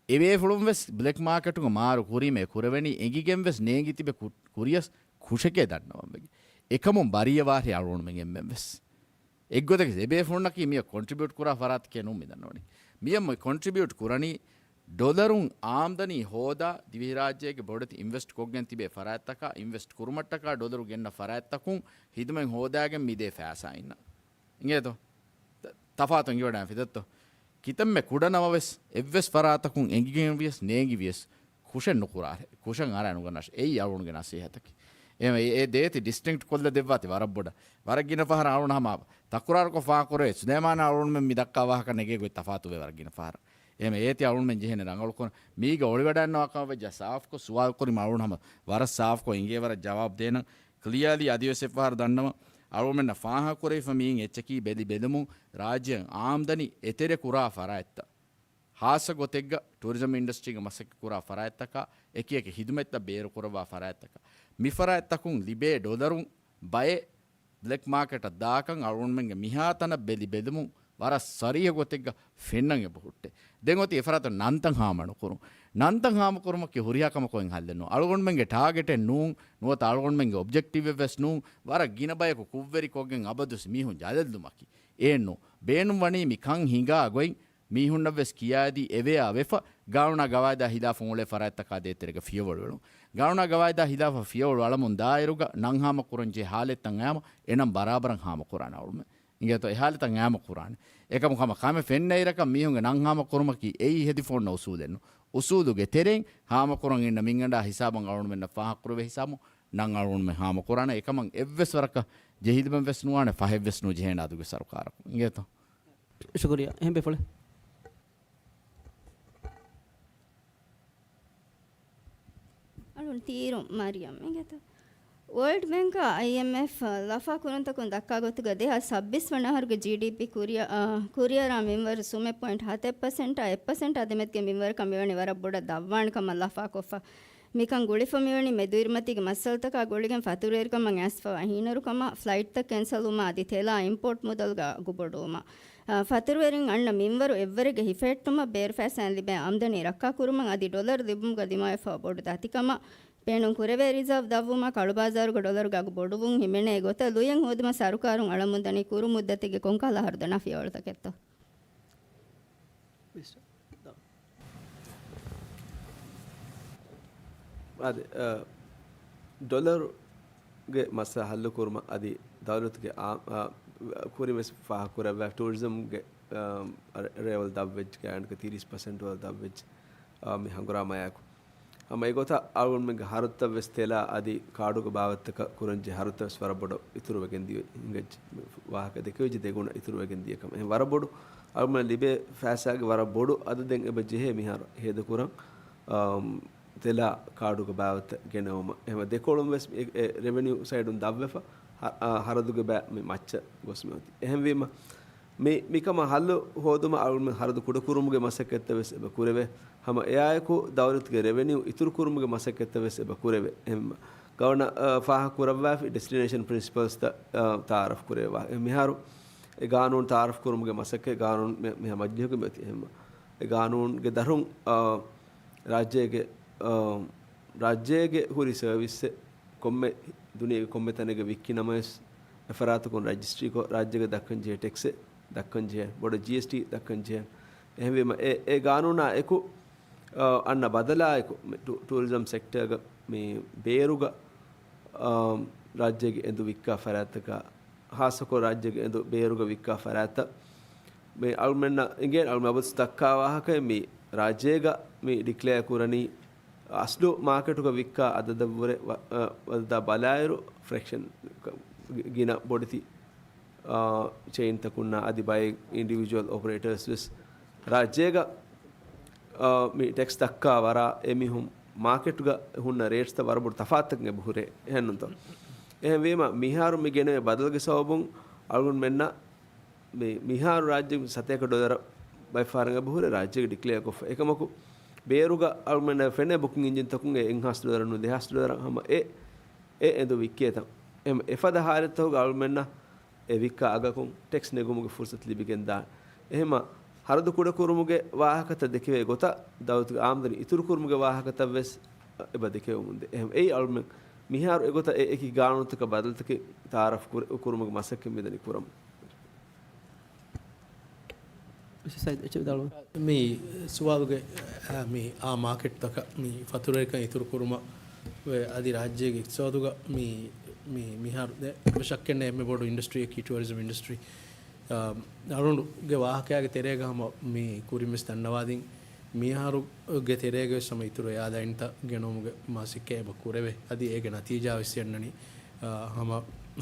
އެބޭފުޅުން ވެސް ބްލެކް މާކެޓުގަ މާރު ކުރީމޭ ކުރެވެނީ އެނގިގެން ވެސް ނޭނގި ތިބެ ކު-، ކުރިޔަސް ކުށެކޭ ދަންނަވަން ވެގެން. އެކަމުން ބަރީއަށް ވާށޭ އަޅުގަނޑުމެން އެންމެން ވެސް. އެއްގޮތަކީ އެބޭފުޅުންނަކީ މިއަށް ކޮންޓްރިބިއުޓް ކުރާ ފަރާތަކޭ ނޫން މި ދަންނަވަނީ. މިއަށް މި ކޮންޓްރިބިއުޓް ކުރަނީ ޑޮލަރުން އާމްދަނީ ހޯދާ، ދިވެހިރާއްޖޭގެ ބޮޑެތި އިންވެސްޓް ކޮށްގެން ތިބޭ ފަރާތްތަކާ، އިންވެސްޓް ކުރުމަށްޓަކާ ޑޮލަރު ގެންނަ ފަރާތްތަކުން ހިދުމަތް ހޯދާގެން މިދޭ ފައިސާއިންނަށް. އިނގޭތޯ؟ ތަ-، ތަފާތު އިނގިވަޑައި ފިދައްތޯ؟ ކިތަންމެ ކުޑަ ނަމަވެސް އެއްވެސް ފަރާތަކުން އެނގިގެންވިޔަސް ނޭނގިވިޔަސް ކުށެއް ނުކުރާށޭ. ކުށަށް އަރާ ނުގަންނާށޭ. އެއީ އަޅުގަނޑުގެ ނަސޭހަތަކީ. އެ، އެ، އެ ދޭތި ޑިސްޓިންކްޓް ކޮށްލަ ދެއްވާތި ވަރަށް ބޮޑަށް. ވަރަށް ގިނަ ފަހަރަށް އަޅުގަނޑު ހަމަ ތަކުރާރުކޮށް ފާހަގަކުރޭ. ސުލޭމާނާ އަޅުގަނޑުމެން މި ދައްކާ ވާހަކަ ނެގޭ ގޮތް ތަފާތުވޭ ވަރަށް ގިނަ ފަހަރަށް. އެހެން އޭތި އަޅުގަނޑުމެން ޖެހޭނެ ރަނގަޅުކޮށް މީގަ އޮޅިވަޑައިންނަވާ ކަމަށް ވެއްޖާ ސާފުކޮށް ސުވާލު ކުރީމަ އަޅުގަނޑު ހަމަ ވަރަށް ސާފުކޮށް އިނގޭ ވަރަށް ޖަވާބު ދޭނަން. ކްލިއާލީ އަދިވެސް އެއްފަހަރު ދަންނަވަން. އަޅުގަނޑުމެންނަށް ފާހަގަކުރެވިފަ މިއިން އެއްޗަކީ ބެލި ބެލުމުން ރާއްޖެއަށް އާމްދަނީ އެތެރެ ކުރާ ފަރާތްތައް. ހާއްސަ ގޮތެއްގަ ޓޫރިޒަމް އިންޑަސްޓްރީގެ މަސައްކަތް ކުރާ ފަރާތްތަކާ އެކި އެކި ހިދުމަތްތައް ބޭރުކުރައްވާ ފަރާތްތަކާ. މި ފަރާތްތަކުން ލިބޭ ޑޮލަރުން ބައެއް ބްލެކް މާކެޓަށް ދާކަން އަޅުގަނޑުމެންގެ މިހާތަނަށް ބެލި ބެލުމުން ވަރަށް ސަރީހަ ގޮތެއްގަ ފެންނަން އެބަ ހުއްޓޭ. ދެން އޮތީ އެފަރާތަށް ނަންތައް ހާމަ ނުކުރުން. ނަންތައް ހާމަކުރުމަކީ ހުރިހާ ކަމަކު އެއް ހައްލެއް ނޫން. އަޅުގަނޑުމެންގެ ޓާގެޓެއް ނޫން، ނުވަތަ އަޅުގަނޑުމެންގެ އޮބްޖެކްޓިވެއް ވެސް ނޫން. ވަރަށް ގިނަ ބަޔަކު ކުށްވެރިކޮށްގެން އަބަދުވެސް މީހުން ޖަލަށްލުމަކީ. އެއެއްނު. ބޭނުން ވަނީ މި ކަން ހިނގާ ގޮތް މީހުންނަށްވެސް ކިޔާދީ އެވެޔާ ވެފަ، ގާނޫނާ ގަވާއިދާ ހިލާފަށް އުޅޭ ފަރާތްތަކާ ދޭތެރޭގަ ފިޔަވަޅު އެޅުން. ގާނޫނާ ގަވާއިދާ ހިލާފަށް ފިޔަވަޅު އަޅަމުން ދާއިރުގަ ނަން ހާމަކުރަންޖެހޭ ހާލަތްތައް އައިމަ، އެނަން ބަރާބަރަށް ހާމަކުރާނެ އަޅުމެ. އިނގޭތޯ އެ ހާލަތަށް އައިމަ ކުރާނެ. އެކަމު ހަމަ ކަމެއް ފެންނައިރަކަށް މީހުންގެ ނަން ހާމަކުރުމަކީ އެއީ ހެދިފަ އޮންނަ އުސޫލެއްނު. އުސޫލުގެ ތެރެއިން ހާމަކުރަން އިންނަ މިންގަނޑާ ހިސާބަށް އަޅުގަނޑުމެންނަށް ފާހަގަކުރެވޭ ހިސާބުން ނަން އަޅުގަނޑުމެން ހާމަކުރާނެ. އެކަމަށް އެއްވެސް ވަރަކަށް ޖެހިލުމެއް ވެސް ނުވާނެ، ފަހެއް ވެސް ނުޖެހޭނެ އަދުގެ ސަރުކާރަކުން. އިނގޭތޯ؟ ޝުކުރިއްޔާ. އެހެން ބޭފުޅެއް. އަޅުން ތީރު މަރިޔަމް އިނގޭތޯ. ވޯލްޑް ބޭންކާ އައިއެމްއެފް ލަފާ ކުރުންތަކުން ދައްކާ ގޮތުގަ ދެހާސް ސައްބީސް ވަނަ އަހަރުގެ ޖީޑީޕީ ކުރިއަ-، އާ، ކުރިއަރާ މިންވަރު ސުމެއް ޕޮއިންޓް ހަތެއް ޕަސެންޓާ އެއް ޕަސެންޓާ ދެމެދުގެ މިންވަރަކަށް މިވަނީ ވަރަށް ބޮޑަށް ދަށްވާނެ ކަމަށް ލަފާކޮށްފަ. މިކަން ގުޅިފަ މިވަނީ މެދުއިރުމަތީގެ މައްސަލަތަކާ ގުޅިގެން ފަތުރުވެރިކަމަށް އައިސްފަވާ ހީނަރުކަމާ، ފްލައިޓްތައް ކެންސަލްވުމާ އަދި ތެލާ އިމްޕޯޓް މުދަލުގެ އަގު ބޮޑުވުމާ. އާ، ފަތުރުވެރިން އަންނަ މިންވަރު އެއްވަރެއްގެ ހިފެހެއްޓުމަށް ބޭރު ފައިސާއިން ލިބޭ އާމްދަނީ ރައްކާކުރުމަށް އަދި ޑޮލަރު ލިބުމުގަ ދިމާވެފަ ބޮޑު ދަތިކަމަށް ބޭނުން ކުރެވޭ. ރިޒާވް ދަށްވުމާ ކަޅުބާޒާރުގެ ޑޮލަރުގެ އަގު ބޮޑުވުން ހިމެނޭ ގޮތަށް ލުޔެއް ހޯދުމަށް ސަރުކާރުން އަޅަމުންދަނީ ކުރު މުއްދަތެއްގެ ކޮންކަހަލަ އަހަރު ދަނާ ފިޔަވަޅުތަކެއްތޯ؟ އާދެ، އަ، ޑޮލަރުގެ މައްސަލަ ހައްލުކުރުމަށް އަދި ދައުލަތުގެ އާ-، އާ، ކުރިން ވެސް ފާހަގަކުރެއްވާ ޓޫރިޒަމްގެ، އަ، ރެ-، ރޭވަލް ދަށްވެއްޖެ، ގާތްގަނޑަކަށް ތިރީސް ޕަސެންޓް ވަރަށް ދަށްވެއްޖެ، އަ، މި ހަނގުރާމަޔާއެކު. ހަމަ އެގޮތަށް އަޅުގަނޑުމެންގެ ހަރަދުތައް ވެސް ތެލާ އަދި ކާޑުގެ ބާވަތްތަކަށް ކުރަންޖެހޭ ހަރަދުތައް ވެސް ވަރަށް ބޮޑަށް އިތުރުވެގެން ދިޔަ ހިނގައްޖެ. ވާހަކަ ދެކެވިއްޖެ ދެގުނަ އިތުރުވެގެން ދިޔަ ކަމަށް. އެހެން ވަރަށް ބޮޑު އަޅުގަނޑުމެން ލިބޭ ފައިސާގެ ވަރަށް ބޮޑު އަދަދެއް އެބަ ޖެހޭ މިހާރު ހޭދަކުރަން، އަމް، ތެލާ ކާޑުގެ ބާވަތްތައް ގެނައުމަށް. އެހެންވެ ދެކޮޅުން ވެސް އެ، އެ ރެވެނިއު ސައިޑުން ދަށްވެފަ، ހަ-، އާ، ހަރަދުގެ ބައި މި މައްޗަށް ގޮސް މި އޮތީ. އެހެންވީމަ، މި، މިކަމަށް ހައްލު ހޯދުމަށް އަޅުގަނޑުމެން ހަރަދު ކުޑަކުރުމުގެ މަސައްކަތްތައް ވެސް އެބަ ކުރެވޭ. ހަމަ އެއާއެކު ދައުލަތުގެ ރެވެނިއު އިތުރުކުރުމުގެ މަސައްކަތްތައް ވެސް އެބަ ކުރެވޭ. އެހެން ގަވަނަ، އަ، ފާހަގަ ކުރައްވާފި ޑެސްޓިނޭޝަން ޕްރިންސިޕަލްސްތައް، އަ، ތައާރަފް ކުރެވޭ. އެ މިހާރު އެ ގާނޫނު ތައާރަފް ކުރުމުގެ މަސައްކަތް ގާނޫނު މި-، މިހާ މަޖިލީހުގެ މި އޮތީ. އެހެން އެ ގާނޫނުގެ ދަށުން، އަ، ރާއްޖޭގެ، އަ، ރާއްޖޭގެ ހުރި ސަރވިސްއެއް ކޮންމެ ދުނިޔޭގެ ކޮންމެ ތަނެއްގަ ވިއްކި ނަމަވެސް، އެފަރާތަކުން ރަޖިސްޓްރީކޮށް، ރާއްޖޭގަ ދައްކަން ޖެހޭ ޓެކްސެއް ދައްކަން ޖެހޭ، ބޮޑަށް ޖީއެސްޓީ ދައްކަން ޖެހޭ. އެހެންވީމަ، އެ، އެ ގާނޫނާ އެކު، އަ، އަންނަ ބަދަލާ އެކު، މި ޓޫ-، ޓޫރިޒަމް ސެކްޓަރގަ މި ބޭރުގަ، އަ، ރާއްޖޭގެ އެނދު ވިއްކާ ފަރާތްތަކާ، ހާއްސަކޮށް ރާއްޖޭގެ އެނދު ބޭރުގަ ވިއްކާ ފަރާތްތައް، މި އަޅުމެންނަށް އިނގޭ އަޅުމެން އަބަދު ދައްކާ ވާހަކައެއް މި ރާއްޖޭގަ މި ޑިކްލެއާ ކުރަނީ، އަސްލު މާކެޓުގަ ވިއްކާ އަދަދަށްވުރެ ވަ-، އަ، ވަދަދާ ބަލާއިރު ފްރެކްޝަން ގިނަ ބޮޑެތި، އާ، ޗެއިންތަކުންނާ އަދި ބައެއް އިންޑިވިޖުއަލް އޮޕަރޭޓަރސް ވެސް ރާއްޖޭގަ، އާ، މި ޓެކްސް ދައްކާ ވަރާ އެމީހުން މާކެޓުގަ ހުންނަ ރޭޓްސްތައް ވަރަށް ބޮޑު ތަފާތުތަކެއް އެބަ ހުރޭ. އެހެންނޫންތޯ؟ އެހެންވީމަ މިހާރު މި ގެނެވޭ ބަދަލުގެ ސަބަބުން އަޅުގަނޑުމެންނަށް މި، މިހާރު ރާއްޖެ ސަތޭކަ ޑޮލަރ ބައެއް ފަހަރަށް އެބަ ހުރޭ ރާއްޖޭގަ ޑިކްލެއާ ކޮށްފަ. އެކަމަކު، ބޭރުގަ އަޅުމެންނަށް ފެނޭ ބުކިން އިންޖިންތަކުން އެ އެއްހާސް ޑޮލަރުން ދެހާސް ޑޮލަރަށް ހަމަ އެ، އެ އެނދު ވިއްކޭތަން. އެހެން އެފަދަ ހާލަތްތަކުގަ އަޅުމެންނަށް އެ ވިއްކާ އަގަކުން ޓެކްސް ނެގުމުގެ ފުރުސަތު ލިބިގެންދާނެ. އެހެންމަ ހަރަދު ކުޑަކުރުމުގެ ވާހަކަތައް ދެކެވޭ ގޮތަށް ދައުލަތުގެ އާމްދަނީ އިތުރުކުރުމުގެ ވާހަކަތައް ވެސް އެބަ ދެކެވެމުންދޭ. އެހެން އެއީ އަޅުމެން މިހާރު އެގޮތަށް އެ އެކި ގާނޫނުތަކަށް ބަދަލުތަކެއް ތައާރަފް ކުރ-، ކުރުމުގެ މަސައްކަތް މިދަނީ ކުރަމުން. ސައިދް އެޗް ވިދާޅުވި. މި ސުވާލުގެ، އަ، މި އާ މާކެޓްތަކަށް މި ފަތުރުވެރިކަން އިތުރުކުރުމަށް އަދި ރާއްޖޭގެ އިޤްތިޞާދުގަ މި، މި މިހާރު ދެ ޝައްކެއްނެތް އެންމެ ބޮޑު އިންޑަސްޓްރީއަކީ ޓޫރިޒަމް އިންޑަސްޓްރީ. އަ، އަޅުގަނޑުގެ ވާހަކައިގެ ތެރޭގަ ހަމަ މި ކުރިން ވެސް ދަންނަވާދިން މިއަހަރުގެ ތެރޭގަ ވެސް ހަމަ އިތުރު އެއާލައިންތައް ގެނައުމުގެ މަސައްކަތް އެބަ ކުރެވޭ. އަދި އޭގެ ނަތީޖާ ވެސް އަންނަނީ، އަ، ހަމަ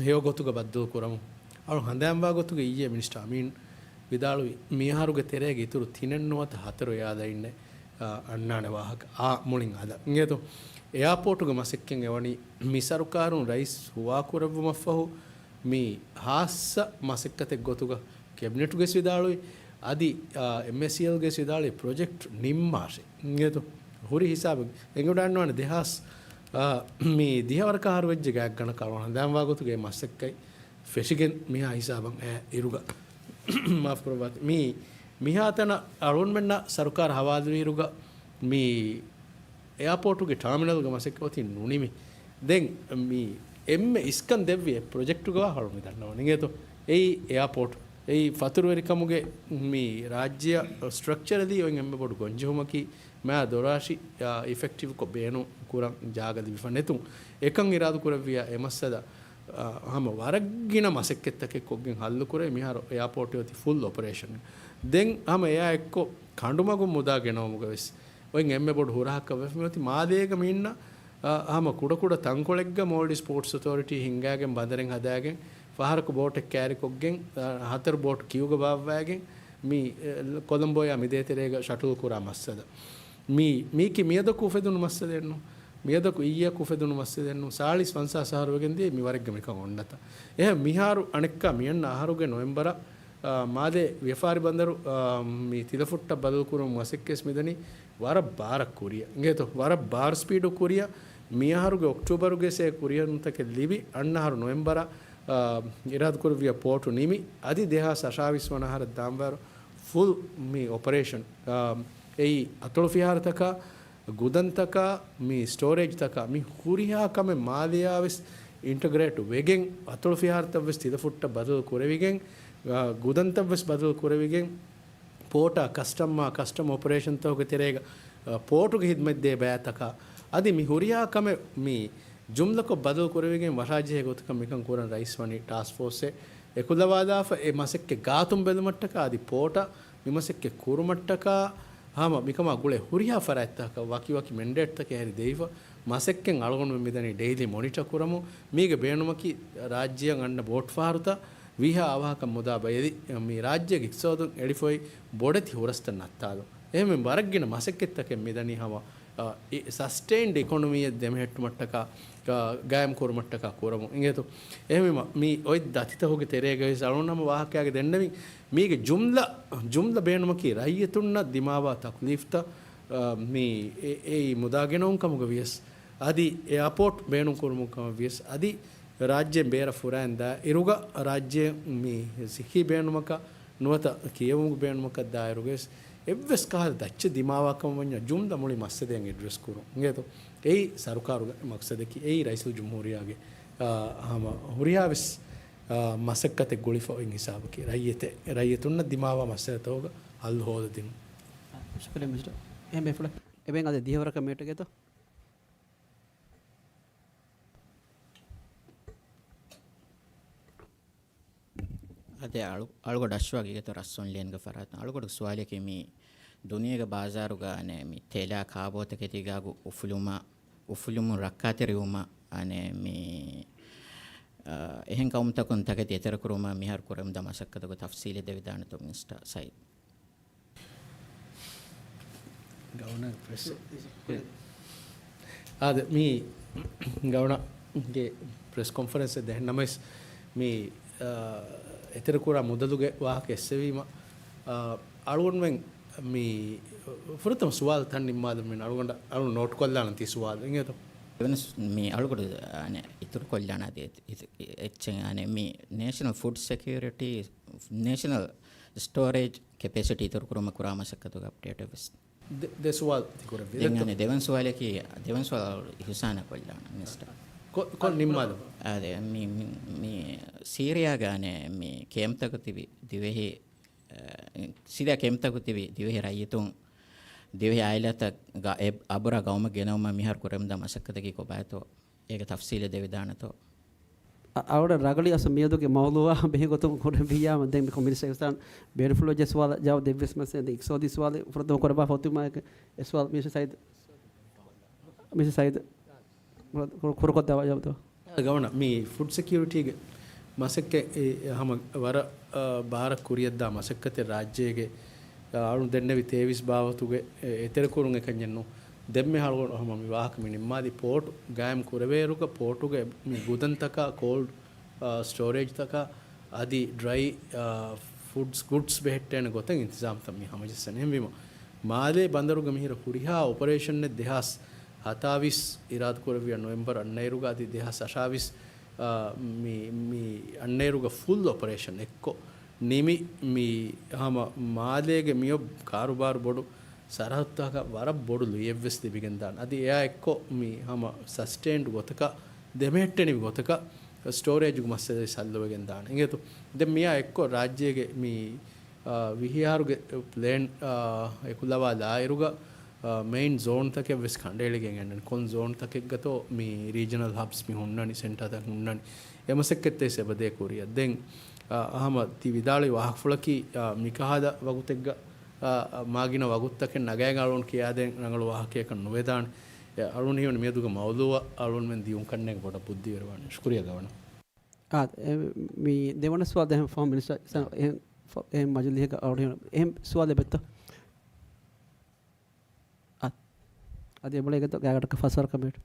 ހެޔޮ ގޮތުގަ ބައްދަލު ކުރަމުން. އަޅު ހަނދާންވާ ގޮތުގަ އިއްޔެ މިނިސްޓަރ އަމީން ވިދާޅުވި، މިއަހަރުގެ ތެރޭގަ އިތުރު ތިނެއް ނުވަތަ ހަތަރު އެއާލައިންނެއް، އަ، އަންނާނެ ވާހަކަ. އާ، މުޅިން އަދަ. އިނގޭތޯ، އެއާޕޯޓުގެ މަސައްކަތް އެވަނީ މި ސަރުކާރުން ރައީސް ހުވާކުރެއްވުމަށްފަހު މި ހާއްސަ މަސައްކަތެއް ގޮތުގަ ކެބިނެޓުގެ ވެސް ވިދާޅުވި، އަދި، އާ، އެމްއޭސީއެލްގެ ވެސް ވިދާޅުވި ޕްރޮޖެކްޓް ނިންމާށޭ. އިނގޭތޯ، ހުރި ހިސާބެއް އެނގިވަޑައިގަންނަވާނެ ދެހާސް، އާ، މި ދިހަ ވަރަކަށް އަހަރު ވެއްޖެ ގާތްގަނޑަކަށް އަޅު ހަނދާންވާ ގޮތުގަ އެ މަސައްކަތް ފެށިގެން މިހާ ހިސާބަށް އައި އިރުގަ، މާފުކުރައްވާތި. މި، މިހާތަނަށް އަޅުގަނޑުމެންނަށް ސަރުކާރު ހަވާލުވި އިރުގަ މި އެއާޕޯޓުގެ ޓާމިނަލްގެ މަސައްކަތް އޮތީ ނުނިމި. ދެން މި އެންމެ އިސްކަން ދެއްވި އެއް ޕްރޮޖެކްޓުގަ ވާ ހަޅު މި ދަންނަވަނީ އިނގޭތޯ. އެއީ އެއާޕޯޓު. އެއީ ފަތުރުވެރިކަމުގެ މި ރާއްޖެއަށް ސްޓްރަކްޗަރަލީ އޮތް އެންމެ ބޮޑު ގޮންޖެހުމަކީ، މާ ދޮރާށި، އާ، އިފެކްޓިވްކޮށް ބޭނުން ކުރަން ޖާގަ ލިބިފަ ނެތުން. އެކަން އިރާދަކުރެއްވިޔާ އެ މައްސަލަ، އާ، ހަމަ ވަރަށް ގިނަ މަސައްކަތްތަކެއް ކޮށްގެން ހައްލުކުރޭ. މިހާރު އެއާޕޯޓް އޮތީ ފުލް އޮޕަރޭޝަން. ދެން ހަމަ އެއާ އެއްކޮށް ކަނޑުމަގު މުދާ ގެނައުމުގަ ވެސް އޮތް އެންމެ ބޮޑު ހުރަހަކަށް ވެފަ މިއޮތީ މާލޭގަ މި އިންނަ، އާ، ހަމަ ކުޑަކުޑަ ތަންކޮޅެއްގަ މޯލްޑިވްސް ޕޯޓްސް އޮތޯރިޓީ ހިންގާގެން ބަނދަރެއް ހަދާގެން ފަހަރަކު ބޯޓެއް ކާރިކޮށްގެން، އާ، ހަތަރު ބޯޓް ކިއުގަ ބާއްވައިގެން މި، އެ، ކޮލަމްބޯޔާ މި ދޭތެރޭގަ ޝަޓުލް ކުރާ މައްސަލަ. މީ، މީކީ މިއަދަކު އުފެދުނު މައްސަލައެއްނު. މިއަދަކު އިއްޔަކު އުފެދުނު މައްސަލައެއްނު. ސާޅީސް ފަންސާސް އަހަރު ވެގެން ދިޔަ މި ވަރެއްގަ މިކަން އޮންނަތަ. އެހެން މިހާރު އަނެއްކާ މިއަންނަ އަހަރުގެ ނޮވެމްބަރަށް، އާ، މާލޭ ވިޔަފާރި ބަނދަރު، އާ، މި ތިލަފުއްޓަށް ބަދަލުކުރުމުގެ މަސައްކަތް މިދަނީ ވަރަށް ބާރަށް ކުރިއަށް. އިނގޭތޯ؟ ވަރަށް ބާރު ސްޕީޑު ކުރިއަށް. މިއަހަރުގެ އޮކްޓޫބަރުގެ ސޭ ކުރިއަށް ނުތަކެއް ލިބި، އަންނަ އަހަރު ނޮވެމްބަރަށް، އާ، އިރާދަކުރެއްވިޔާ ޕޯޓު ނިމި، އަދި ދެހާސް އަށާވީސް ވަނަ އަހަރަށް ދާންވާރު ފުލް މި އޮޕަރޭޝަން، އާ، އެއީ އަތޮޅު ފިހާރަތަކާ، ގުދަންތަކާ، މި ސްޓޯރޭޖްތަކާ، މި ހުރިހާ ކަމެއް މާލެޔާ ވެސް އިންޓަގްރޭޓް ވެގެން، އަތޮޅު ފިހާރަތައް ވެސް ތިލަފުއްޓަށް ބަދަލު ކުރެވިގެން، އާ، ގުދަންތައް ވެސް ބަދަލު ކުރެވިގެން، ޕޯޓާ ކަސްޓަމާ ކަސްޓަމް އޮޕަރޭޝަންތަކުގެ ތެރޭގަ، އާ، ޕޯޓުގެ ހިދްމަތް ދޭ ބަޔާތަކާ، އަދި މި ހުރިހާ ކަމެއް މި ޖުމްލަކޮށް ބަދަލު ކުރެވިގެން ވަށާޖެހޭ ގޮތަކަށް މިކަން ކުރަން ރައީސް ވަނީ ޓާސްކް ފޯސްއެއް އެކުލަވާލާފަ، އެ މަސައްކަތް ގާތުން ބެލުމަށްޓަކާ އަދި ޕޯޓަށް މި މަސައްކަތް ކުރުމަށްޓަކާ ހަމަ މިކަމާ ގުޅޭ ހުރިހާ ފަރާތްތަކަށް ވަކިވަކި މެންޑޭޓްތަކެއް ހަރި ދެވިފަ، މަސައްކަތް އަޅުގަނޑުމެން މިދަނީ ޑެއިލީ މޮނިޓަ ކުރަމުން. މީގެ ބޭނުމަކީ ރާއްޖެއަށް އަންނަ ބޯޓް ފަހަރުތައް ވީހާ އަވަހަކަށް މުދާ ބައެލި މި ރާއްޖޭގެ އިޤްތިޞާދުން އެޅިފައި ބޮޑެތި ހުރަސްތައް ނައްތާލުން. އެހެން ވަރަށް ގިނަ މަސައްކަތްތަކެއް މިދަނީ ހަމަ، އަ، އި-، ސަސްޓެއިންޑް އިކޮނޮމީއެއް ދެމެހެއްޓުމަށްޓަކާ، އަ، ގާއިމް ކުރުމަށްޓަކާ ކުރަމުން. އިނގޭތޯ؟ އެހެންވީމަ، މި އޮތް ދަތިތަކުގެ ތެރޭގަ ވެސް އަޅުގަނޑު ހަމަ ވާހަކައިގެ ދެންނެވި، މީގެ ޖުމްލަ، ޖުމްލަ ބޭނުމަކީ ރައްޔިތުންނަށް ދިމާވާ ތަކްލީފްތައް، އަ، މި އެ-، އެއީ މުދާ ގެނައުން ކަމުގަ ވިޔަސް، އަދި އެއާޕޯޓް ބޭނުން ކުރުމުން ކަމަށް ވިޔަސް، އަދި ރާއްޖޭން ބޭރަށް ފުރާއިން ދާ އިރުގަ ރާއްޖޭ މި ސިއްހީ ބޭނުމަކަށް ނުވަތަ ކިޔެވުމުގެ ބޭނުމަކަށް ދާއިރުގަވެސް އެއްވެސް ކަހަލަ ދައްޗެއް ދިމާވާކަމަށް ވަންޏާ ޖުމްލަ މުޅި މައްސަލައިން އެޑްރެސް ކުރުން. އިނގޭތޯ؟ އެއީ ސަރުކާރުގެ މަޤްޞަދަކީ. އެއީ ރައީސުލްޖުމްހޫރިއްޔާގެ، އާ، ހަމަ ހުރިހާވެސް، އާ، މަސައްކަތެއް ގުޅިފަ އޮތް ހިސާބަކީ. ރައްޔިތެއް، ރައްޔިތުންނަށް ދިމާވާ މައްސަލަތަކުގަ ހައްލު ހޯދަދިނުން. ޝުކުރިއްޔާ މިނިސްޓަރ. އެހެން ބޭފުޅެއް. އެބައިން އަދި ދިހަވަރަކަށް މިއޮތީ އިނގޭތޯ؟ އަދި އަޅު-، އަޅުގަޑު އަޝްވާގް އިނގޭތޯ ރަސް އޮންލައިންގެ ފަރާތުން. އަޅުގަޑު ސުވާލަކީ މި ދުނިޔޭގެ ބާޒާރުގަ އަނެއް މި ތެލާ ކާބޯތަކެތީގަ އުފުލުމަށް، އުފުލުމުން ރައްކާތެރިވުމަށް އަނެއް މި، އަ، އެހެން ގައުމުތަކުން ތަކެތި އެތެރެކުރުމަށް މިހާރު ކުރެވެމުންދާ މަސައްކަތުގެ ތަފްސީލެއް ދެވިދާނެތޯ މިނިސްޓަރ ސައީދު؟ ގަވަނަރ ޕްރެސް. އާދެ، މީ ގަވަނަރުގެ ޕްރެސް ކޮންފަރެންސެއް ދޭން ނަމަވެސް، މީ، އާ، އެތެރެކުރާ މުދަލުގެ ވާހަކަ އެއްސެވީމަ، އާ، އަޅުގަނޑުމެން މީ ފުރަތަމަ ސުވާލު ތަން ނިންމާލަމުން އަޅުގަނޑަށް އަޅު ނޯޓް ކޮށްލާނަން ތި ސުވާލު އިނގޭތޯ؟ އެވެނަސް މީ އަޅުގަޑު، އާނެ، އިތުރު ކޮށްލާނަ އަދި އެ-، އެ-، އެއްޗެއް، އާނެ، މީ ނޭޝަނަލް ފުޑް ސެކިއުރިޓީ، ނޭޝަނަލް ސްޓޯރޭޖް ކެޕޭސިޓީ އިތުރުކުރުމަށް ކުރާ މަސައްކަތުގެ އަޕްޑޭޓެއް ވެސް. ދެ-، ދެ ސުވާލު ތި ކުރެއްވި. ދެން ދެތޯ؟ އަނެއް ދެވަން ސުވާލަކީ، ދެވަން ސުވާލު އިހުސާނަށް ކޮށްލާނަން މިނިސްޓަރ. ކޮ-، ކޮން ނިންމާލު؟ އާދެ، މި، މި، މި ސީރިޔާގަ އަނެއް މި ކޭމްތަކު ތިބި ދިވެހި، އަ، ސީރިޔާ ކޭމްތަކު ތިބި ދިވެހި ރައްޔިތުން، ދިވެހި އާއިލާތައް ގަ-، އެ-، އަބުރާ ގައުމަށް ގެނައުމަށް މިހާރު ކުރެވެމުންދާ މަސައްކަތަކީ ކޮބާތޯ؟ އޭގެ ތަފްސީލެއް ދެވިދާނެތޯ؟ އަ-، އަޅުގަނޑަށް ރަގަޅީ އަސް މިއަދުގެ މައުޟޫޢާ ބެހޭ ގޮތުން ކުރެއްވިއްޔާމަ، ދެން މިކޮށް މިނިސްޓަރ އިސްތާން ބޭނުންފުޅުވެއްޖެ ސުވާލަށް ޖަވާބު ދެއްވިޔަސް މަސް އެން އިޤްތިޞާދީ ސުވާލެއް ފުރަތަމަ ކުރައްވާފަ އޮތުމާއެކު އެ ސުވާލު މިނިސްޓަރ ސައީދު، މިނިސްޓަރ ސައީދު ކުރު-، ކުރުކޮށް ދާ ޖަވާބުތޯ؟ ގަވަނަރ، މި ފުޑް ސެކިއުރިޓީގެ މަސައްކަތް އެ ހަމަ ވަރަށް، އާ، ބާރަށް ކުރިއަށްދާ މަސައްކަތެއް ރާއްޖޭގެ، އާ، އަޅު ދެންނެވި ތޭވީސް ބާވަތުގެ އެ-، އެތެރެކުރުން އެކަންޏެއްނު. ދެންމެ ހަޅުގަނޑު ހަމަ މި ވާހަކަ މި ނިންމާލި ޕޯޓް ގާއިމް ކުރެވޭއިރުގަ ޕޯޓުގެ މި ގުދަންތަކާ ކޯލްޑް، އާ، ސްޓޯރޭޖްތަކާ އަދި ޑްރައި، އާ، ފުޑްސް ގުޑްސް ބެހެއްޓޭނެ ގޮތަށް އިންތިޒާމްތައް މި ހަމަޖައްސަން. އެހެންވީމަ، މާލޭ ބަނދަރުގަ މިހިރަ ހުރިހާ އޮޕަރޭޝަންއެއް ދެހާސް ހަތާވީސް އިރާދަކުރެއްވިޔާ ނޮވެމްބަރު އަންނައިރުގަ އަދި ދެހާސް އަށާވީސް، އާ، މި، މި އަންނައިރުގަ ފުލް އޮޕަރޭޝަން އެއްކޮށް ނިމި، މި ހަމަ މާލޭގެ މިއޮތް ކާރުބާރު ބޮޑު ސަރަހައްދުތަކަށް ވަރަށް ބޮޑު ލުޔެއްވެސް ލިބިގެންދާނެ. އަދި އެއާ އެއްކޮށް މި ހަމަ ސަސްޓެއިންޑް ގޮތަކަށް، ދެމެހެއްޓެނިވި ގޮތަކަށް، ސްޓޯރޭޖުގެ މައްސަލަ ސައްލުވެގެން ދާނެ. އިނގޭތޯ؟ ދެން މިއާ އެއްކޮށް ރާއްޖޭގެ މި، އާ، ވިހި އަހަރުގެ ޕްލޭން، އާ، އެކުލަވާލާއިރުގަ، އާ، މެއިން ޒޯންތަކެއް ވެސް ކަނޑައެޅިގެން އެންނަނީ. ކޮން ޒޯންތަކެއްގަތޯ މި ރީޖަނަލް ހަބްސް މި ހުންނަނީ، ސެންޓާތަކެއް ހުންނަނީ. އެ މަސައްކަތްތައް އެބަދޭ ކުރިއަށް. ދެން، އާ، އަހަމަ ތި ވިދާޅުވި ވާހަކަފުޅަކީ، އާ، މިކަހަލަ ވަގުތެއްގަ، އާ، މާގިނަ ވަގުތުތަކެއް ނަގައިގެން އަޅުން ކިޔާދޭން ރަނގަޅު ވާހަކައަކަށް ނުވެދާނެ. އެ އަޅުން ހީވަނީ މިއަދުގެ މައުޟޫއަށް އަޅުންމެން ދިޔުން ކަންނޭނގެ ބޮޑަށް ބުއްދިވެރިވާނެ. ޝުކުރިއްޔާ ގަވަނަ. އާ، އެ، މި ދެވަނަ ސުވާލު އެހެން ފަހު މިނިސްޓަރ އެހެން ފަ-، އެހެން މަޖިލީހަކަށް އަޅުން އެހެން ސުވާލެއް ވެއްތޯ؟ އާ، އަދި އެބަޅޭ ގަތަ ގާގަޑަކަށް ފަސްވަރަކަށް މިއެއް.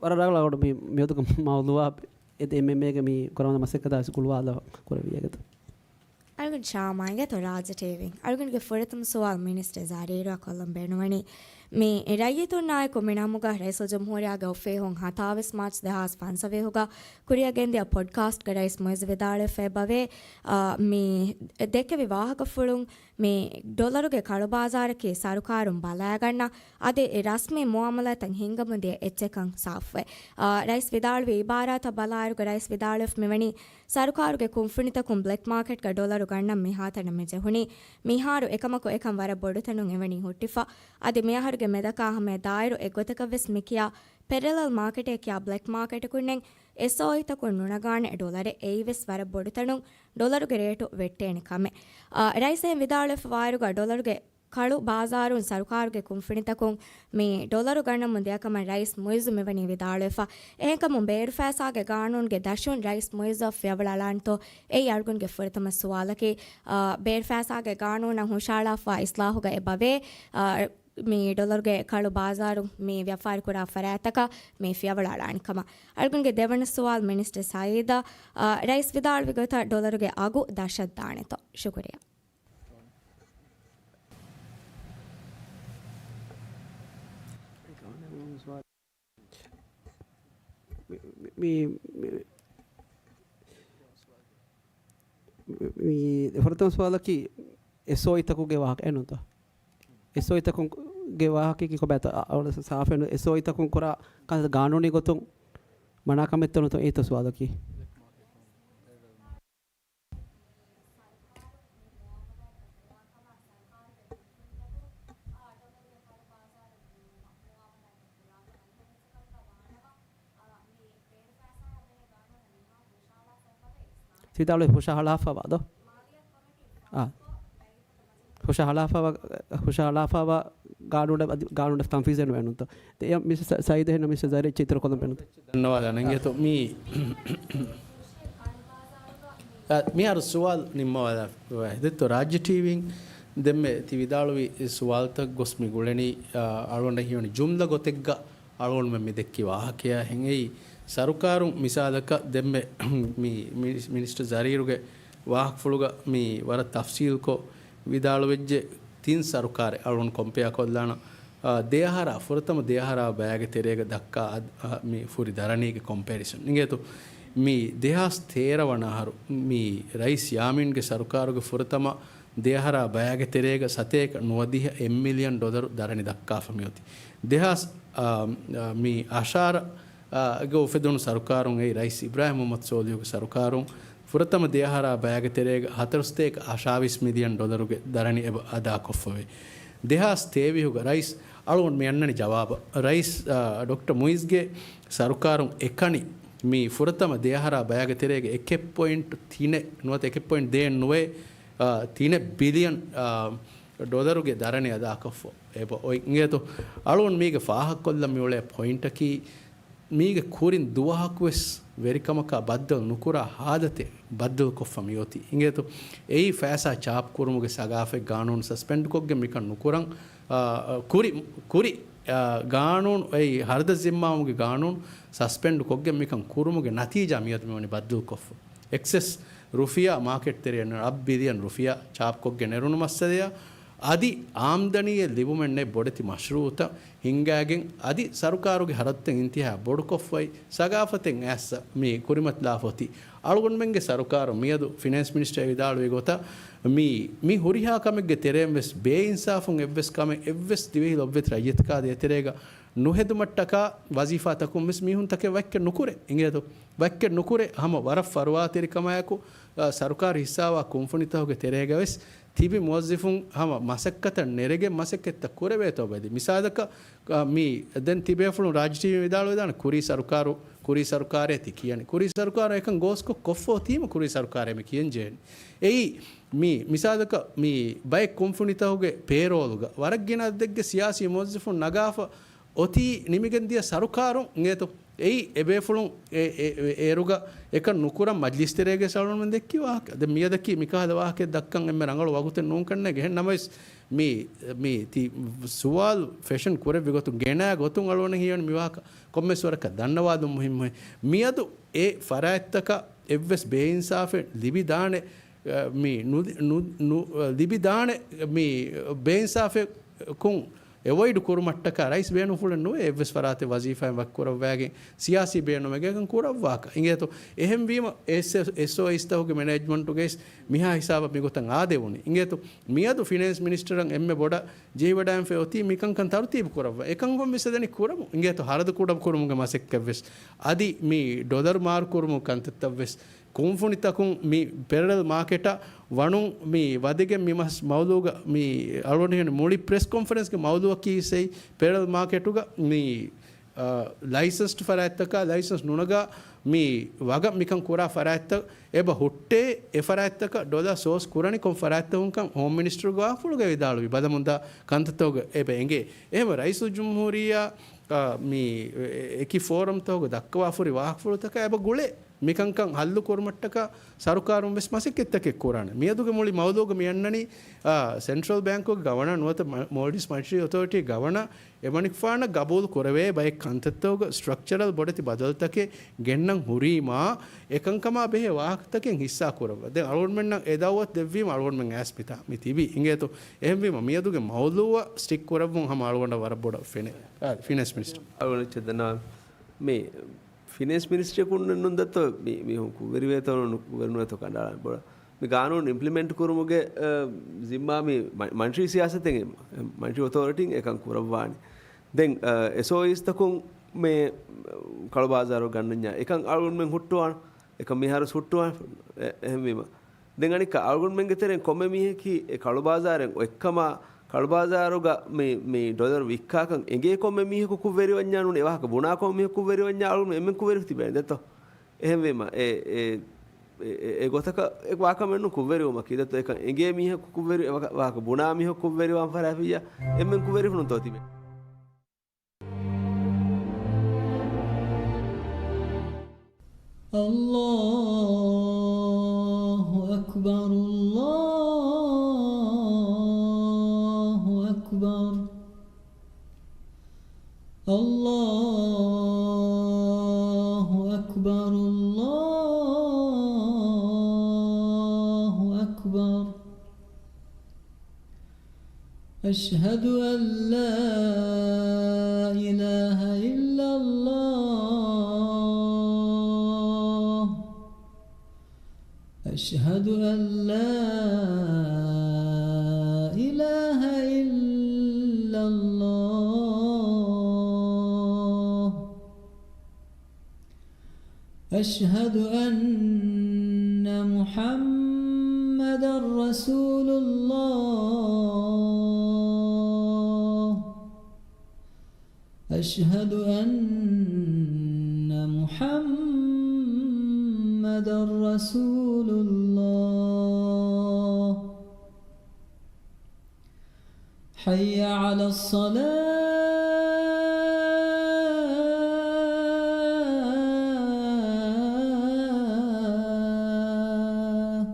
ވަރަށް ރަނގަޅަށް އަޅުގަނޑު މި، މިއަދުގެ މައުޟޫއާ އެ އެމްއެމްއޭގެ މި ކުރަމުންދާ މަސައްކަތާ ގުޅުވާލާ ކުރެއްވިއޭގެތޯ. އަޅުގަނޑު ޝާމާ އިނގޭތޯ ރާއްޖެ ޓީވީން. އަޅުގަނޑުގެ ފުރަތަމަ ސުވާލު މިނިސްޓަރ ޒަރީރުއަށް ކޮށްލަން ބޭނުންވަނީ، މި ރައްޔިތުންނާއެކު މި ނަމުގަ ރައީސުލްޖުމްހޫރިއްޔާގެ އޮފީހުން ހަތާވީސް މާޗް ދެހާސް ފަންސަވީހުގަ ކުރިއަށް ގެންދިޔަ ޕޮޑްކާސްޓްގަ ރައީސް މުއިއްޒު ވިދާޅުވެފައި އެބަވޭ، އާ، މި ދެކެވި ވާހަކަފުޅުން މި ޑޮލަރުގެ ކަޅުބާޒާރަކީ ސަރުކާރުން ބަލާގަންނަ އަދި ރަސްމީ މުއާމަލާތައް ހިންގަމުންދިޔަ އެއްޗެއްކަން ސާފުވޭ. އާ، ރައީސް ވިދާޅުވި އިބާރާތަށް ބަލާއިރުގަ ރައީސް ވިދާޅުވެފަ މިވަނީ، ސަރުކާރުގެ ކުންފުނިތަކުން ބްލެކް މާކެޓްގަ ޑޮލަރު ގަންނަން މިހާތަނަށް މި ޖެހުނީ. މިހާރު އެކަމަކު އެކަން ވަރަށް ބޮޑުތަނުން އެވަނީ ހުއްޓިފަ. އަދި މިއަހަރުގެ މެދަކާ ހަމަޔަށް ދާއިރު އެއްގޮތަކަށްވެސް މިކިޔާ ޕެރަލަލް މާކެޓޭ ކިޔާ ބްލެކް މާކެޓަކުންނެއް އެސްއޯއީތަކުން ނުނަގާނެ ޑޮލަރެއް. އެއީވެސް ވަރަށް ބޮޑުތަނުން ޑޮލަރުގެ ރޭޓު ވެއްޓޭނެ ކަމެއް. އާ، ރައީސް އެހެން ވިދާޅުވެފަ ވާއިރުގަ ޑޮލަރުގެ ކަޅު ބާޒާރުން ސަރުކާރުގެ ކުންފުނިތަކުން މި ޑޮލަރު ގަންނަމުން ދިޔަކަމަށް ރައީސް މުއިއްޒު މިވަނީ ވިދާޅުވެފަ. އެހެންކަމުން ބޭރުފައިސާގެ ގާނޫނުގެ ދަށުން ރައީސް މުއިއްޒަށް ފިޔަވަޅައަޅާންތޯ އެއީ އަޅުގަނޑުގެ ފުރަތަމަ ސުވާލަކީ. އާ، ބޭރުފައިސާގެ ގާނޫނަށް ހުށަހަޅާފަ އިސްލާހުގަ އެބަވޭ، އާ، މި ޑޮލަރުގެ ކަޅު ބާޒާރު މި ވިޔަފާރި ކުރާ ފަރާތްތަކަށް މި ފިޔަވަޅައަޅާނެ ކަމަށް. އަޅުގަނޑުގެ ދެވަނަ ސުވާލު މިނިސްޓަރ ސައީދަށް، އާ، ރައީސް ވިދާޅުވި ގޮތަށް ޑޮލަރުގެ އަގު ދަށަށް ދާނެތޯ؟ ޝުކުރިއްޔާ. މި، މި، މި، މި ފުރަތަމަ ސުވާލަކީ އެސްއޯއީތަކުގެ ވާހަކަ އެނުންތަ؟ އެސްއޯއީތަކުންގެ ވާހަކައަކީ ކޮބާތަ؟ އަ، އަ، ސާފެއް ނޫން. އެސްއޯއީތަކުން ކުރާ ކަންތައް ގާނޫނީ ގޮތުން މަނާ ކަމެއްތަ ނޫންތަ؟ އެއީތަ ސުވާލަކީ؟ ސީދާޅު ހުށަހަޅާފަވާ ދޯ؟ އާ. ހުށަހަޅާފަވާ، ހުށަހަޅާފަވާ ގާނޫނަށް، އަދި ގާނޫނަށް ތަންފީޒެއް ނުވެ ނޫންތޯ؟ ދެ، މިސް ސަ-، ސައީދެހެން މިސް ޒަރީ ޗިތްރަ ކޮލަން ބެނުންތޯ؟ ދަންނަވާލާނަން އިނގޭތޯ މީ. އާ، މިހާރު ސުވާލު ނިންމަވާލާ ވެދެއްތޯ ރާއްޖެ ޓީވީން. ދެންމެ ތި ވިދާޅުވި ސުވާލުތައް ގޮސް މި ގުޅެނީ، އާ، އަޅުގަނޑަށް ހީވަނީ ޖުމްލަ ގޮތެއްގަ އަޅުގަނޑުމެން މި ދެއްކި ވާހަކަޔާ ހެން. އެއީ ސަރުކާރުން މިސާލަކަށް ދެންމެ މި މިނިސް-، މިނިސްޓަރ ޒަރީރުގެ ވާހަކަފުޅުގަ މި ވަރަށް ތަފްސީލްކޮށް ވިދާޅުވެއްޖެ. ތިން ސަރުކާރެއް އަޅުގަނޑު ކޮމްޕެއާ ކޮށްލާނަ، އާ، ދެއަހަރާ، ފުރަތަމަ ދެއަހަރާ ބަޔާގެ ތެރޭގަ ދައްކާ އަދް-، އާ، މި ފުރި ދަރަނީގެ ކޮމްޕެރިސަން އިނގޭތޯ. މި ދެހާސް ތޭރަ ވަނަ އަހަރު މި ރައީސް ޔާމީންގެ ސަރުކާރުގެ ފުރަތަމަ ދެއަހަރާ ބަޔާގެ ތެރޭގަ ސަތޭކަ ނުވަދިހަ އެއް މިލިއަން ޑޮލަރު ދަރަނި ދައްކާފަ މިއޮތީ. ދެހާސް، އާ، އާ، މި އަށާރަ، އާ، ގެ އުފެދުނު ސަރުކާރުން އެއީ ރައީސް އިބްރާހިމް މުހައްމަދު ސޯލިހުގެ ސަރުކާރުން ފުރަތަމަ ދެއަހަރާ ބަޔާގެ ތެރޭގަ ހަތަރުސަތޭކަ އަށާވީސް މިލިއަން ޑޮލަރުގެ ދަރަނި އެބަ އަދާކޮށްފަވޭ. ދެހާސް ތޭވީހުގަ ރައީސް އަޅުގަނޑު މި އަންނަނީ ޖަވާބަށް. ރައީސް، އާ، ޑޮކްޓަރ މުއިޒްގެ ސަރުކާރުން އެކަނި މި ފުރަތަމަ ދެއަހަރާ ބަޔާގެ ތެރޭގަ އެކެއް ޕޮއިންޓު ތިނެއް ނުވަތަ އެކެއް ޕޮއިންޓު ދޭއް ނުވޭ، އާ، ތިނެއް ބިލިއަން، އާ، ޑޮލަރުގެ ދަރަނި އަދާކޮށްފަ އެބަ އޮތް އިނގޭތޯ. އަޅުގަނޑު މީގެ ފާހަގަކޮށްލަން މިއުޅޭ ޕޮއިންޓަކީ، މީގެ ކުރިން ދުވަހަކުވެސް ވެރިކަމަކާ ބައްދަލު ނުކުރާ ހާލަތެއް ބައްދަލުކޮށްފަ މިއޮތީ އިނގޭތޯ. އެއީ ފައިސާ ޗާޕް ކުރުމުގެ ސަގާފަތް ގާނޫނު ސަސްޕެންޑްކޮށްގެން މިކަން ނުކުރަން، އާ، ކުރި، ކުރި، އާ، ގާނޫނު، އެއީ ހަރަދަށް ޒިންމާވުމުގެ ގާނޫނު ސަސްޕެންޑްކޮށްގެން މިކަން ކުރުމުގެ ނަތީޖާ މިއަދު މިވަނީ ބައްދަލުކޮށްފަ. އެކްސެސް ރުފިޔާ މާކެޓް ތެރެއަށް އަށް ބިލިއަން ރުފިޔާ ޗާޕްކޮށްގެން ނެރުނު މައްސަލަޔާ، އަދި އާމްދަނީއެއް ލިބުމެއް ނެތް ބޮޑެތި މަޝްރޫއުތައް ހިންގާގެން، އަދި ސަރުކާރުގެ ހަރަދުތައް އިންތިހާ ބޮޑުކޮށްފައި، ސަގާފަތެއް އައިސް މި ކުރިމަތިލާފަ އޮތީ. އަޅުގަނޑުމެންގެ ސަރުކާރު މިއަދު ފިނޭންސް މިނިސްޓަރ ވިދާޅުވި ގޮތަށް މި، މި ހުރިހާ ކަމެއްގެ ތެރެއިން ވެސް ބޭއިންސާފުން އެއްވެސް ކަމެއް އެއްވެސް ދިވެހި ލޮބުވެތި ރައްޔިތަކާ ދޭތެރޭގަ ނުހެދުމަށްޓަކާ ވަޒީފާތަކުން ވެސް މީހުންތަކެއް ވައްކެއް ނުކުރޭ. އިނގޭތޯ؟ ވައްކެއް ނުކުރޭ. ހަމަ ވަރަށް ފަރުވާތެރިކަމާއެކު، އަ، ސަރުކާރު ހިއްސާވާ ކުންފުނިތަކުގެ ތެރޭގަ ވެސް ތިބި މުވައްޒިފުން ހަމަ މަސައްކަތަށް ނެރެގެން މަސައްކަތްތައް ކުރެވޭތޯ ބެލި. މިސާލަކަށް، އަ، މި ދެން ތިބޭފުޅުން ރާއްޖެ ޓީވީ ވިދާޅުވެދާނެ ކުރީ ސަރުކާރު، ކުރީ ސަރުކާރޭ ތި ކިޔަނީ. ކުރީ ސަރުކާރު އެކަން ގޯސްކޮށް ކޮށްފޯ ތީމަ ކުރީ ސަރުކާރޭ މި ކިޔަން ޖެހެނީ. އެއީ މި މިސާލަކަށް މި ބައެއް ކުންފުނިތަކުގެ ޕޭރޯލުގަ ވަރަށް ގިނަ އަދަދެއްގެ ސިޔާސީ މުވައްޒިފުން ނަގާފަ އޮތީ ނިމިގެން ދިޔަ ސަރުކާރުން އިނގޭތޯ. އެއީ އެބޭފުޅުން އެ، އެ، އެ، އޭރުގަ އެކަން ނުކުރަން މަޖްލިސް ތެރޭގެ ސަޅުން ދެއްކި ވާހަކަ. ދެން މިއަދަކީ މިކަހަލަ ވާހަކައެއް ދައްކަން އެންމެ ރަނގަޅު ވަގުތެއް ނޫން ކަންނޭނގެ. އެހެން ނަމަވެސް މި، މި ތި ސުވާލު ފެށެން ކުރެއްވި ގޮތުން ގެނައި ގޮތުން އަޅުގަނޑަށް ހީވަނީ މި ވާހަކަ ކޮންމެސް ވަރަކަށް ދަންނަވާލުން މުހިންމުހޭ. މިއަދު އެ ފަރާތްތަކަށް އެއްވެސް ބޭއިންސާފެއް ލިބިދާނެ، އަ، މި ނު، ނު، ނު، ލިބިދާނެ މި ބޭއިންސާފެއް ކުން އެވޮއިޑް ކުރުމަށްޓަކާ ރައީސް ބޭނުންފުޅެއް ނުވޭ އެއްވެސް ފަރާތެއް ވަޒީފާއިން ވަކިކުރައްވާގެން ސިޔާސީ ބޭނުމެއްގައި އެކަން ކުރައްވާކަށް. އިނގޭތޯ؟ އެހެންވީމަ އެސް، އެސްއޯއީސްތަކުގެ މެނޭޖްމަންޓުގައި މިހާ ހިސާބަށް މިގޮތަށް އާދެވުނީ. އިނގޭތޯ؟ މިއަދު ފިނޭންސް މިނިސްޓަރަށް އެންމެ ބޮޑަށް ޖެހިވަޑައިންފައި އޮތީ މިކަންކަން ތަރުތީބު ކުރައްވާ. އެކަންކަން ވެސް އެދެނީ ކުރަމުން. އިނގޭތޯ؟ ހަރަދު ކުޑަ ކުރުމުގެ މަސައްކަތްވެސް. އަދި މި ޑޮލަރު މާރު ކުރުމުގެ ކަންތައްތައްވެސް. ކުންފުނިތަކުން މި ޕެރަލަލް މާކެޓަށް ވަނުން މި ވަދެގެން މި މަސް މައުލޫގަ މި އަޅުގަނޑު ހިން މުޅި ޕްރެސް ކޮންފަރެންސްގެ މައުލޫއަކީ ސެއި ޕެރަލަލް މާކެޓުގަ މި، އަ، ލައިސަންސްޑް ފަރާތްތަކާ ލައިސަންސް ނުނަގާ މި ވަގަށް މިކަން ކުރާ ފަރާތްތައް އެބަ ހުއްޓޭ އެ ފަރާތްތަކަށް ޑޮލާ ސޯސް ކުރަނިކޮން ފަރާތްތަކުންކަން ހޯމް މިނިސްޓަރުގެ ވާހަކަފުޅުގައި ވިދާޅުވި ބަލަމުންދާ ކަންތައްތަކުގަ އެބަ އެނގޭ. އެހެން ރައީސުލްޖުމްހޫރިއްޔާ، އަ، މި އެކި ފޯރަމްތަކުގަ ދައްކަވާފުރި ވާހަކަފުޅުތަކަށް އެބަ ގުޅޭ. މިކަންކަން ހައްލު ކުރުމަށްޓަކާ ސަރުކާރުން ވެސް މަސައްކަތްތަކެއް ކުރާނެ. މިއަދުގެ މުޅި މައުލޫގަ މި އަންނަނީ، އާ، ސެންޓްރަލް ބޭންކުގެ ގަވަނަރ ނުވަތަ މަ-، މޯލްޑިވްސް މަނިޓަރީ އޮތޯރިޓީ ގަވަނަރ އެމަނިކުފާނަށް ގަބޫލު ކުރެވޭ ބައެއް ކަންތައްތަކުގަ ސްޓްރަކްޗަރަލް ބޮޑެތި ބަދަލުތަކެއް ގެންނަން ހުރީމާ، އެކަންކަމާ ބެހޭ ވާހަކަތަކެއް ހިއްސާ ކުރައްވާ. ދެން އަޅުގަނޑުމެންނަށް އެ ދައުވަތު ދެއްވީމަ އަޅުގަނޑުމެން އައިސް މިތާ މި ތިބީ. އިނގޭތޯ؟ އެހެންވީމަ މިއަދުގެ މައުލޫއަށް ސްޓިކް ކުރައްވުން ހަމަ އަޅުގަނޑަށް ވަރަށް ބޮޑަށް ފެނޭ. އާ، ފިނޭންސް މިނިސްޓަރ. އަޅުގަނޑު އެއްޗެއް ދަންނަވަން. މި ފިނޭންސް މިނިސްޓްރީއަކުން ނޫން ދައްތޯ މި، މީހުން ކުށްވެރިވޭތޯ ނުކުށްވެރިނުވޭތޯ ކަނޑައަޅާނެ ބޮޑަށް. މި ގާނޫނު އިމްޕްލިމެންޓް ކުރުމުގެ، އަ، ޒިންމާ މި މަ-، މަނިޓަރީ ސިޔާސަތެއް، މަނިޓަރީ އޮތޯރިޓީން އެކަން ކުރައްވާނެ. ދެން، އަ، އެސްއޯއީސްތަކުން މި ކަޅުބާޒާރު ގަންނަންޏާ އެކަން އަޅުގަނޑުމެން ހުއްޓުވާނެ. އެކަން މިހާރު ހުއްޓުވާނެ. އެ-، އެހެންވީމަ. ދެން އަނެއްކާ އަޅުގަނޑުމެންގެ ތެރެއިން ކޮންމެ މީހަކީ އެ ކަޅުބާޒާރެއް އޮތްކަމާ، ކަޅުބާޒާރުގަ މި، މި ޑޮލަރު ވިއްކާކަން އެނގޭ ކޮންމެ މީހަކު ކުށްވެރިވަންޏާ ނޫން، އެ ވާހަކަ ބުނާ ކޮންމެ މީހަކު ކުށްވެރިވަންޏާ އަޅުގަނޑު އެންމެން ކުށްވެރި ތިބޭނެ ދެއްތޯ؟ އެހެންވީމަ، އެ، އެ، އެ، އެ، އެ ގޮތަކަށް އެ ވާކަމެއް ނޫން ކުށްވެރިވުމަކީ ދެއްތޯ؟ އެކަން އެނގޭ މީހަކު ކުށްވެރި، ވާ-، ވާހަކަ ބުނާ މީހަކު ކުށްވެރިވާން ފަށާފިއްޔާ، އެންމެން ކުށްވެރިފުޅުންތޯ ތިބޭ؟ الله أكبر، الله أكبر، الله أكبر، الله أكبر. أشهد أن لا إله إلا الله. أشهد أن لا إله إلا الله. أشهد أن محمدا رسول الله. أشهد أن محمدا رسول الله. حي على الصلاة.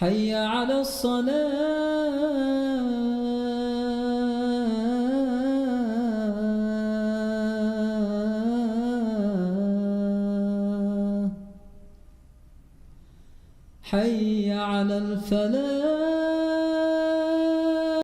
حي على الصلاة. حي على الفلاح.